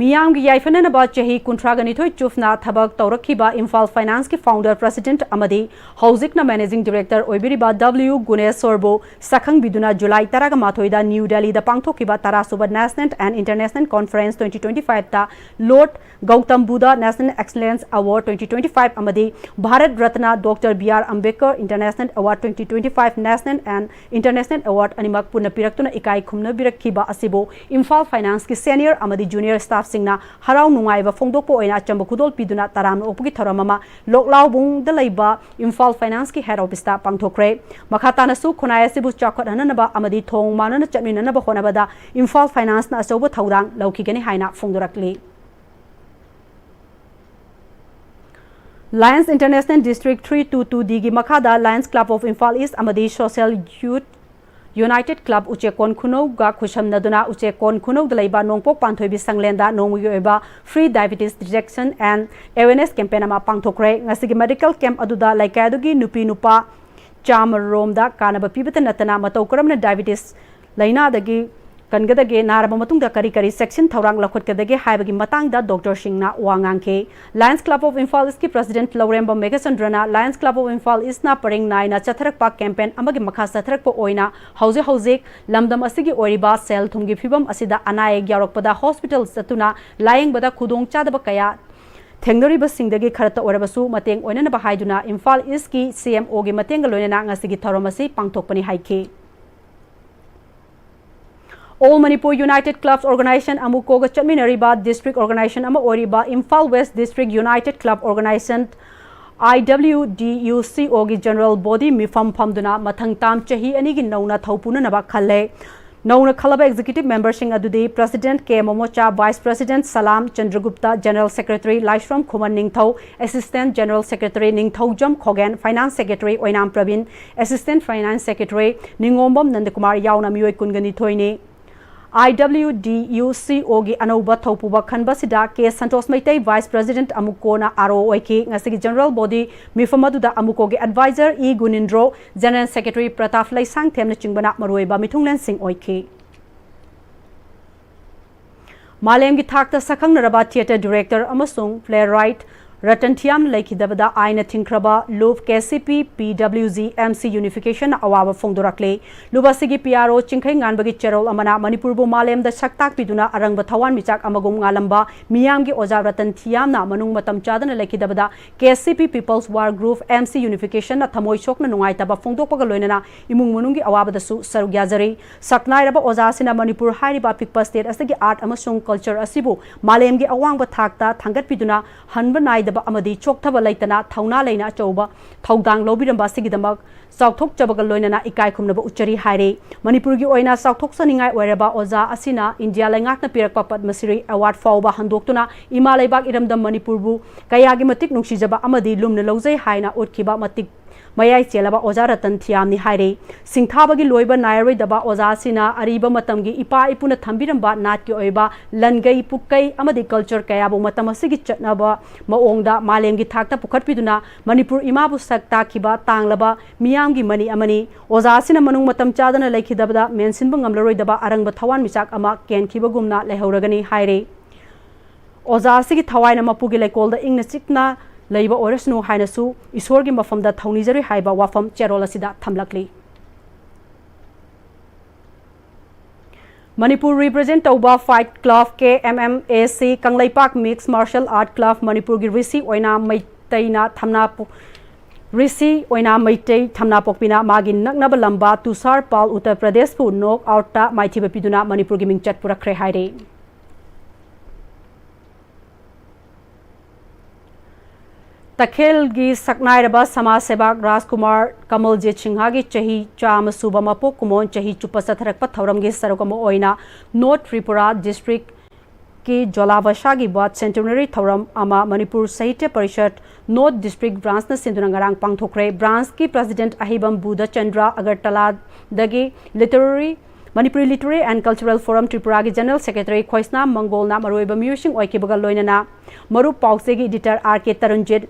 ꯃꯤꯌꯥꯝꯒꯤ ꯌꯥꯏꯐꯅꯅꯕ ꯆꯍꯤ ꯀꯨꯟꯊ꯭ꯔꯥꯒ ꯅꯤꯊꯣꯏ ꯆꯨꯞꯅ ꯊꯕꯛ ꯇꯧꯔꯛꯈꯤꯕ ꯏꯝꯐꯥꯜ Finance ꯀꯤ founder, president ꯑꯃꯗꯤ ꯍꯧꯖꯤꯛꯅ managing director ꯑꯣꯏꯕꯤꯔꯤꯕ W ꯒꯨꯅꯦꯁꯣꯔꯕꯨ ꯁꯛꯈꯪꯕꯤꯗꯨꯅ July ꯇꯔꯥꯒ ꯃꯥꯊꯣꯏꯗ New Delhi ꯗ ꯄꯥꯡꯊꯣꯛꯈꯤꯕ ꯇꯔꯥꯁꯨꯕ National and International Conference twenty twenty-five ꯇ Lord Gautam Buddha National Excellence Award twenty twenty-five ꯑꯃꯗꯤ Bharat Ratna Doctor B R Ambedkar International Award twenty twenty-five National and International Award ꯑꯅꯤꯃꯛ ꯄꯨꯟꯅ ꯄꯤꯔꯛꯇꯨꯅ ꯏꯀꯥꯏ ꯈꯨꯝꯅꯕꯤꯔꯛꯈꯤꯕ ꯑꯁꯤꯕꯨ ꯏꯝꯐꯥꯜ Finance ꯀꯤ senior ꯑꯃꯗꯤ junior staff ꯁꯤꯡꯅ ꯍꯔꯥꯎ ꯅꯨꯡꯉꯥꯏꯕ ꯐꯣꯡꯗꯣꯛꯄ ꯑꯣꯏꯅ ꯑꯆꯝꯕ ꯈꯨꯗꯣꯜ ꯄꯤꯗꯨꯅ ꯇꯔꯥꯝꯅ ꯑꯣꯛꯄꯒꯤ ꯊꯧꯔꯝ ꯑꯃ ꯂꯣꯛꯂꯥꯎꯕꯨꯡꯗ ꯂꯩꯕ ꯏꯝꯐꯥꯜ Finance ꯀꯤ head office ꯇ ꯄꯥꯡꯊꯣꯛꯈ꯭ꯔꯦ꯫ ꯃꯈꯥ ꯇꯥꯅꯁꯨ ꯈꯨꯟꯅꯥꯏ ꯑꯁꯤꯕꯨ ꯆꯥꯎꯈꯠꯍꯟꯅꯅꯕ ꯑꯃꯗꯤ ꯊꯣꯡ ꯃꯥꯟꯅꯅ ꯆꯠꯃꯤꯟꯅꯅꯕ ꯍꯣꯠꯅꯕꯗ ꯏꯝꯐꯥꯜ Finance ꯅ ꯑꯆꯧꯕ ꯊꯧꯗꯥꯡ ꯂꯧꯈꯤꯒꯅꯤ ꯍꯥꯏꯅ ꯐꯣꯡꯗꯣꯔꯛꯂꯤ꯫ Lions International District three two two D ꯒꯤ ꯃꯈꯥꯗ Lions Club of Imphal East ꯑꯃꯗꯤ Social Youth United Club ꯎꯆꯦꯛꯀꯣꯟ ꯈꯨꯅꯧꯒ ꯈꯨꯠꯁꯝꯅꯗꯨꯅ ꯎꯆꯦꯛꯀꯣꯟ ꯈꯨꯅꯧꯗ ꯂꯩꯕ ꯅꯣꯡꯄꯣꯛ ꯄꯥꯟꯊꯣꯏꯕꯤ ꯁꯪꯂꯦꯟꯗ ꯅꯣꯡꯃꯒꯤ ꯑꯣꯏꯕ free diabetes detection and awareness campaign ꯑꯃ ꯄꯥꯡꯊꯣꯛꯈ꯭ꯔꯦ꯫ ꯉꯁꯤꯒꯤ medical camp ꯑꯗꯨꯗ ꯂꯩꯀꯥꯏ ꯑꯗꯨꯒꯤ ꯅꯨꯄꯤ ꯅꯨꯄꯥ ꯆꯥꯃꯔꯣꯝꯗ ꯀꯥꯟꯅꯕ ꯄꯤꯕꯇ ꯅꯠꯇꯅ ꯃꯇꯧ ꯀꯔꯝꯅ diabetes ꯂꯥꯏꯅꯥꯗꯒꯤ ꯀꯟꯒꯗꯒꯦ, ꯅꯥꯔꯕ ꯃꯇꯨꯡꯗ ꯀꯔꯤ ꯀꯔꯤ ꯆꯦꯛꯁꯤꯟ ꯊꯧꯔꯥꯡ ꯂꯧꯈꯠꯀꯗꯒꯦ ꯍꯥꯏꯕꯒꯤ ꯃꯇꯥꯡꯗ ꯗꯣꯛꯇꯔꯁꯤꯡꯅ ꯋꯥ ꯉꯥꯡꯈꯤ꯫ Lions Club of Imphal Eastꯀꯤ President Laurembam ꯃꯦꯘꯆꯟꯗ꯭ꯔꯅ Lions Club of Imphal Eastꯅ ꯄꯔꯤꯡ ꯅꯥꯏꯅ ꯆꯠꯊꯔꯛꯄ campaign ꯑꯃꯒꯤ ꯃꯈꯥ ꯆꯠꯊꯔꯛꯄ ꯑꯣꯏꯅ ꯍꯧꯖꯤꯛ ꯍꯧꯖꯤꯛ ꯂꯝꯗꯝ ꯑꯁꯤꯒꯤ ꯑꯣꯏꯔꯤꯕ ꯁꯦꯜ ꯊꯨꯝꯒꯤ ꯐꯤꯕꯝ ꯑꯁꯤꯗ ꯑꯅꯥ ꯑꯌꯦꯛ ꯌꯥꯎꯔꯛꯄꯗ hospital ꯆꯠꯇꯨꯅ ꯂꯥꯌꯦꯡꯕꯗ ꯈꯨꯗꯣꯡꯆꯥꯗꯕ ꯀꯌꯥ ꯊꯦꯡꯅꯔꯤꯕꯁꯤꯡꯗꯒꯤ ꯈꯔꯇ ꯑꯣꯏꯔꯕꯁꯨ ꯃꯇꯦꯡ ꯑꯣꯏꯅꯅꯕ ꯍꯥꯏꯗꯨꯅ ꯏꯝꯐꯥꯜ ꯏꯁꯀꯤ ꯁꯤ ꯑꯦꯝ ꯑꯣꯒꯤ ꯃꯇꯦꯡꯒ ꯂꯣꯏꯅꯅ ꯉꯁꯤꯒꯤ ꯊꯧꯔꯝ ꯑꯁꯤ ꯄꯥꯡꯊꯣꯛꯄꯅꯤ ꯍꯥꯏꯈꯤ꯫ All Manipur United Clubs Organization, ꯑꯃꯨꯀꯣꯒ ꯆꯠꯃꯤꯟꯅꯔꯤꯕ district organization ꯑꯃ ꯑꯣꯏꯔꯤꯕ Imphal West District United Club Organization, I W D U C O ꯒꯤ general body ꯃꯤꯐꯝ ꯐꯝꯗꯨꯅ ꯃꯊꯪ ꯇꯥꯝ ꯆꯍꯤ ꯑꯅꯤꯒꯤ ꯅꯧꯅ ꯊꯧ ꯄꯨꯅꯅꯕ ꯈꯜꯂꯦ꯫ ꯅꯧꯅ ꯈꯜꯂꯕ executive memberꯁꯤꯡ ꯑꯗꯨꯗꯤ President ꯀꯦ ꯃꯣꯃꯣꯆꯥ, Vice President ꯁꯂꯥꯝ ꯆꯟꯗ꯭ꯔꯒꯨꯞꯇ, General Secretary ꯂꯥꯏꯁ꯭ꯔꯝ ꯈꯨꯃꯟ ꯅꯤꯡꯊꯧ, Assistant General Secretary ꯅꯤꯡꯊꯧꯖꯝ ꯈꯣꯒꯦꯟ, Finance Secretary ꯑꯣꯏꯅꯥꯝ ꯄ꯭ꯔꯕꯤꯟ, Assistant Finance Secretary ꯅꯤꯉꯣꯝꯕꯝ ꯅꯟꯗꯀꯨꯃꯥꯔ ꯌꯥꯎꯅ ꯃꯤꯑꯣꯏ ꯀꯨꯟꯒ ꯅꯤꯊꯣꯏꯅꯤ꯫ I W D U C O ꯒꯤ ꯑꯅꯧꯕ ꯊꯧꯄꯨꯕ ꯈꯟꯕꯁꯤꯗ ꯀꯦ Santosh Meitei, Vice President ꯑꯃꯨꯀꯣꯅ R O ꯑꯣꯏꯈꯤ꯫ ꯉꯁꯤꯒꯤ general body ꯃꯤꯐꯝ ꯑꯗꯨꯗ ꯑꯃꯨꯀꯣꯒꯤ advisor E ꯒꯨꯅꯤꯟꯗ꯭ꯔꯣ, General Secretary Pratap ꯂꯩꯁꯥꯡꯊꯦꯝꯅꯆꯤꯡꯕꯅ ꯃꯔꯨꯑꯣꯏꯕ ꯃꯤꯊꯨꯡꯂꯦꯟꯁꯤꯡ ꯑꯣꯏꯈꯤ꯫ ꯃꯥꯂꯦꯝꯒꯤ ꯊꯥꯛꯇ ꯁꯛꯈꯪꯅꯔꯕ theatre director ꯑꯃꯁꯨꯡ playwright ꯔꯇꯟ ꯊꯤꯌꯥꯝꯅ ꯂꯩꯈꯤꯗꯕꯗ ꯑꯥꯏꯟꯅ ꯊꯤꯡꯈ꯭ꯔꯕ ꯂꯨꯞ ꯀꯦ ꯁꯤ ꯄꯤ ꯄꯤ ꯗꯕ꯭ꯂꯤꯎ ꯖꯤ ꯑꯦꯝ ꯁꯤ ꯌꯨꯅꯤꯐꯤꯀꯦꯁꯟꯅ ꯑꯋꯥꯕ ꯐꯣꯡꯗꯣꯔꯛꯂꯦ꯫ ꯂꯨꯞ ꯑꯁꯤꯒꯤ ꯄꯤ ꯑꯥꯔ ꯑꯣ ꯆꯤꯡꯈꯩꯉꯥꯟꯕꯒꯤ ꯆꯦꯔꯣꯜ ꯑꯃꯅ ꯃꯅꯤꯄꯨꯔꯕꯨ ꯃꯥꯂꯦꯝꯗ ꯁꯛ ꯇꯥꯛꯄꯤꯗꯨꯅ ꯑꯔꯪꯕ ꯊꯋꯥꯟꯃꯤꯆꯥꯛ ꯑꯃꯒꯨꯝ ꯉꯥꯜꯂꯝꯕ ꯃꯤꯌꯥꯝꯒꯤ ꯑꯣꯖꯥ ꯔꯇꯟ ꯊꯤꯌꯥꯝꯅ ꯃꯅꯨꯡ ꯃꯇꯝ ꯆꯥꯗꯅ ꯂꯩꯈꯤꯗꯕꯗ ꯀꯦ ꯁꯤ ꯄꯤ People's War Group, M C ꯌꯨꯅꯤꯐꯤꯀꯦꯁꯟꯅ ꯊꯃꯣꯏ ꯁꯣꯛꯅ ꯅꯨꯡꯉꯥꯏꯇꯕ ꯐꯣꯡꯗꯣꯛꯄꯒ ꯂꯣꯏꯅꯅ ꯏꯃꯨꯡ ꯃꯅꯨꯡꯒꯤ ꯑꯋꯥꯕꯗꯁꯨ ꯁꯔꯨꯛ ꯌꯥꯖꯔꯤ꯫ ꯁꯛꯅꯥꯏꯔꯕ ꯑꯣꯖꯥ ꯑꯁꯤꯅ ꯃꯅꯤꯄꯨꯔ ꯍꯥꯏꯔꯤꯕ ꯑꯄꯤꯛꯄ state ꯑꯁꯤꯒꯤ art ꯑꯃꯁꯨꯡ culture ꯑꯁꯤꯕꯨ ꯃꯥꯂꯦꯝꯒꯤ ꯑꯋꯥꯡꯕ ꯊꯥꯛꯇ ꯊꯥꯡꯒꯠꯄꯤꯗꯨꯅ ꯍꯟꯕ ꯅꯥꯏꯗꯕ ꯑꯃꯗꯤ ꯆꯣꯛꯊꯕ ꯂꯩꯇꯅ ꯊꯧꯅꯥ ꯂꯩꯅ ꯑꯆꯧꯕ ꯊꯧꯗꯥꯡ ꯂꯧꯕꯤꯔꯝꯕ ꯑꯁꯤꯒꯤꯗꯃꯛ ꯆꯥꯎꯊꯣꯛꯆꯕꯒ ꯂꯣꯏꯅꯅ ꯏꯀꯥꯏ ꯈꯨꯝꯅꯕ ꯎꯠꯆꯔꯤ ꯍꯥꯏꯔꯤ꯫ ꯃꯅꯤꯄꯨꯔꯒꯤ ꯑꯣꯏꯅ ꯆꯥꯎꯊꯣꯛꯆꯅꯤꯡꯉꯥꯏ ꯑꯣꯏꯔꯕ ꯑꯣꯖꯥ ꯑꯁꯤꯅ ꯏꯟꯗꯤꯌꯥ ꯂꯩꯉꯥꯛꯅ ꯄꯤꯔꯛꯄ ꯄꯗꯃ ꯁ꯭ꯔꯤ award ꯐꯥꯎꯕ ꯍꯟꯗꯣꯛꯇꯨꯅ ꯏꯃꯥ ꯂꯩꯕꯥꯛ ꯏꯔꯝꯗꯝ ꯃꯅꯤꯄꯨꯔꯕꯨ ꯀꯌꯥꯒꯤ ꯃꯇꯤꯛ ꯅꯨꯡꯁꯤꯖꯕ ꯑꯃꯗꯤ ꯂꯨꯝꯅ ꯂꯧꯖꯩ ꯍꯥꯏꯅ ꯎꯠꯈꯤꯕ ꯃꯇꯤꯛ ꯃꯌꯥꯏ ꯆꯦꯜꯂꯕ ꯑꯣꯖꯥ ꯔꯇꯟ ꯊꯤꯌꯥꯝꯅꯤ ꯍꯥꯏꯔꯤ꯫ ꯁꯤꯡꯊꯥꯕꯒꯤ ꯂꯣꯏꯕ ꯅꯥꯏꯔꯔꯣꯏꯗꯕ ꯑꯣꯖꯥ ꯑꯁꯤꯅ ꯑꯔꯤꯕ ꯃꯇꯝꯒꯤ ꯏꯄꯥ ꯏꯄꯨꯅ ꯊꯝꯕꯤꯔꯝꯕ ꯅꯥꯠꯀꯤ ꯑꯣꯏꯕ ꯂꯟꯒꯩ, ꯄꯨꯛꯀꯩ ꯑꯃꯗꯤ culture ꯀꯌꯥꯕꯨ ꯃꯇꯝ ꯑꯁꯤꯒꯤ ꯆꯠꯅꯕ ꯃꯑꯣꯡꯗ ꯃꯥꯂꯦꯝꯒꯤ ꯊꯥꯛꯇ ꯄꯨꯈꯠꯄꯤꯗꯨꯅ ꯃꯅꯤꯄꯨꯔ ꯏꯃꯥꯕꯨ ꯁꯛ ꯇꯥꯛꯈꯤꯕ ꯇꯥꯡꯂꯕ ꯃꯤꯌꯥꯝꯒꯤ ꯃꯅꯤ ꯑꯃꯅꯤ꯫ ꯑꯣꯖꯥ ꯑꯁꯤꯅ ꯃꯅꯨꯡ ꯃꯇꯝ ꯆꯥꯗꯅ ꯂꯩꯈꯤꯗꯕꯗ ꯃꯦꯟꯁꯤꯟꯕ ꯉꯝꯂꯔꯣꯏꯗꯕ ꯑꯔꯪꯕ ꯊꯋꯥꯟꯃꯤꯆꯥꯛ ꯑꯃ ꯀꯦꯟꯈꯤꯕꯒꯨꯝꯅ ꯂꯩꯍꯧꯔꯒꯅꯤ ꯍꯥꯏꯔꯤ꯫ ꯑꯣꯖꯥ ꯑꯁꯤꯒꯤ ꯊꯋꯥꯏꯅ ꯃꯄꯨꯒꯤ ꯂꯩꯀꯣꯜꯗ ꯏꯪꯅ ꯆꯤꯛꯅ ꯂꯩꯕ ꯑꯣꯏꯔꯁꯅꯨ ꯍꯥꯏꯅꯁꯨ ꯏꯁꯣꯔꯒꯤ ꯃꯐꯝꯗ ꯊꯧꯅꯤꯖꯔꯤ ꯍꯥꯏꯕ ꯋꯥꯐꯝ ꯆꯦꯔꯣꯜ ꯑꯁꯤꯗ ꯊꯝꯂꯛꯂꯤ꯫ ꯃꯅꯤꯄꯨꯔ represent ꯇꯧꯕ Fight Club, K M M A C, Kangleipak Mixed Martial Art Club ꯃꯅꯤꯄꯨꯔꯒꯤ ꯔꯤꯁꯤ ꯑꯣꯏꯅꯥꯝ ꯃꯩꯇꯩꯅ ꯊꯝꯅꯥ ꯄꯣ-, ꯔꯤꯁꯤ ꯑꯣꯏꯅꯥꯝ ꯃꯩꯇꯩ ꯊꯝꯅꯥ ꯄꯣꯛꯄꯤꯅ ꯃꯥꯒꯤ ꯅꯛꯅꯕ ꯂꯝꯕꯥ ꯇꯨꯁꯥꯔ ꯄꯥꯜ ꯎꯠꯇꯔ ꯄ꯭ꯔꯗꯦꯁꯄꯨ knock outꯇ ꯃꯥꯏꯊꯤꯕ ꯄꯤꯗꯨꯅ ꯃꯅꯤꯄꯨꯔꯒꯤ ꯃꯤꯡꯆꯠ ꯄꯨꯔꯛꯈ꯭ꯔꯦ ꯍꯥꯏꯔꯤ꯫ ꯇꯈꯦꯜꯒꯤ ꯁꯛꯅꯥꯏꯔꯕ ꯁꯃꯥꯖ ꯁꯦꯕꯥꯛ ꯔꯥꯖꯀꯨꯃꯥꯔ ꯀꯃꯜꯖꯤꯠ ꯁꯤꯡꯍꯒꯤ ꯆꯍꯤ ꯆꯥꯝꯃ ꯁꯨꯕ ꯃꯄꯣꯛ ꯀꯨꯝꯑꯣꯟ ꯆꯍꯤ ꯆꯨꯞꯄ ꯆꯠꯊꯔꯛꯄ ꯊꯧꯔꯝꯒꯤ ꯁꯔꯨꯛ ꯑꯃ ꯑꯣꯏꯅ North Tripura districtꯀꯤ ꯖꯣꯂꯥꯕꯁꯥꯒꯤ birth centenary ꯊꯧꯔꯝ ꯑꯃ ꯃꯅꯤꯄꯨꯔ ꯁꯥꯍꯤꯇ꯭ꯌ ꯄꯔꯤꯁꯠ North District Branchꯅ ꯁꯤꯟꯗꯨꯅ ꯉꯔꯥꯡ ꯄꯥꯡꯊꯣꯛꯈ꯭ꯔꯦ꯫ Branchꯀꯤ President Aheibam Budhachandra ꯑꯒꯔꯇꯂꯥꯗꯒꯤ literary Manipuri Literary and Cultural Forum ꯇ꯭ꯔꯤꯄꯨꯔꯥꯒꯤ General Secretary ꯈꯣꯏꯁꯅꯥꯝ ꯃꯪꯒꯣꯜꯅ ꯃꯔꯨꯑꯣꯏꯕ ꯃꯤꯑꯣꯏꯁꯤꯡ ꯑꯣꯏꯈꯤꯕꯒ ꯂꯣꯏꯅꯅ ꯃꯔꯨꯞ ꯄꯥꯎꯆꯦꯒꯤ editor R K ꯇꯔꯨꯟꯖꯤꯠ,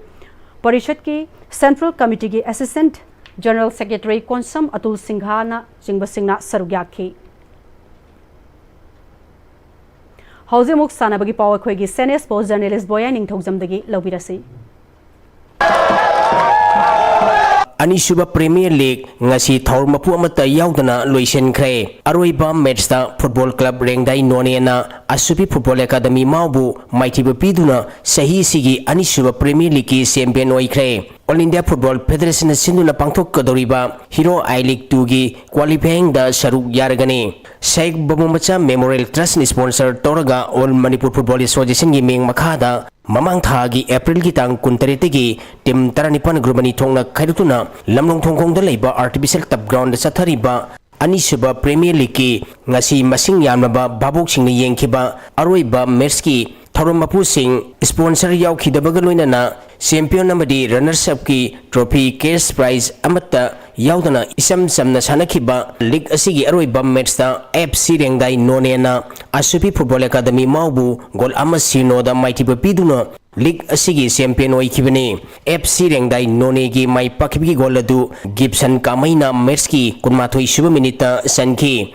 ꯄꯔꯤꯁꯠꯀꯤ Central Committeeꯒꯤ Assistant General Secretary Konsam Atul ꯁꯤꯡꯍꯅ ꯆꯤꯡꯕꯁꯤꯡꯅ ꯁꯔꯨꯛ ꯌꯥꯈꯤ꯫ ꯍꯧꯖꯤꯛ ꯑꯃꯨꯛ ꯁꯥꯟꯅꯕꯒꯤ ꯄꯥꯎ ꯑꯩꯈꯣꯏꯒꯤ Senior Sports Journalist ꯕꯣꯌꯥ ꯅꯤꯡꯊꯧꯖꯝꯗꯒꯤ ꯂꯧꯕꯤꯔꯁꯤ꯫ ꯑꯅꯤꯁꯨꯕ Premier League ꯉꯁꯤ ꯊꯧꯔꯝ ꯃꯄꯨ ꯑꯃꯠꯇ ꯌꯥꯎꯗꯅ ꯂꯣꯏꯁꯤꯟꯈ꯭ꯔꯦ꯫ ꯑꯔꯣꯏꯕ matchꯇ Football Club ꯔꯦꯡꯗꯥꯏ ꯅꯣꯅꯦꯅ ꯑꯁꯨꯄꯤ Football Academy ꯃꯥꯎꯕꯨ ꯃꯥꯏꯊꯤꯕ ꯄꯤꯗꯨꯅ ꯆꯍꯤ ꯑꯁꯤꯒꯤ ꯑꯅꯤꯁꯨꯕ Premier Leagueꯀꯤ champion ꯑꯣꯏꯈ꯭ꯔꯦ꯫ All India Football Federationꯅ ꯁꯤꯟꯗꯨꯅ ꯄꯥꯡꯊꯣꯛꯀꯗꯧꯔꯤꯕ Hero I League twoꯒꯤ qualifyingꯗ ꯁꯔꯨꯛ ꯌꯥꯔꯒꯅꯤ꯫ ꯁꯥꯍꯤꯕ ꯕꯥꯕꯨ ꯃꯆꯥ Memorial Trustꯅ sponsor ꯇꯧꯔꯒ All Manipur Football Associationꯒꯤ ꯃꯤꯡ ꯃꯈꯥꯗ ꯃꯃꯥꯡ ꯊꯥꯒꯤ Aprilꯒꯤ ꯇꯥꯡ ꯀꯨꯟꯇꯔꯦꯠꯇꯒꯤ team ꯇꯔꯥꯅꯤꯄꯥꯟ group ꯑꯅꯤ ꯊꯣꯛꯅ ꯈꯥꯏꯗꯣꯛꯇꯨꯅ ꯂꯝꯂꯣꯡ ꯊꯣꯡꯈꯣꯡꯗ ꯂꯩꯕ artificial turf groundꯗ ꯆꯠꯊꯔꯤꯕ ꯑꯅꯤꯁꯨꯕ ꯄ꯭ꯔꯤꯃꯤꯌꯔ ꯂꯤꯒꯀꯤ ꯉꯁꯤ ꯃꯁꯤꯡ ꯌꯥꯝꯂꯕ ꯚꯥꯕꯣꯛꯁꯤꯡꯅ ꯌꯦꯡꯈꯤꯕ ꯑꯔꯣꯏꯕ ꯃꯦꯠꯁꯀꯤ ꯊꯧꯔꯝ ꯃꯄꯨꯁꯤꯡ, ꯁ꯭ꯄꯣꯟꯁꯔ ꯌꯥꯎꯈꯤꯗꯕꯒ ꯂꯣꯏꯅꯅ ꯆꯦꯝꯄꯤꯌꯟ ꯑꯃꯗꯤ ꯔꯅꯔꯁ ꯑꯞꯀꯤ ꯇ꯭ꯔꯣꯐꯤ, ꯀꯦꯁ ꯄ꯭ꯔꯥꯏꯖ ꯑꯃꯠꯇ ꯌꯥꯎꯗꯅ ꯏꯆꯝ ꯆꯝꯅ ꯁꯥꯟꯅꯈꯤꯕ ꯂꯤꯒ ꯑꯁꯤꯒꯤ ꯑꯔꯣꯏꯕ ꯃꯦꯠꯁꯇ ꯑꯦꯐ ꯁꯤ ꯔꯦꯡꯗꯥꯏ ꯅꯣꯅꯦꯅ ꯑꯁꯨꯄꯤ ꯐꯨꯠꯕꯣꯜ ꯑꯦꯀꯥꯗꯃꯤ ꯃꯥꯎꯕꯨ ꯒꯣꯜ ꯑꯃ ꯁꯤꯅꯣꯗ ꯃꯥꯏꯊꯤꯕ ꯄꯤꯗꯨꯅ ꯂꯤꯒ ꯑꯁꯤꯒꯤ ꯆꯦꯝꯄꯤꯌꯟ ꯑꯣꯏꯈꯤꯕꯅꯤ꯫ ꯑꯦꯐ ꯁꯤ ꯔꯦꯡꯗꯥꯏ ꯅꯣꯅꯦꯒꯤ ꯃꯥꯏ ꯄꯥꯛꯈꯤꯕꯒꯤ ꯒꯣꯜ ꯑꯗꯨ ꯒꯤꯞꯁꯟ ꯀꯥꯃꯩꯅ ꯃꯦꯠꯁꯀꯤ ꯀꯨꯟꯃꯥꯊꯣꯏ ꯁꯨꯕ ꯃꯤꯅꯤꯠꯇ ꯆꯟꯈꯤ꯫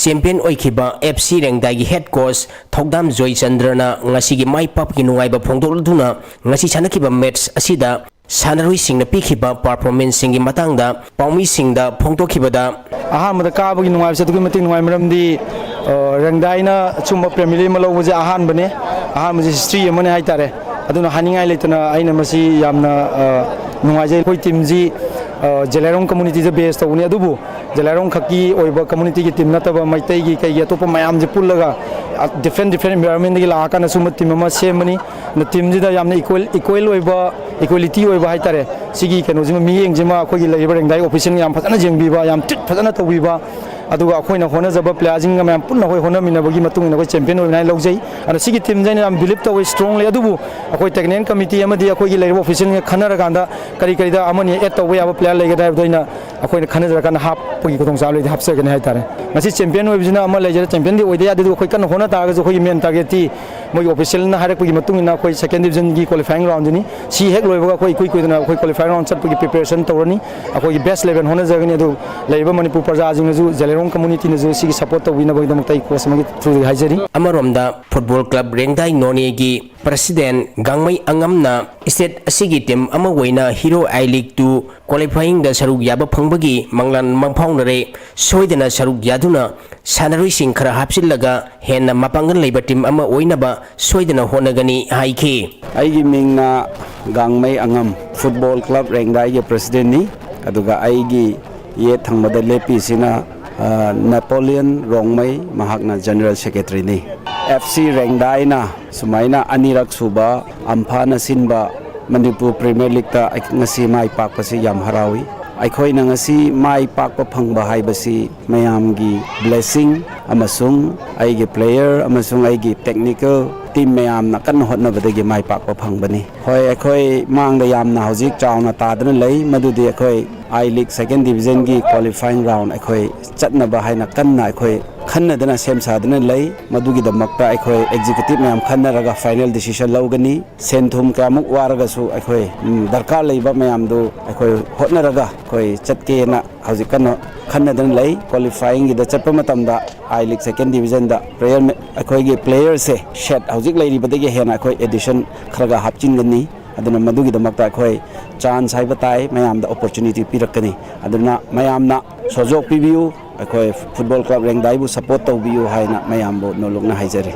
ꯆꯦꯝꯄꯤꯌꯟ ꯑꯣꯏꯈꯤꯕ ꯑꯦꯐ ꯁꯤ ꯔꯦꯡꯗꯥꯏꯒꯤ ꯍꯦꯗ ꯀꯣꯆ ꯊꯧꯗꯥꯝ ꯖꯣꯏꯆꯟꯗ꯭ꯔꯅ ꯉꯁꯤꯒꯤ ꯃꯥꯏ ꯄꯥꯛꯄꯒꯤ ꯅꯨꯡꯉꯥꯏꯕ ꯐꯣꯡꯗꯣꯛꯂꯗꯨꯅ, ꯉꯁꯤ ꯁꯥꯟꯅꯈꯤꯕ ꯃꯦꯠꯁ ꯑꯁꯤꯗ ꯁꯥꯟꯅꯔꯣꯏꯁꯤꯡꯅ ꯄꯤꯈꯤꯕ ꯄꯔꯐꯣꯔꯃꯦꯟꯁꯁꯤꯡꯒꯤ ꯃꯇꯥꯡꯗ ꯄꯥꯎꯃꯤꯁꯤꯡꯗ ꯐꯣꯡꯗꯣꯛꯈꯤꯕꯗ, ꯑꯍꯥꯟꯕꯗ ꯀꯥꯕꯒꯤ ꯅꯨꯡꯉꯥꯏꯕꯁꯦ ꯑꯗꯨꯛꯀꯤ ꯃꯇꯤꯛ ꯅꯨꯡꯉꯥꯏ, ꯃꯔꯝꯗꯤ, ꯑ, ꯔꯪꯗꯥꯏꯅ ꯑꯆꯨꯝꯕ ꯄ꯭ꯔꯤꯃꯤꯌꯔ ꯂꯤꯒ ꯑꯃ ꯂꯧꯕꯁꯦ ꯑꯍꯥꯟꯕꯅꯦ, ꯑꯍꯥꯟꯕꯁꯦ ꯍꯤꯁꯇ꯭ꯔꯤ ꯑꯃꯅꯦ ꯍꯥꯏꯇꯥꯔꯦ꯫ ꯑꯗꯨꯅ ꯍꯥꯏꯅꯤꯡꯉꯥꯏ ꯂꯩꯇꯅ ꯑꯩꯅ ꯃꯁꯤ ꯌꯥꯝꯅ, ꯑ, ꯅꯨꯡꯉꯥꯏꯖꯩ꯫ ꯑꯩꯈꯣꯏ ꯇꯤꯝꯁꯤ, ꯑ, ꯖꯦꯂꯥꯏꯔꯣꯡ ꯀꯝꯃꯨꯅꯤꯇꯤꯗ ꯕꯦꯁ ꯇꯧꯕꯅꯤ, ꯑꯗꯨꯕꯨ ꯖꯦꯂꯥꯏꯔꯣꯡ ꯈꯛꯀꯤ ꯑꯣꯏꯕ ꯀꯝꯃꯨꯅꯤꯇꯤꯒꯤ ꯇꯤꯝ ꯅꯠꯇꯕ ꯃꯩꯇꯩꯒꯤ ꯀꯩꯒꯤ ꯑꯇꯣꯞꯄ ꯃꯌꯥꯝꯁꯦ ꯄꯨꯜꯂꯒ, ꯑ, ꯗꯤꯐ꯭ꯔꯦꯟ ꯗꯤꯐ꯭ꯔꯦꯟ ꯏꯟꯚꯥꯏꯔꯣꯟꯃꯦꯟꯗꯒꯤ ꯂꯥꯛꯑꯀꯥꯟꯗ ꯁꯨꯝꯕ ꯇꯤꯝ ꯑꯃ ꯁꯦꯝꯕꯅꯤ꯫ ꯑꯗꯨꯅ ꯇꯤꯝꯁꯤꯗ ꯌꯥꯝꯅ ꯏꯀ꯭ꯋꯦꯜ, ꯏꯀ꯭ꯋꯦꯜ ꯑꯣꯏꯕ, ꯏꯀ꯭ꯋꯦꯂꯤꯇꯤ ꯑꯣꯏꯕ ꯍꯥꯏꯇꯥꯔꯦ, ꯁꯤꯒꯤ ꯀꯩꯅꯣꯁꯤꯃ, ꯃꯤꯠꯌꯦꯡꯁꯤꯃ ꯑꯩꯈꯣꯏꯒꯤ ꯂꯩꯔꯤꯕ ꯔꯦꯡꯗꯥꯏ ꯑꯣꯐꯤꯁꯤꯌꯦꯜꯅ ꯌꯥꯝ ꯐꯖꯅ ꯌꯦꯡꯕꯤꯕ, ꯌꯥꯝ ꯇ꯭ꯔꯤꯠ ꯐꯖꯅ ꯇꯧꯕꯤꯕ, ꯑꯗꯨꯒ ꯑꯩꯈꯣꯏꯅ ꯍꯣꯠꯅꯖꯕ ꯄ꯭ꯂꯦꯌꯥꯔꯁꯤꯡꯒ ꯃꯌꯥꯝ ꯄꯨꯟꯅ ꯑꯩꯈꯣꯏ ꯍꯣꯠꯅꯃꯤꯟꯅꯕꯒꯤ ꯃꯇꯨꯡ ꯏꯟꯅ ꯑꯩꯈꯣꯏ ꯆꯦꯝꯄꯤꯌꯟ ꯑꯣꯏꯕꯅꯤ ꯍꯥꯏꯅ ꯂꯧꯖꯩ꯫ ꯑꯗꯣ ꯁꯤꯒꯤ ꯇꯤꯝꯁꯦ ꯑꯩꯅ ꯌꯥꯝ ꯕꯤꯂꯤꯞ ꯇꯧꯋꯤ, ꯁ꯭ꯇꯔꯣꯡꯂꯤ꯫ ꯑꯗꯨꯕꯨ ꯑꯩꯈꯣꯏ ꯇꯦꯛꯅꯤꯀꯦꯜ ꯀꯃꯤꯇꯤ ꯑꯃꯗꯤ ꯑꯩꯈꯣꯏꯒꯤ ꯂꯩꯔꯤꯕ ꯑꯣꯐꯤꯁꯤꯌꯦꯜꯁꯤꯡꯒ ꯈꯟꯅꯔꯀꯥꯟꯗ ꯀꯔꯤ ꯀꯔꯤꯗ ꯑꯃꯅꯤ ꯑꯦꯗ ꯇꯧꯕ ꯌꯥꯕ ꯄ꯭ꯂꯦꯌꯥꯔ ꯂꯩꯒꯗ꯭ꯔꯥ ꯍꯥꯏꯕꯗꯣ ꯑꯩꯅ, ꯑꯩꯈꯣꯏꯅ ꯈꯟꯅꯖꯔꯀꯥꯟꯗ ꯍꯥꯞꯄꯒꯤ ꯈꯨꯗꯣꯡꯆꯥꯕ ꯂꯩꯔꯗꯤ ꯍꯥꯞꯆꯒꯅꯤ ꯍꯥꯏꯇꯥꯔꯦ꯫ ꯉꯁꯤ ꯆꯦꯝꯄꯤꯌꯟ ꯑꯣꯏꯕꯁꯤꯅ ꯑꯃ ꯂꯩꯖꯔꯦ, ꯆꯦꯝꯄꯤꯌꯟꯗꯤ ꯑꯣꯏꯗ ꯌꯥꯗꯦ, ꯑꯗꯨꯕꯨ ꯑꯩꯈꯣꯏ ꯀꯟꯅ ꯍꯣꯠꯅ ꯇꯥꯔꯒꯁꯨ ꯑꯩꯈꯣꯏꯒꯤ ꯃꯦꯟ ꯇꯥꯔꯒꯦꯠꯇꯤ ꯃꯣꯏꯒꯤ ꯑꯣꯐꯤꯁꯤꯌꯦꯜꯅ ꯍꯥꯏꯔꯛꯄꯒꯤ ꯃꯇꯨꯡ ꯏꯟꯅ ꯑꯩꯈꯣꯏ ꯁꯦꯀꯦꯟ ꯗꯤꯕꯤꯖꯟꯒꯤ ꯀ꯭ꯋꯥꯂꯤꯐꯥꯏꯌꯤꯡ ꯔꯥꯎꯟꯁꯤꯅꯤ꯫ ꯁꯤ ꯍꯦꯛ ꯂꯣꯏꯕꯒ ꯑꯩꯈꯣꯏ ꯏꯀꯨꯏ ꯀꯨꯏꯗꯅ ꯑꯩꯈꯣꯏ ꯀ꯭ꯋꯥꯂꯤꯐꯥꯏꯌꯤꯡ ꯔꯥꯎꯟ ꯆꯠꯄꯒꯤ ꯄ꯭ꯔꯤꯄꯦꯔꯦꯁꯟ ꯇꯧꯔꯅꯤ꯫ ꯑꯩꯈꯣꯏꯒꯤ ꯕꯦꯁ ꯏꯂꯦꯚꯦꯟ ꯍꯣꯠꯅꯖꯒꯅꯤ꯫ ꯑꯗꯨ ꯂꯩꯔꯤꯕ ꯃꯅꯤꯄꯨꯔ ꯄ꯭ꯔꯖꯥꯁꯤꯡꯅꯁꯨ, ꯖꯦꯂꯥꯏꯔꯣꯡ ꯀꯝꯃꯨꯅꯤꯇꯤꯅꯁꯨ ꯁꯤꯒꯤ ꯁꯄꯣꯔꯠ ꯇꯧꯕꯤꯅꯕꯒꯤꯗꯃꯛꯇ ꯑꯩ ꯀꯣꯆ ꯑꯃꯒꯤ ꯊ꯭ꯔꯨꯗꯒꯤ ꯍꯥꯏꯖꯔꯤ꯫ ꯑꯃꯔꯣꯝꯗ ꯐꯨꯠꯕꯣꯜ ꯀ꯭ꯂꯕ ꯔꯦꯡꯗꯥꯏ ꯅꯣꯅꯦꯒꯤ ꯄ꯭ꯔꯁꯤꯗꯦꯟ ꯒꯥꯡꯃꯩ ꯑꯉꯝꯅ ꯁ꯭ꯇꯦꯠ ꯑꯁꯤꯒꯤ ꯇꯤꯝ ꯑꯃ ꯑꯣꯏꯅ ꯍꯤꯔꯣ ꯑꯥꯏ ꯂꯤꯒ ꯇꯨ ꯀ꯭ꯋꯥꯂꯤꯐꯥꯏꯌꯤꯡꯗ ꯁꯔꯨꯛ ꯌꯥꯕ ꯐꯪꯕꯒꯤ ꯃꯪꯂꯥꯟ ꯃꯪꯐꯥꯎꯅꯔꯦ꯫ ꯁꯣꯏꯗꯅ ꯁꯔꯨꯛ ꯌꯥꯗꯨꯅ ꯁꯥꯟꯅꯔꯣꯏꯁꯤꯡ ꯈꯔ ꯍꯥꯞꯆꯤꯜꯂꯒ ꯍꯦꯟꯅ ꯃꯄꯥꯡꯒꯜ ꯂꯩꯕ ꯇꯤꯝ ꯑꯃ ꯑꯣꯏꯅꯕ ꯁꯣꯏꯗꯅ ꯍꯣꯠꯅꯒꯅꯤ ꯍꯥꯏꯈꯤ꯫ ꯑꯩꯒꯤ ꯃꯤꯡꯅ ꯒꯥꯡꯃꯩ ꯑꯉꯝ, ꯐꯨꯠꯕꯣꯜ ꯀ꯭ꯂꯕ ꯔꯦꯡꯗꯥꯏꯒꯤ ꯄ꯭ꯔꯁꯤꯗꯦꯟꯅꯤ꯫ ꯑꯗꯨꯒ ꯑꯩꯒꯤ ꯌꯦꯠ ꯊꯪꯕꯗ ꯂꯦꯞꯄꯤꯁꯤꯅ ꯑ, ꯅꯦꯄꯣꯂꯤꯌꯟ ꯔꯣꯡꯃꯩ, ꯃꯍꯥꯛꯅ ꯖꯦꯅꯔꯦꯜ ꯁꯦꯀ꯭ꯔꯦꯇꯔꯤꯅꯤ꯫ ꯑꯦꯐ ꯁꯤ ꯔꯦꯡꯗꯥꯏꯅ ꯁꯨꯃꯥꯏꯅ ꯑꯅꯤꯔꯛ ꯁꯨꯕ ꯑꯝꯐꯥꯅ ꯁꯤꯟꯕ ꯃꯅꯤꯄꯨꯔ ꯄ꯭ꯔꯤꯃꯤꯌꯔ ꯂꯤꯛꯇ ꯑꯩ ꯉꯁꯤ ꯃꯥꯏ ꯄꯥꯛꯄꯁꯤ ꯌꯥꯝ ꯍꯔꯥꯎꯏ꯫ ꯑꯩꯈꯣꯏꯅ ꯉꯁꯤ ꯃꯥꯏ ꯄꯥꯛꯄ ꯐꯪꯕ ꯍꯥꯏꯕꯁꯤ ꯃꯌꯥꯝꯒꯤ ꯕ꯭ꯂꯦꯁꯤꯡ ꯑꯃꯁꯨꯡ ꯑꯩꯒꯤ ꯄ꯭ꯂꯦꯌꯔ ꯑꯃꯁꯨꯡ ꯑꯩꯒꯤ ꯇꯦꯛꯅꯤꯀꯦꯜ ꯇꯤꯝ ꯃꯌꯥꯝꯅ ꯀꯟꯅ ꯍꯣꯠꯅꯕꯗꯒꯤ ꯃꯥꯏ ꯄꯥꯛꯄ ꯐꯪꯕꯅꯤ꯫ ꯍꯣꯏ, ꯑꯩꯈꯣꯏ ꯃꯥꯡꯗ ꯌꯥꯝꯅ ꯍꯧꯖꯤꯛ ꯆꯥꯎꯅ ꯇꯥꯗꯨꯅ ꯂꯩ, ꯃꯗꯨꯗꯤ ꯑꯩꯈꯣꯏ ꯑꯥꯏ ꯂꯤꯒ ꯁꯦꯀꯦꯟ ꯗꯤꯕꯤꯖꯟꯒꯤ ꯀ꯭ꯋꯥꯂꯤꯐꯥꯏꯌꯤꯡ ꯔꯥꯎꯟ ꯑꯩꯈꯣꯏ ꯆꯠꯅꯕ ꯍꯥꯏꯅ ꯀꯟꯅ ꯑꯩꯈꯣꯏ ꯈꯟꯅꯗꯅ ꯁꯦꯝ ꯁꯥꯗꯨꯅ ꯂꯩ꯫ ꯃꯗꯨꯒꯤꯗꯃꯛꯇ ꯑꯩꯈꯣꯏ ꯑꯦꯛꯖꯤꯀ꯭ꯌꯨꯇꯤꯚ ꯃꯌꯥꯝ ꯈꯟꯅꯔꯒ ꯐꯥꯏꯅꯦꯜ ꯗꯤꯁꯤꯖꯟ ꯂꯧꯒꯅꯤ꯫ ꯁꯦꯟ ꯊꯨꯝ ꯀꯌꯥꯃꯨꯛ ꯋꯥꯔꯒꯁꯨ ꯑꯩꯈꯣꯏ, ꯎꯝ, ꯗꯔꯀꯥꯔ ꯂꯩꯕ ꯃꯌꯥꯝꯗꯨ ꯑꯩꯈꯣꯏ ꯍꯣꯠꯅꯔꯒ ꯑꯩꯈꯣꯏ ꯆꯠꯀꯦꯅ ꯍꯧꯖꯤꯛ ꯀꯟꯅ ꯈꯟꯅꯗꯨꯅ ꯂꯩ꯫ ꯀ꯭ꯋꯥꯂꯤꯐꯥꯏꯌꯤꯡꯒꯤꯗ ꯆꯠꯄ ꯃꯇꯝꯗ ꯑꯥꯏ ꯂꯤꯒ ꯁꯦꯀꯦꯟ ꯗꯤꯕꯤꯖꯟꯗ ꯄ꯭ꯂꯦꯌꯔ ꯃ-, ꯑꯩꯈꯣꯏꯒꯤ ꯄ꯭ꯂꯦꯌꯔꯁꯦ ꯁꯦꯠ ꯍꯧꯖꯤꯛ ꯂꯩꯔꯤꯕꯗꯒꯤ ꯍꯦꯟꯅ ꯑꯩꯈꯣꯏ ꯑꯦꯗꯤꯁꯟ ꯈꯔꯒ ꯍꯥꯞꯆꯤꯟꯒꯅꯤ꯫ ꯑꯗꯨꯅ ꯃꯗꯨꯒꯤꯗꯃꯛꯇ ꯑꯩꯈꯣꯏ ꯆꯥꯟꯁ ꯍꯥꯏꯕ ꯇꯥꯏ, ꯃꯌꯥꯝꯗ ꯑꯣꯄꯣꯔꯆꯨꯅꯤꯇꯤ ꯄꯤꯔꯛꯀꯅꯤ꯫ ꯑꯗꯨꯅ ꯃꯌꯥꯝꯅ ꯁꯣꯖꯣꯛ ꯄꯤꯕꯤꯌꯨ꯫ ꯑꯩꯈꯣꯏ ꯐꯨꯠꯕꯣꯜ ꯀ꯭ꯂꯕ ꯔꯦꯡꯗꯥꯏꯕꯨ ꯁꯄꯣꯔꯠ ꯇꯧꯕꯤꯌꯨ ꯍꯥꯏꯅ ꯃꯌꯥꯝꯕꯨ ꯅꯣꯜꯂꯨꯛꯅ ꯍꯥꯏꯖꯔꯤ꯫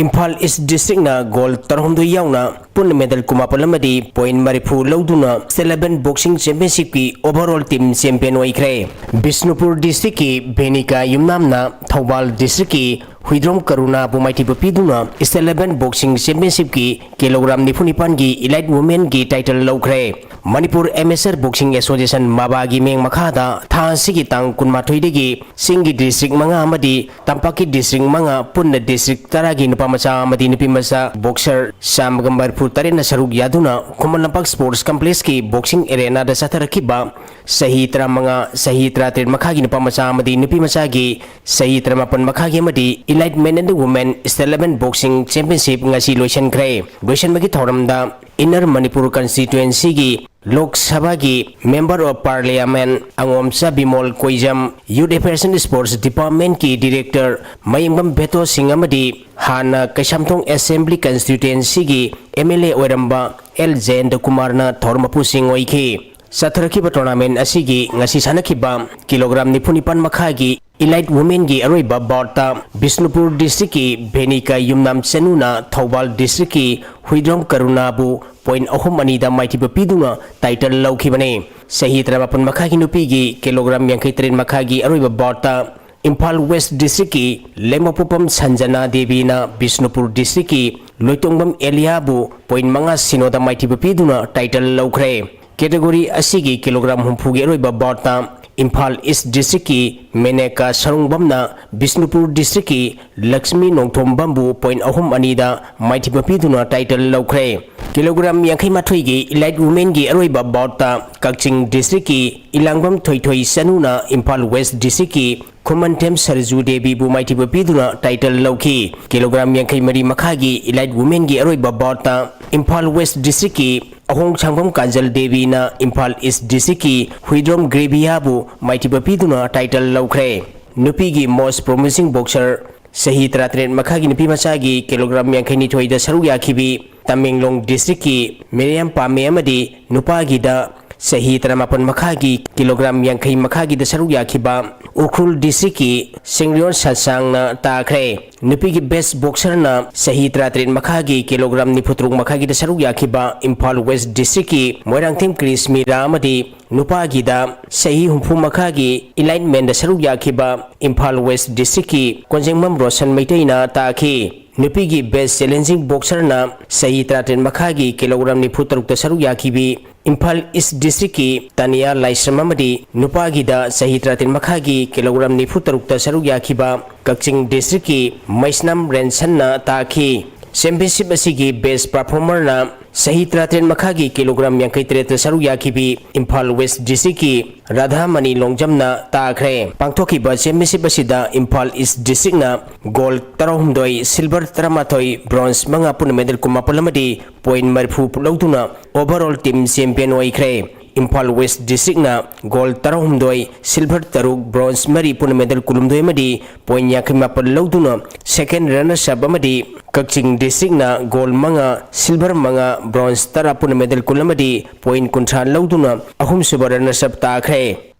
ꯏꯝꯐꯥꯜ ꯏꯁ ꯗꯤꯁꯇ꯭ꯔꯤꯛꯅ ꯒꯣꯜ ꯇꯔꯥꯍꯨꯝꯗꯣꯏ ꯌꯥꯎꯅ ꯄꯨꯟꯅ ꯃꯦꯗꯜ ꯀꯨꯟꯃꯥꯄꯟ ꯑꯃꯗꯤ ꯄꯣꯏꯟ ꯃꯔꯤꯐꯨ ꯂꯧꯗꯨꯅ ꯁ꯭ꯇꯦꯠ ꯂꯦꯚꯦꯜ ꯕꯣꯛꯁꯤꯡ ꯆꯦꯝꯄꯤꯌꯟꯁꯤꯞꯀꯤ ꯑꯣꯚꯔꯑꯣꯜ ꯇꯤꯝ ꯆꯦꯝꯄꯤꯌꯟ ꯑꯣꯏꯈ꯭ꯔꯦ꯫ ꯕꯤꯁꯅꯨꯄꯨꯔ ꯗꯤꯁꯇ꯭ꯔꯤꯛꯀꯤ ꯚꯦꯅꯤꯀꯥ ꯌꯨꯝꯅꯥꯝꯅ ꯊꯧꯕꯥꯜ ꯗꯤꯁꯇ꯭ꯔꯤꯛꯀꯤ ꯍꯨꯏꯗ꯭ꯔꯣꯝ ꯀꯔꯨꯅꯥꯕꯨ ꯃꯥꯏꯊꯤꯕ ꯄꯤꯗꯨꯅ ꯁ꯭ꯇꯦꯠ ꯂꯦꯚꯦꯜ ꯕꯣꯛꯁꯤꯡ ꯆꯦꯝꯄꯤꯌꯟꯁꯤꯞꯀꯤ ꯀꯤꯂꯣꯒ꯭ꯔꯥꯝ ꯅꯤꯐꯨ ꯅꯤꯄꯥꯟꯒꯤ ꯏꯂꯥꯏꯠ ꯋꯨꯃꯦꯟꯒꯤ ꯇꯥꯏꯇꯜ ꯂꯧꯈ꯭ꯔꯦ꯫ ꯃꯅꯤꯄꯨꯔ ꯑꯦꯃꯦꯆꯔ ꯕꯣꯛꯁꯤꯡ ꯑꯦꯁꯣꯁꯤꯌꯦꯁꯟ, ꯃꯕꯥꯒꯤ ꯃꯤꯠꯌꯦꯡ ꯃꯈꯥꯗ ꯊꯥ ꯑꯁꯤꯒꯤ ꯇꯥꯡ ꯀꯨꯟꯃꯥꯊꯣꯏꯗꯒꯤ ꯆꯤꯡꯒꯤ ꯗꯤꯁꯇ꯭ꯔꯤꯛ ꯃꯉꯥ ꯑꯃꯗꯤ ꯇꯝꯄꯥꯛꯀꯤ ꯗꯤꯁꯇ꯭ꯔꯤꯛ ꯃꯉꯥ, ꯄꯨꯟꯅ ꯗꯤꯁꯇ꯭ꯔꯤꯛ ꯇꯔꯥꯒꯤ ꯅꯨꯄꯥ ꯃꯆꯥ ꯑꯃꯗꯤ ꯅꯨꯄꯤ ꯃꯆꯥ ꯕꯣꯛꯁꯔ ꯆꯥꯝꯃꯒ ꯃꯔꯤꯐꯨ ꯇꯔꯦꯠꯅ ꯁꯔꯨꯛ ꯌꯥꯗꯨꯅ ꯈꯨꯃꯟ ꯂꯝꯄꯥꯛ ꯁ꯭ꯄꯣꯔꯠꯁ ꯀꯝꯄ꯭ꯂꯦꯛꯁꯀꯤ ꯕꯣꯛꯁꯤꯡ ꯑꯦꯔꯦꯅꯥꯗ ꯆꯠꯊꯔꯛꯈꯤꯕ ꯆꯍꯤ ꯇꯔꯥꯃꯉꯥ, ꯆꯍꯤ ꯇꯔꯥꯇꯔꯦꯠ ꯃꯈꯥꯒꯤ ꯅꯨꯄꯥ ꯃꯆꯥ ꯑꯃꯗꯤ ꯅꯨꯄꯤ ꯃꯆꯥꯒꯤ ꯆꯍꯤ ꯇꯔꯥꯃꯥꯄꯟ ꯃꯈꯥꯒꯤ ꯑꯃꯗꯤ elite men and women state level boxing championship ꯉꯁꯤ ꯂꯣꯏꯁꯤꯟꯈ꯭ꯔꯦ꯫ ꯂꯣꯏꯁꯤꯟꯕꯒꯤ ꯊꯧꯔꯝꯗ ꯏꯟꯅꯔ ꯃꯅꯤꯄꯨꯔ ꯀꯟꯁꯇꯤꯇ꯭ꯋꯦꯟꯁꯤꯒꯤ ꯂꯣꯛ ꯁꯚꯥꯒꯤ member of parliament Angomcha Bimol Koijam, youth affairs and sports ꯗꯤꯄꯥꯔꯠꯃꯦꯟꯠꯀꯤ ꯗꯤꯔꯦꯛꯇꯔ ꯃꯌꯦꯡꯕꯝ ꯚꯦꯇꯣ ꯁꯤꯡ ꯑꯃꯗꯤ ꯍꯥꯟꯅ ꯀꯩꯁꯥꯝꯊꯣꯡ ꯑꯦꯁꯦꯝꯕ꯭ꯂꯤ ꯀꯟꯁꯇꯤꯇ꯭ꯋꯦꯟꯁꯤꯒꯤ ꯑꯦꯝ ꯑꯦꯜ ꯑꯦ ꯑꯣꯏꯔꯝꯕ ꯑꯦꯜ ꯖꯌꯟꯇ ꯀꯨꯃꯥꯔꯅ ꯊꯧꯔꯝ ꯃꯄꯨꯁꯤꯡ ꯑꯣꯏꯈꯤ꯫ ꯆꯠꯊꯔꯛꯈꯤꯕ ꯇꯣꯔꯅꯥꯃꯦꯟꯠ ꯑꯁꯤꯒꯤ ꯉꯁꯤ ꯁꯥꯟꯅꯈꯤꯕ ꯀꯤꯂꯣꯒ꯭ꯔꯥꯝ ꯅꯤꯐꯨ ꯅꯤꯄꯥꯟ ꯃꯈꯥꯒꯤ Elite Womenꯒꯤ ꯑꯔꯣꯏꯕ boutꯇ ꯕꯤꯁꯅꯨꯄꯨꯔ districtꯀꯤ ꯚꯦꯅꯤꯀꯥ ꯌꯨꯝꯅꯥꯝ ꯆꯅꯨꯅ ꯊꯧꯕꯥꯜ districtꯀꯤ ꯍꯨꯏꯗ꯭ꯔꯣꯝ ꯀꯔꯨꯅꯥꯕꯨ point ꯑꯍꯨꯝ ꯑꯅꯤꯗ ꯃꯥꯏꯊꯤꯕ ꯄꯤꯗꯨꯅ title ꯂꯧꯈꯤꯕꯅꯤ꯫ ꯆꯍꯤ ꯇꯔꯥꯃꯥꯄꯟ ꯃꯈꯥꯒꯤ ꯅꯨꯄꯤꯒꯤ kilogram ꯌꯥꯡꯈꯩ ꯇꯔꯦꯠ ꯃꯈꯥꯒꯤ ꯑꯔꯣꯏꯕ boutꯇ ꯏꯝꯐꯥꯜ West districtꯀꯤ ꯂꯩꯃꯄꯣꯛꯄꯝ ꯁꯟꯖꯅꯥ ꯗꯦꯕꯤꯅ ꯕꯤꯁꯅꯨꯄꯨꯔ districtꯀꯤ ꯂꯣꯏꯇꯣꯡꯕꯝ ꯑꯦꯂꯤꯌꯥꯕꯨ point ꯃꯉꯥ ꯁꯤꯅꯣꯗ ꯃꯥꯏꯊꯤꯕ ꯄꯤꯗꯨꯅ title ꯂꯧꯈ꯭ꯔꯦ꯫ Category ꯑꯁꯤꯒꯤ kilogram ꯍꯨꯝꯐꯨꯒꯤ ꯑꯔꯣꯏꯕ boutꯇ ꯏꯝꯐꯥꯜ East districtꯀꯤ ꯃꯦꯅꯦꯀꯥ ꯁꯔꯨꯡꯕꯝꯅ ꯕꯤꯁꯅꯨꯄꯨꯔ districtꯀꯤ ꯂꯛꯁꯃꯤ ꯅꯣꯡꯊꯣꯝꯕꯝꯕꯨ point ꯑꯍꯨꯝ ꯑꯅꯤꯗ ꯃꯥꯏꯊꯤꯕ ꯄꯤꯗꯨꯅ title ꯂꯧꯈ꯭ꯔꯦ꯫ Kilogram ꯌꯥꯡꯈꯩ ꯃꯥꯊꯣꯏꯒꯤ Elite Womenꯒꯤ ꯑꯔꯣꯏꯕ boutꯇ ꯀꯛꯆꯤꯡ districtꯀꯤ ꯏꯂꯥꯡꯕꯝ ꯊꯣꯏꯊꯣꯏ ꯆꯅꯨꯅ ꯏꯝꯐꯥꯜ West districtꯀꯤ ꯈꯨꯃꯟꯊꯦꯝ ꯁꯔꯖꯨ ꯗꯦꯕꯤꯕꯨ ꯃꯥꯏꯊꯤꯕ ꯄꯤꯗꯨꯅ title ꯂꯧꯈꯤ꯫ Kilogram ꯌꯥꯡꯈꯩ ꯃꯔꯤ ꯃꯈꯥꯒꯤ Elite Womenꯒꯤ ꯑꯔꯣꯏꯕ boutꯇ ꯏꯝꯐꯥꯜ West districtꯀꯤ ꯑꯍꯣꯡ ꯁꯥꯡꯕꯝ ꯀꯥꯖꯜ ꯗꯦꯕꯤꯅ ꯏꯝꯐꯥꯜ East districtꯀꯤ ꯍꯨꯏꯗ꯭ꯔꯣꯝ ꯒ꯭ꯔꯦꯕꯤꯌꯥꯕꯨ ꯃꯥꯏꯊꯤꯕ ꯄꯤꯗꯨꯅ title ꯂꯧꯈ꯭ꯔꯦ꯫ ꯅꯨꯄꯤꯒꯤ most promising boxer, ꯆꯍꯤ ꯇꯔꯥꯇꯔꯦꯠ ꯃꯈꯥꯒꯤ ꯅꯨꯄꯤ ꯃꯆꯥꯒꯤ kilogram ꯌꯥꯡꯈꯩ ꯅꯤꯊꯣꯏꯗ ꯁꯔꯨꯛ ꯌꯥꯈꯤꯕꯤ ꯇꯃꯦꯡꯂꯣꯡ districtꯀꯤ ꯃꯤꯔꯤꯌꯝ ꯄꯥꯃꯦ ꯑꯃꯗꯤ ꯅꯨꯄꯥꯒꯤꯗ ꯆꯍꯤ ꯇꯔꯥꯃꯥꯄꯟ ꯃꯈꯥꯒꯤ kilogram ꯌꯥꯡꯈꯩ ꯃꯈꯥꯒꯤꯗ ꯁꯔꯨꯛ ꯌꯥꯈꯤꯕ ꯎꯈ꯭ꯔꯨꯜ districtꯀꯤ ꯁꯤꯡꯔꯤꯌꯣꯟ ꯁꯟꯁꯥꯡꯅ ꯇꯥꯈ꯭ꯔꯦ꯫ ꯅꯨꯄꯤꯒꯤ best boxerꯅ ꯆꯍꯤ ꯇꯔꯥꯇꯔꯦꯠ ꯃꯈꯥꯒꯤ kilogram ꯅꯤꯐꯨꯇꯔꯨꯛ ꯃꯈꯥꯒꯤꯗ ꯁꯔꯨꯛ ꯌꯥꯈꯤꯕ ꯏꯝꯐꯥꯜ West districtꯀꯤ ꯃꯣꯏꯔꯥꯡꯊꯦꯝ ꯀ꯭ꯔꯤꯁꯃꯤꯔꯥ ꯑꯃꯗꯤ ꯅꯨꯄꯥꯒꯤꯗ ꯆꯍꯤ ꯍꯨꯝꯐꯨ ꯃꯈꯥꯒꯤ Elite Menꯗ ꯁꯔꯨꯛ ꯌꯥꯈꯤꯕ ꯏꯝꯐꯥꯜ West districtꯀꯤ ꯀꯣꯟꯖꯦꯡꯕꯝ ꯔꯣꯁꯟ ꯃꯩꯇꯩꯅ ꯇꯥꯈꯤ꯫ ꯅꯨꯄꯤꯒꯤ best challenging boxerꯅ ꯆꯍꯤ ꯇꯔꯥꯇꯔꯦꯠ ꯃꯈꯥꯒꯤ kilogram ꯅꯤꯐꯨꯇꯔꯨꯛꯇ ꯁꯔꯨꯛ ꯌꯥꯈꯤꯕꯤ ꯏꯝꯐꯥꯜ East districtꯀꯤ ꯇꯥꯅꯤꯌꯥ ꯂꯥꯏꯁ꯭ꯔꯝ ꯑꯃꯗꯤ ꯅꯨꯄꯥꯒꯤꯗ ꯆꯍꯤ ꯇꯔꯥꯇꯔꯦꯠ ꯃꯈꯥꯒꯤ kilogram ꯅꯤꯐꯨꯇꯔꯨꯛꯇ ꯁꯔꯨꯛ ꯌꯥꯈꯤꯕ ꯀꯛꯆꯤꯡ districtꯀꯤ ꯃꯩꯁꯅꯥꯝ ꯔꯦꯟꯁꯟꯅ ꯇꯥꯈꯤ꯫ Championship ꯑꯁꯤꯒꯤ best performerꯅ ꯆꯍꯤ ꯇꯔꯥꯇꯔꯦꯠ ꯃꯈꯥꯒꯤ kilogram ꯌꯥꯡꯈꯩ ꯇꯔꯦꯠꯇ ꯁꯔꯨꯛ ꯌꯥꯈꯤꯕꯤ ꯏꯝꯐꯥꯜ West districtꯀꯤ ꯔꯥꯙꯥꯃꯅꯤ ꯂꯣꯡꯖꯝꯅ ꯇꯥꯈ꯭ꯔꯦ꯫ ꯄꯥꯡꯊꯣꯛꯈꯤꯕ championship ꯑꯁꯤꯗ ꯏꯝꯐꯥꯜ East districtꯅ gold ꯇꯔꯥꯍꯨꯝꯗꯣꯏ, silver ꯇꯔꯥꯃꯥꯊꯣꯏ, bronze ꯃꯉꯥ, ꯄꯨꯟꯅ medal ꯀꯨꯟꯃꯥꯄꯜ ꯑꯃꯗꯤ point ꯃꯔꯤꯐꯨ ꯂꯧꯗꯨꯅ overall team champion ꯑꯣꯏꯈ꯭ꯔꯦ꯫ ꯏꯝꯐꯥꯜ West districtꯅ gold ꯇꯔꯥꯍꯨꯝꯗꯣꯏ, silver ꯇꯔꯨꯛ, bronze ꯃꯔꯤ, ꯄꯨꯟꯅ medal ꯀꯨꯟꯍꯨꯝꯗꯣꯏ ꯑꯃꯗꯤ point ꯌꯥꯡꯈꯩ ꯃꯥꯄꯜ ꯂꯧꯗꯨꯅ second runners up ꯑꯃꯗꯤ ꯀꯛꯆꯤꯡ districtꯅ gold ꯃꯉꯥ, silver ꯃꯉꯥ, bronze ꯇꯔꯥ, ꯄꯨꯟꯅ medal ꯀꯨꯟ ꯑꯃꯗꯤ point ꯀꯨꯟꯊ꯭ꯔꯥ ꯂꯧꯗꯨꯅ ꯑꯍꯨꯝꯁꯨꯕ runners up ꯇꯥꯈ꯭ꯔꯦ꯫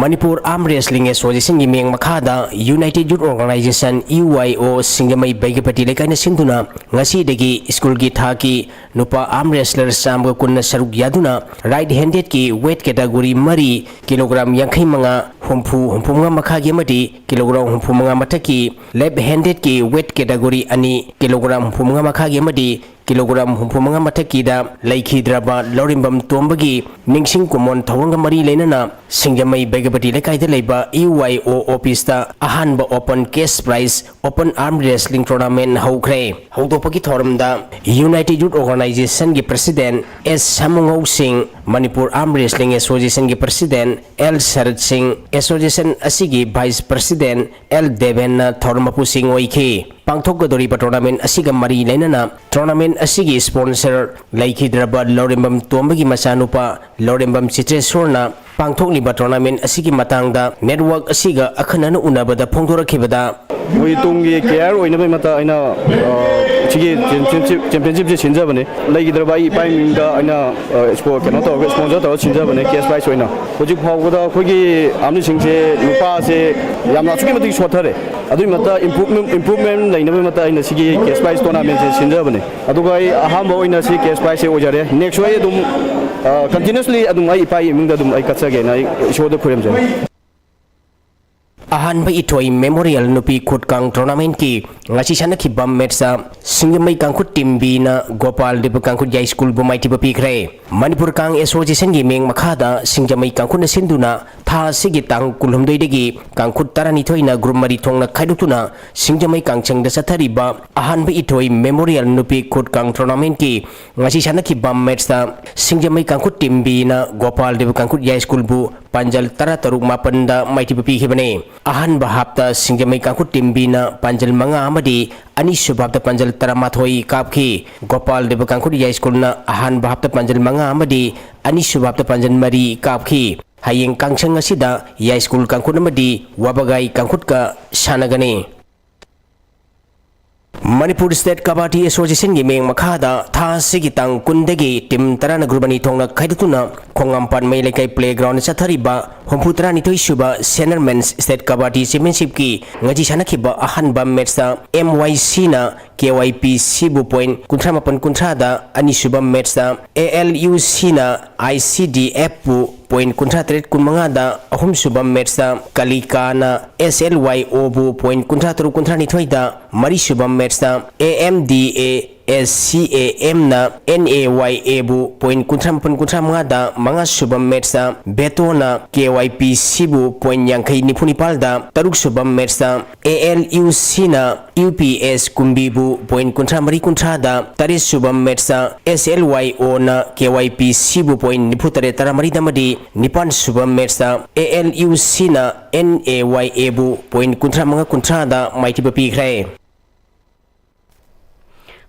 ꯃꯅꯤꯄꯨꯔ ꯑꯥꯔꯝ ꯔꯦꯁꯂꯤꯡ ꯑꯦꯁꯣꯁꯤꯌꯦꯁꯟꯒꯤ ꯃꯤꯠꯌꯦꯡ ꯃꯈꯥꯗ united youth organisation, U I O, Singjamei ꯕꯩꯒꯄꯇꯤ ꯂꯩꯀꯥꯏꯅ ꯁꯤꯟꯗꯨꯅ ꯉꯁꯤꯗꯒꯤ ꯁ꯭ꯀꯨꯜꯒꯤ ꯊꯥꯛꯀꯤ ꯅꯨꯄꯥ ꯑꯥꯔꯝ ꯔꯦꯁꯂꯔ ꯆꯥꯝꯃꯒ ꯀꯨꯟꯅ ꯁꯔꯨꯛ ꯌꯥꯗꯨꯅ ꯔꯥꯏꯠ ꯍꯦꯟꯗꯦꯗꯀꯤ ꯋꯦꯠ ꯀꯦꯇꯥꯒꯣꯔꯤ ꯃꯔꯤ, ꯀꯤꯂꯣꯒ꯭ꯔꯥꯝ ꯌꯥꯡꯈꯩ ꯃꯉꯥ, ꯍꯨꯝꯐꯨ, ꯍꯨꯝꯐꯨ ꯃꯉꯥ ꯃꯈꯥꯒꯤ ꯑꯃꯗꯤ ꯀꯤꯂꯣꯒ꯭ꯔꯥꯝ ꯍꯨꯝꯐꯨ ꯃꯉꯥ ꯃꯊꯛꯀꯤ, ꯂꯦꯐ ꯍꯦꯟꯗꯦꯗꯀꯤ ꯋꯦꯠ ꯀꯦꯇꯥꯒꯣꯔꯤ ꯑꯅꯤ, ꯀꯤꯂꯣꯒ꯭ꯔꯥꯝ ꯍꯨꯝꯐꯨ ꯃꯉꯥ ꯃꯈꯥꯒꯤ ꯑꯃꯗꯤ ꯀꯤꯂꯣꯒ꯭ꯔꯥꯝ ꯍꯨꯝꯐꯨ ꯃꯉꯥ ꯃꯊꯛꯀꯤꯗ ꯂꯩꯈꯤꯗ꯭ꯔꯕ ꯂꯧꯔꯦꯝꯕꯝ ꯇꯣꯝꯕꯒꯤ ꯅꯤꯡꯁꯤꯡ ꯀꯨꯃꯣꯟ ꯊꯧꯔꯝꯒ ꯃꯔꯤ ꯂꯩꯅꯅ ꯁꯤꯡꯖꯃꯩ ꯕꯩꯒꯄꯇꯤ ꯂꯩꯀꯥꯏꯗ ꯂꯩꯕ ꯌꯨ ꯑꯥꯏ ꯑꯣ ꯑꯣꯐꯤꯁꯇ ꯑꯍꯥꯟꯕ open cash prize open arm wrestling tournament ꯍꯧꯈ꯭ꯔꯦ꯫ ꯍꯧꯗꯣꯛꯄꯒꯤ ꯊꯧꯔꯝꯗ ꯌꯨꯅꯥꯏꯇꯦꯗ ꯌꯨꯠ ꯑꯣꯔꯒꯅꯥꯏꯖꯦꯁꯟꯒꯤ ꯄ꯭ꯔꯁꯤꯗꯦꯟ ꯑꯦꯁ ꯁꯥꯃꯨꯉꯧ ꯁꯤꯡ, ꯃꯅꯤꯄꯨꯔ ꯑꯥꯔꯝ ꯔꯦꯁꯂꯤꯡ ꯑꯦꯁꯣꯁꯤꯌꯦꯁꯟꯒꯤ ꯄ꯭ꯔꯁꯤꯗꯦꯟ ꯑꯦꯜ ꯁꯔꯠ ꯁꯤꯡ, ꯑꯦꯁꯣꯁꯤꯌꯦꯁꯟ ꯑꯁꯤꯒꯤ ꯚꯥꯏꯁ ꯄ꯭ꯔꯁꯤꯗꯦꯟ ꯑꯦꯜ ꯗꯦꯕꯦꯟꯅ ꯊꯧꯔꯝ ꯃꯄꯨꯁꯤꯡ ꯑꯣꯏꯈꯤ꯫ ꯄꯥꯡꯊꯣꯛꯀꯗꯧꯔꯤꯕ ꯇꯣꯔꯅꯥꯃꯦꯟ ꯑꯁꯤꯒ ꯃꯔꯤ ꯂꯩꯅꯅ ꯇꯣꯔꯅꯥꯃꯦꯟ ꯑꯁꯤꯒꯤ ꯁ꯭ꯄꯣꯟꯁꯔ ꯂꯩꯈꯤꯗ꯭ꯔꯕ ꯂꯧꯔꯦꯝꯕꯝ ꯇꯣꯝꯕꯒꯤ ꯃꯆꯥꯅꯨꯄꯥ ꯂꯧꯔꯦꯝꯕꯝ ꯆꯤꯇ꯭ꯔꯦꯁꯣꯔꯅ ꯄꯥꯡꯊꯣꯛꯂꯤꯕ ꯇꯣꯔꯅꯥꯃꯦꯟ ꯑꯁꯤꯒꯤ ꯃꯇꯥꯡꯗ ꯅꯦꯠꯋꯥꯔꯛ ꯑꯁꯤꯒ ꯑꯈꯟꯅꯅ ꯎꯅꯕꯗ ꯐꯣꯡꯗꯣꯔꯛꯈꯤꯕꯗ, ꯃꯣꯏ ꯇꯨꯡꯒꯤ ꯀꯦꯔꯤꯌꯔ ꯑꯣꯏꯅꯕꯒꯤ ꯃꯇꯥꯡ ꯑꯩꯅ, ꯑ, ꯁꯤꯒꯤ ꯆꯦꯝꯄꯤꯌꯟꯁꯤꯞ, ꯆꯦꯝꯄꯤꯌꯟꯁꯤꯞꯁꯦ ꯁꯤꯟꯖꯕꯅꯦ꯫ ꯂꯩꯈꯤꯗ꯭ꯔꯕ ꯑꯩ ꯏꯄꯥ ꯏꯃꯤꯡꯗ ꯑꯩꯅ, ꯑ, ꯁ꯭ꯄꯣ-, ꯀꯩꯅꯣ ꯇꯧꯔꯒ, ꯁ꯭ꯄꯣꯟꯁꯔ ꯇꯧꯔꯒ ꯁꯤꯟꯖꯕꯅꯦ, ꯀꯦꯁ ꯄ꯭ꯔꯥꯏꯖ ꯑꯣꯏꯅ꯫ ꯍꯧꯖꯤꯛ ꯐꯥꯎꯕꯗ ꯑꯩꯈꯣꯏꯒꯤ ꯑꯥꯔꯝ ꯔꯦꯁꯂꯤꯡꯁꯦ ꯅꯨꯄꯥꯁꯦ ꯌꯥꯝꯅ ꯑꯁꯨꯛꯀꯤ ꯃꯇꯤꯛ ꯁꯣꯠꯊꯔꯦ꯫ ꯑꯗꯨꯒꯤ ꯃꯊꯛꯇ ꯏꯝꯄ꯭ꯔꯨꯚꯃꯦꯟ, ꯏꯝꯄ꯭ꯔꯨꯚꯃꯦꯟ ꯂꯩꯅꯕꯒꯤ ꯃꯇꯥꯡꯗ ꯑꯩꯅ ꯁꯤꯒꯤ ꯀꯦꯁ ꯄ꯭ꯔꯥꯏꯖ ꯇꯣꯔꯅꯥꯃꯦꯟꯁꯦ ꯁꯤꯟꯖꯕꯅꯦ꯫ ꯑꯗꯨꯒ ꯑꯩ ꯑꯍꯥꯟꯕ ꯑꯣꯏꯅ ꯁꯤ ꯀꯦꯁ ꯄ꯭ꯔꯥꯏꯖꯁꯦ ꯑꯣꯏꯖꯔꯦ꯫ ꯅꯦꯛꯁꯁꯨ ꯑꯩ ꯑꯗꯨꯝ, ꯑ, ꯀꯟꯇꯤꯅ꯭ꯌꯨꯁꯂꯤ ꯑꯗꯨꯝ ꯑꯩ ꯏꯄꯥꯒꯤ ꯏꯃꯤꯡꯗ ꯑꯗꯨꯝ ꯑꯩ ꯀꯠꯆꯒꯦꯅ ꯑꯩ ꯏꯁꯣꯔꯗ ꯈꯨꯔꯨꯝꯖꯔꯤ꯫ ꯑꯍꯥꯟꯕ ꯏꯊꯣꯏ ꯃꯦꯃꯣꯔꯤꯌꯦꯜ ꯅꯨꯄꯤ ꯈꯨꯠꯀꯥꯡ ꯇꯣꯔꯅꯥꯃꯦꯟꯀꯤ ꯉꯁꯤ ꯁꯥꯟꯅꯈꯤꯕ ꯃꯦꯠꯁꯇ ꯁꯤꯡꯖꯃꯩ ꯀꯥꯡꯈꯨꯠ ꯇꯤꯝ ꯕꯤꯅ ꯒꯣꯄꯥꯜ ꯗꯦꯕ ꯀꯥꯡꯈꯨꯠ ꯌꯥꯏ ꯁ꯭ꯀꯨꯜꯕꯨ ꯃꯥꯏꯊꯤꯕ ꯄꯤꯈ꯭ꯔꯦ꯫ ꯃꯅꯤꯄꯨꯔ ꯀꯥꯡ ꯑꯦꯁꯣꯁꯤꯌꯦꯁꯟꯒꯤ ꯃꯤꯠꯌꯦꯡ ꯃꯈꯥꯗ ꯁꯤꯡꯖꯃꯩ ꯀꯥꯡꯈꯨꯠꯅ ꯁꯤꯟꯗꯨꯅ ꯊꯥ ꯑꯁꯤꯒꯤ ꯇꯥꯡ ꯀꯨꯟꯍꯨꯝꯗꯣꯏꯗꯒꯤ ꯀꯥꯡꯈꯨꯠ ꯇꯔꯥꯅꯤꯊꯣꯏꯅ ꯒ꯭ꯔꯨꯞ ꯃꯔꯤ ꯊꯣꯛꯅ ꯈꯥꯏꯗꯣꯛꯇꯨꯅ ꯁꯤꯡꯖꯃꯩ ꯀꯥꯡꯁꯪꯗ ꯆꯠꯊꯔꯤꯕ ꯑꯍꯥꯟꯕ ꯏꯊꯣꯏ ꯃꯦꯃꯣꯔꯤꯌꯦꯜ ꯅꯨꯄꯤ ꯈꯨꯠꯀꯥꯡ ꯇꯣꯔꯅꯥꯃꯦꯟꯀꯤ ꯉꯁꯤ ꯁꯥꯟꯅꯈꯤꯕ ꯃꯦꯠꯁꯇ ꯁꯤꯡꯖꯃꯩ ꯀꯥꯡꯈꯨꯠ ꯇꯤꯝ ꯕꯤꯅ ꯒꯣꯄꯥꯜ ꯗꯦꯕ ꯀꯥꯡꯈꯨꯠ ꯌꯥꯏ ꯁ꯭ꯀꯨꯜꯕꯨ ꯄꯥꯟꯖꯜ ꯇꯔꯥ ꯇꯔꯨꯛ ꯃꯥꯄꯟꯗ ꯃꯥꯏꯊꯤꯕ ꯄꯤꯈꯤꯕꯅꯤ꯫ ꯑꯍꯥꯟꯕ ꯍꯥꯞꯇ ꯁꯤꯡꯖꯃꯩ ꯀꯥꯡꯈꯨꯠ ꯇꯤꯝ ꯕꯤꯅ ꯄꯥꯟꯖꯜ ꯃꯉꯥ ꯑꯃꯗꯤ ꯑꯅꯤꯁꯨꯕ ꯍꯥꯞꯇ ꯄꯥꯟꯖꯜ ꯇꯔꯥꯃꯥꯊꯣꯏ ꯀꯥꯞꯈꯤ꯫ ꯒꯣꯄꯥꯜ ꯗꯦꯕ ꯀꯥꯡꯈꯨꯠ ꯌꯥꯏ ꯁ꯭ꯀꯨꯜꯅ ꯑꯍꯥꯟꯕ ꯍꯥꯞꯇ ꯄꯥꯟꯖꯜ ꯃꯉꯥ ꯑꯃꯗꯤ ꯑꯅꯤꯁꯨꯕ ꯍꯥꯞꯇ ꯄꯥꯟꯖꯜ ꯃꯔꯤ ꯀꯥꯞꯈꯤ꯫ ꯍꯌꯦꯡ ꯀꯥꯡꯁꯪ ꯑꯁꯤꯗ ꯌꯥꯏ ꯁ꯭ꯀꯨꯜ ꯀꯥꯡꯈꯨꯠ ꯑꯃꯗꯤ ꯋꯥꯕꯒꯥꯏ ꯀꯥꯡꯈꯨꯠꯀ ꯁꯥꯟꯅꯒꯅꯤ꯫ ꯃꯅꯤꯄꯨꯔ ꯁ꯭ꯇꯦꯠ ꯀꯕꯥꯗꯤ ꯑꯦꯁꯣꯁꯤꯌꯦꯁꯟꯒꯤ ꯃꯤꯠꯌꯦꯡ ꯃꯈꯥꯗ ꯊꯥ ꯑꯁꯤꯒꯤ ꯇꯥꯡ ꯀꯨꯟꯗꯒꯤ ꯇꯤꯝ ꯇꯔꯥꯅ ꯒ꯭ꯔꯨꯞ ꯑꯅꯤ ꯊꯣꯛꯅ ꯈꯥꯏꯗꯣꯛꯇꯨꯅ ꯈꯣꯡꯉꯥꯝꯄꯥꯠ ꯃꯌꯥꯏ ꯂꯩꯀꯥꯏ ꯄ꯭ꯂꯦꯒ꯭ꯔꯥꯎꯟꯗ ꯆꯠꯊꯔꯤꯕ ꯍꯨꯝꯐꯨ ꯇꯔꯥꯅꯤꯊꯣꯏ ꯁꯨꯕ ꯁꯦꯅꯤꯌꯔ ꯃꯦꯟꯁ ꯁ꯭ꯇꯦꯠ ꯀꯕꯥꯗꯤ ꯆꯦꯝꯄꯤꯌꯟꯁꯤꯞꯀꯤ ꯉꯁꯤ ꯁꯥꯟꯅꯈꯤꯕ ꯑꯍꯥꯟꯕ ꯃꯦꯠꯁꯇ ꯑꯦꯝ ꯋꯥꯏ ꯁꯤꯅ ꯀꯦ ꯋꯥꯏ ꯄꯤ ꯁꯤꯕꯨ ꯄꯣꯏꯟꯠ ꯀꯨꯟꯊ꯭ꯔꯥ ꯃꯥꯄꯟ ꯀꯨꯟꯊ꯭ꯔꯥꯗ, ꯑꯅꯤꯁꯨꯕ ꯃꯦꯠꯁꯇ ꯑꯦ ꯑꯦꯜ ꯌꯨ ꯁꯤꯅ ꯑꯥꯏ ꯁꯤ ꯗꯤ ꯑꯦꯐꯄꯨ ꯄꯣꯏꯟꯠ ꯀꯨꯟꯊ꯭ꯔꯥ ꯇꯔꯦꯠ ꯀꯨꯟꯃꯉꯥꯗ, ꯑꯍꯨꯝꯁꯨꯕ ꯃꯦꯠꯁꯇ ꯀꯂꯤꯀꯥꯅ ꯑꯦꯁ ꯑꯦꯜ ꯋꯥꯏ ꯑꯣꯕꯨ ꯄꯣꯏꯟꯠ ꯀꯨꯟꯊ꯭ꯔꯥ ꯇꯔꯨꯛ ꯀꯨꯟꯊ꯭ꯔꯥ ꯅꯤꯊꯣꯏꯗ, ꯃꯔꯤꯁꯨꯕ ꯃꯦꯠꯁꯇ A M D A S C A ꯑꯦꯝꯅ N A Y ꯑꯦꯕꯨ point ꯀꯨꯟꯊ꯭ꯔꯥ ꯃꯥꯄꯟ ꯀꯨꯟꯊ꯭ꯔꯥ ꯃꯉꯥꯗ, ꯃꯉꯥꯁꯨꯕ ꯃꯦꯠꯁꯇ ꯕꯦꯇꯣꯅ ꯀꯦ ꯋꯥꯏ ꯄꯤ ꯁꯤꯕꯨ ꯄꯣꯏꯟꯠ ꯌꯥꯡꯈꯩ ꯅꯤꯐꯨ ꯅꯤꯄꯥꯜꯗ, ꯇꯔꯨꯛꯁꯨꯕ ꯃꯦꯠꯁꯇ ꯑꯦ ꯑꯦꯜ ꯌꯨ ꯁꯤꯅ ꯌꯨ ꯄꯤ ꯑꯦꯁ ꯀꯨꯝꯕꯤꯕꯨ ꯄꯣꯏꯟꯠ ꯀꯨꯟꯊ꯭ꯔꯥ ꯃꯔꯤ ꯀꯨꯟꯊ꯭ꯔꯥꯗ, ꯇꯔꯦꯠꯁꯨꯕ ꯃꯦꯠꯁꯇ ꯑꯦꯁ ꯑꯦꯜ ꯋꯥꯏ ꯑꯣꯅ ꯀꯦ ꯋꯥꯏ ꯄꯤ ꯁꯤꯕꯨ ꯄꯣꯏꯟꯠ ꯅꯤꯐꯨ ꯇꯔꯦꯠ ꯇꯔꯥ ꯃꯔꯤꯗ ꯑꯃꯗꯤ ꯅꯤꯄꯥꯟꯁꯨꯕ ꯃꯦꯠꯁꯇ ꯑꯦ ꯑꯦꯜ ꯌꯨ ꯁꯤꯅ ꯑꯦꯟ ꯑꯦ ꯋꯥꯏ ꯑꯦꯕꯨ ꯄꯣꯏꯟꯠ ꯀꯨꯟꯊ꯭ꯔꯥ ꯃꯉꯥ ꯀꯨꯟꯊ꯭ꯔꯥꯗ ꯃꯥꯏꯊꯤꯕ ꯄꯤꯈ꯭ꯔꯦ꯫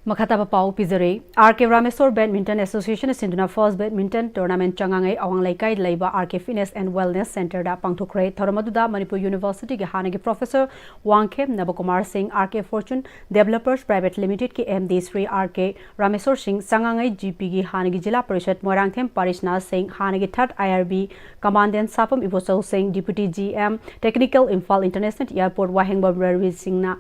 ꯃꯈꯥ ꯇꯥꯕ ꯄꯥꯎ ꯄꯤꯖꯔꯤ꯫ ꯑꯥꯔ ꯀꯦ ꯔꯥꯃꯦꯁꯣꯔ ꯕꯦꯗꯃꯤꯟꯇꯟ ꯑꯦꯁꯣꯁꯤꯌꯦꯁꯟꯅ ꯁꯤꯟꯗꯨꯅ ꯐꯥꯔꯁ ꯕꯦꯗꯃꯤꯟꯇꯟ ꯇꯣꯔꯅꯥꯃꯦꯟꯠ ꯆꯉꯥꯡꯉꯩ ꯑꯋꯥꯡ ꯂꯩꯀꯥꯏꯗ ꯂꯩꯕ R K fitness and wellness ꯁꯦꯟꯇꯔꯗ ꯄꯥꯡꯊꯣꯛꯈ꯭ꯔꯦ꯫ ꯊꯧꯔꯝ ꯑꯗꯨꯗ ꯃꯅꯤꯄꯨꯔ ꯌꯨꯅꯤꯚꯔꯁꯤꯇꯤꯒꯤ ꯍꯥꯟꯅꯒꯤ professor Wangkhem Nabakumar Singh, R K fortune developers private ꯂꯤꯃꯤꯇꯦꯗꯀꯤ M D Shri R K Rameshor Singh, ꯆꯉꯥꯡꯉꯩ ꯖꯤ ꯄꯤꯒꯤ ꯍꯥꯟꯅꯒꯤ ꯖꯤꯂꯥ ꯄꯔꯤꯁꯠ ꯃꯣꯏꯔꯥꯡꯊꯦꯝ ꯄꯥꯔꯤꯁꯅꯥꯊ ꯁꯤꯡ, ꯍꯥꯟꯅꯒꯤ third I R B commandant Sapam Ibochou Singh, deputy G M technical Imphal international airport ꯋꯥꯍꯦꯡꯕꯝ ꯔꯕꯤ ꯁꯤꯡꯅ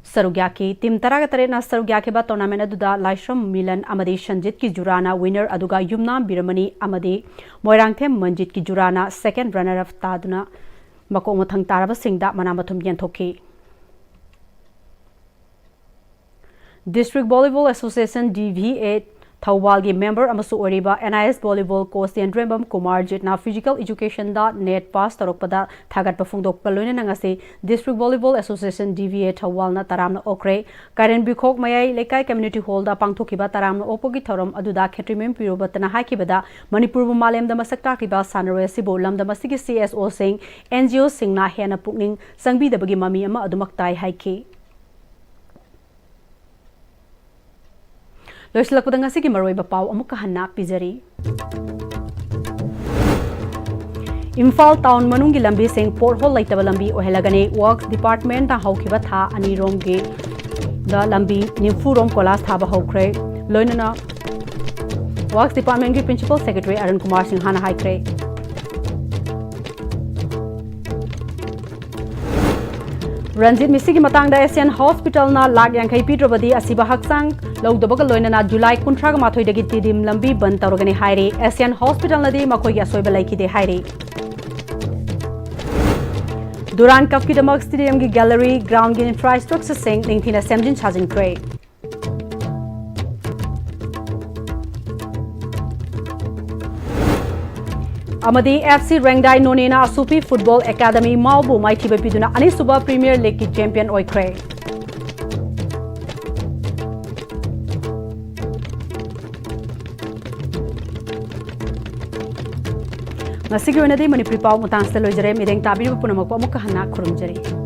ꯁꯔꯨꯛ ꯌꯥꯈꯤ꯫ ꯇꯤꯝ ꯇꯔꯥꯒ ꯇꯔꯦꯠꯅ ꯁꯔꯨꯛ ꯌꯥꯈꯤꯕ ꯇꯣꯔꯅꯥꯃꯦꯟꯠ ꯑꯗꯨꯗ ꯂꯥꯏꯁ꯭ꯔꯝ ꯃꯤꯂꯟ ꯑꯃꯗꯤ ꯁꯟꯖꯤꯠꯀꯤ ꯖꯨꯔꯥꯅ ꯋꯤꯅꯔ, ꯑꯗꯨꯒ ꯌꯨꯝꯅꯥꯝ ꯕꯤꯔꯃꯅꯤ ꯑꯃꯗꯤ ꯃꯣꯏꯔꯥꯡꯊꯦꯝ ꯃꯟꯖꯤꯠꯀꯤ ꯖꯨꯔꯥꯅ ꯁꯦꯀꯦꯟ ꯔꯟꯅꯔ ꯑꯞ ꯇꯥꯗꯨꯅ ꯃꯀꯣꯛ ꯃꯊꯪ ꯇꯥꯔꯕꯁꯤꯡꯗ ꯃꯅꯥ ꯃꯊꯨꯝ ꯌꯦꯟꯊꯣꯛꯈꯤ꯫ District volleyball association, D V A, ꯊꯧꯕꯥꯜꯒꯤ ꯃꯦꯝꯕꯔ ꯑꯃꯁꯨ ꯑꯣꯏꯔꯤꯕ N I S volleyball coach Tendrembam ꯀꯨꯃꯥꯔꯖꯤꯠꯅ ꯐꯤꯖꯤꯀꯦꯜ ꯑꯦꯖꯨꯀꯦꯁꯟꯗ ꯅꯦꯠ ꯄꯥꯁ ꯇꯧꯔꯛꯄꯗ ꯊꯥꯒꯠꯄ ꯐꯣꯡꯗꯣꯛꯄ ꯂꯣꯏꯅꯅ ꯉꯁꯤ district volleyball association, D V A, ꯊꯧꯕꯥꯜꯅ ꯇꯔꯥꯝꯅ ꯑꯣꯛꯈ꯭ꯔꯦ꯫ ꯀꯥꯏꯔꯦꯟꯕꯤꯈꯣꯛ ꯃꯌꯥꯏ ꯂꯩꯀꯥꯏ ꯀꯝꯃ꯭ꯌꯨꯅꯤꯇꯤ ꯍꯣꯜꯗ ꯄꯥꯡꯊꯣꯛꯈꯤꯕ ꯇꯔꯥꯝꯅ ꯑꯣꯛꯄꯒꯤ ꯊꯧꯔꯝ ꯑꯗꯨꯗ ꯈꯦꯇ꯭ꯔꯤꯃꯌꯨꯝ ꯄꯤꯔꯨꯕꯇꯅ ꯍꯥꯏꯈꯤꯕꯗ, ꯃꯅꯤꯄꯨꯔꯕꯨ ꯃꯥꯂꯦꯝꯗ ꯃꯁꯛ ꯇꯥꯛꯂꯤꯕ ꯁꯥꯟꯅꯔꯣꯏ ꯑꯁꯤꯕꯨ ꯂꯝꯗꯝ ꯑꯁꯤꯒꯤ ꯁꯤ ꯑꯦꯁ ꯑꯣꯁꯤꯡ, ꯑꯦꯟ ꯖꯤ ꯑꯣꯁꯤꯡꯅ ꯍꯦꯟꯅ ꯄꯨꯛꯅꯤꯡ ꯆꯪꯕꯤꯗꯕꯒꯤ ꯃꯃꯤ ꯑꯃ ꯑꯗꯨꯃꯛ ꯇꯥꯏ ꯍꯥꯏꯈꯤ꯫ ꯂꯣꯏꯁꯤꯜꯂꯛꯄꯗ ꯉꯁꯤꯒꯤ ꯃꯔꯨꯑꯣꯏꯕ ꯄꯥꯎ ꯑꯃꯨꯛꯀ ꯍꯟꯅ ꯄꯤꯖꯔꯤ꯫ ꯏꯝꯐꯥꯜ ꯇꯥꯎꯟ ꯃꯅꯨꯡꯒꯤ ꯂꯝꯕꯤꯁꯤꯡ ꯄꯣꯠꯍꯣꯜ ꯂꯩꯇꯕ ꯂꯝꯕꯤ ꯑꯣꯏꯍꯜꯂꯒꯅꯤ꯫ ꯋꯔꯛꯁ ꯗꯤꯄꯥꯔꯠꯃꯦꯟꯠꯅ ꯍꯧꯈꯤꯕ ꯊꯥ ꯑꯅꯤꯔꯣꯝꯒꯤ ꯂꯝꯕꯤ ꯅꯤꯐꯨꯔꯣꯝ ꯀꯣꯂꯥꯁ ꯊꯥꯕ ꯍꯧꯈ꯭ꯔꯦ꯫ ꯂꯣꯏꯅꯅ ꯋꯥꯔꯛꯁ ꯗꯤꯄꯥꯔꯠꯃꯦꯟꯒꯤ ꯄ꯭ꯔꯤꯟꯁꯤꯄꯜ ꯁꯦꯀ꯭ꯔꯦꯇꯔꯤ ꯑꯔꯨꯟ ꯀꯨꯃꯥꯔ ꯁꯤꯡꯍꯅ ꯍꯥꯏꯈ꯭ꯔꯦ꯫ ꯔꯟꯖꯤꯠ ꯃꯤꯁꯤꯒꯤ ꯃꯇꯥꯡꯗ ꯑꯦꯁꯤꯌꯥꯟ ꯍꯣꯁꯄꯤꯇꯥꯜꯅ ꯂꯥꯈ ꯌꯥꯡꯈꯩ ꯄꯤꯗ꯭ꯔꯕꯗꯤ ꯑꯁꯤꯕ ꯍꯛꯆꯥꯡ ꯂꯧꯗꯕꯒ ꯂꯣꯏꯅꯅ ꯖꯨꯂꯥꯏ ꯀꯨꯟꯊ꯭ꯔꯥꯒ ꯃꯥꯊꯣꯏꯗꯒꯤ ꯇꯤꯗꯤꯝ ꯂꯝꯕꯤ ꯕꯟ ꯇꯧꯔꯒꯅꯤ ꯍꯥꯏꯔꯤ꯫ ꯑꯦꯁꯤꯌꯥꯟ ꯍꯣꯁꯄꯤꯇꯥꯜꯅꯗꯤ ꯃꯈꯣꯏꯒꯤ ꯑꯁꯣꯏꯕ ꯂꯩꯈꯤꯗꯦ ꯍꯥꯏꯔꯤ꯫ ꯗꯨꯔꯥꯟ ꯀꯞꯀꯤꯗꯃꯛ ꯁ꯭ꯇꯦꯗꯤꯌꯝꯒꯤ ꯒꯦꯂꯔꯤ, ꯒ꯭ꯔꯥꯎꯟꯒꯤ ꯏꯟꯐ꯭ꯔꯥꯁ꯭ꯇ꯭ꯔꯛꯆꯔꯁꯤꯡ ꯅꯤꯡꯊꯤꯅ ꯁꯦꯝꯖꯤꯟ ꯁꯥꯖꯤꯟꯈ꯭ꯔꯦ꯫ ꯑꯃꯗꯤ ꯑꯦꯐ ꯁꯤ ꯔꯦꯡꯗꯥꯏ ꯅꯣꯅꯦꯅ ꯑꯁꯨꯄꯤ ꯐꯨꯠꯕꯣꯜ ꯑꯦꯀꯥꯗꯃꯤ ꯃꯥꯎꯕꯨ ꯃꯥꯏꯊꯤꯕ ꯄꯤꯗꯨꯅ ꯑꯅꯤꯁꯨꯕ ꯄ꯭ꯔꯤꯃꯤꯌꯔ ꯂꯤꯒꯀꯤ ꯆꯦꯝꯄꯤꯌꯟ ꯑꯣꯏꯈ꯭ꯔꯦ꯫ ꯉꯁꯤꯒꯤ ꯑꯣꯏꯅꯗꯤ ꯃꯅꯤꯄꯨꯔꯤ ꯄꯥꯎ ꯃꯇꯥꯡꯁꯤꯗ ꯂꯣꯏꯖꯔꯦ꯫ ꯃꯤꯠꯌꯦꯡ ꯇꯥꯕꯤꯔꯤꯕ ꯄꯨꯝꯅꯃꯛꯄꯨ ꯑꯃꯨꯛꯀ ꯍꯟꯅ ꯈꯨꯔꯨꯝꯖꯔꯤ꯫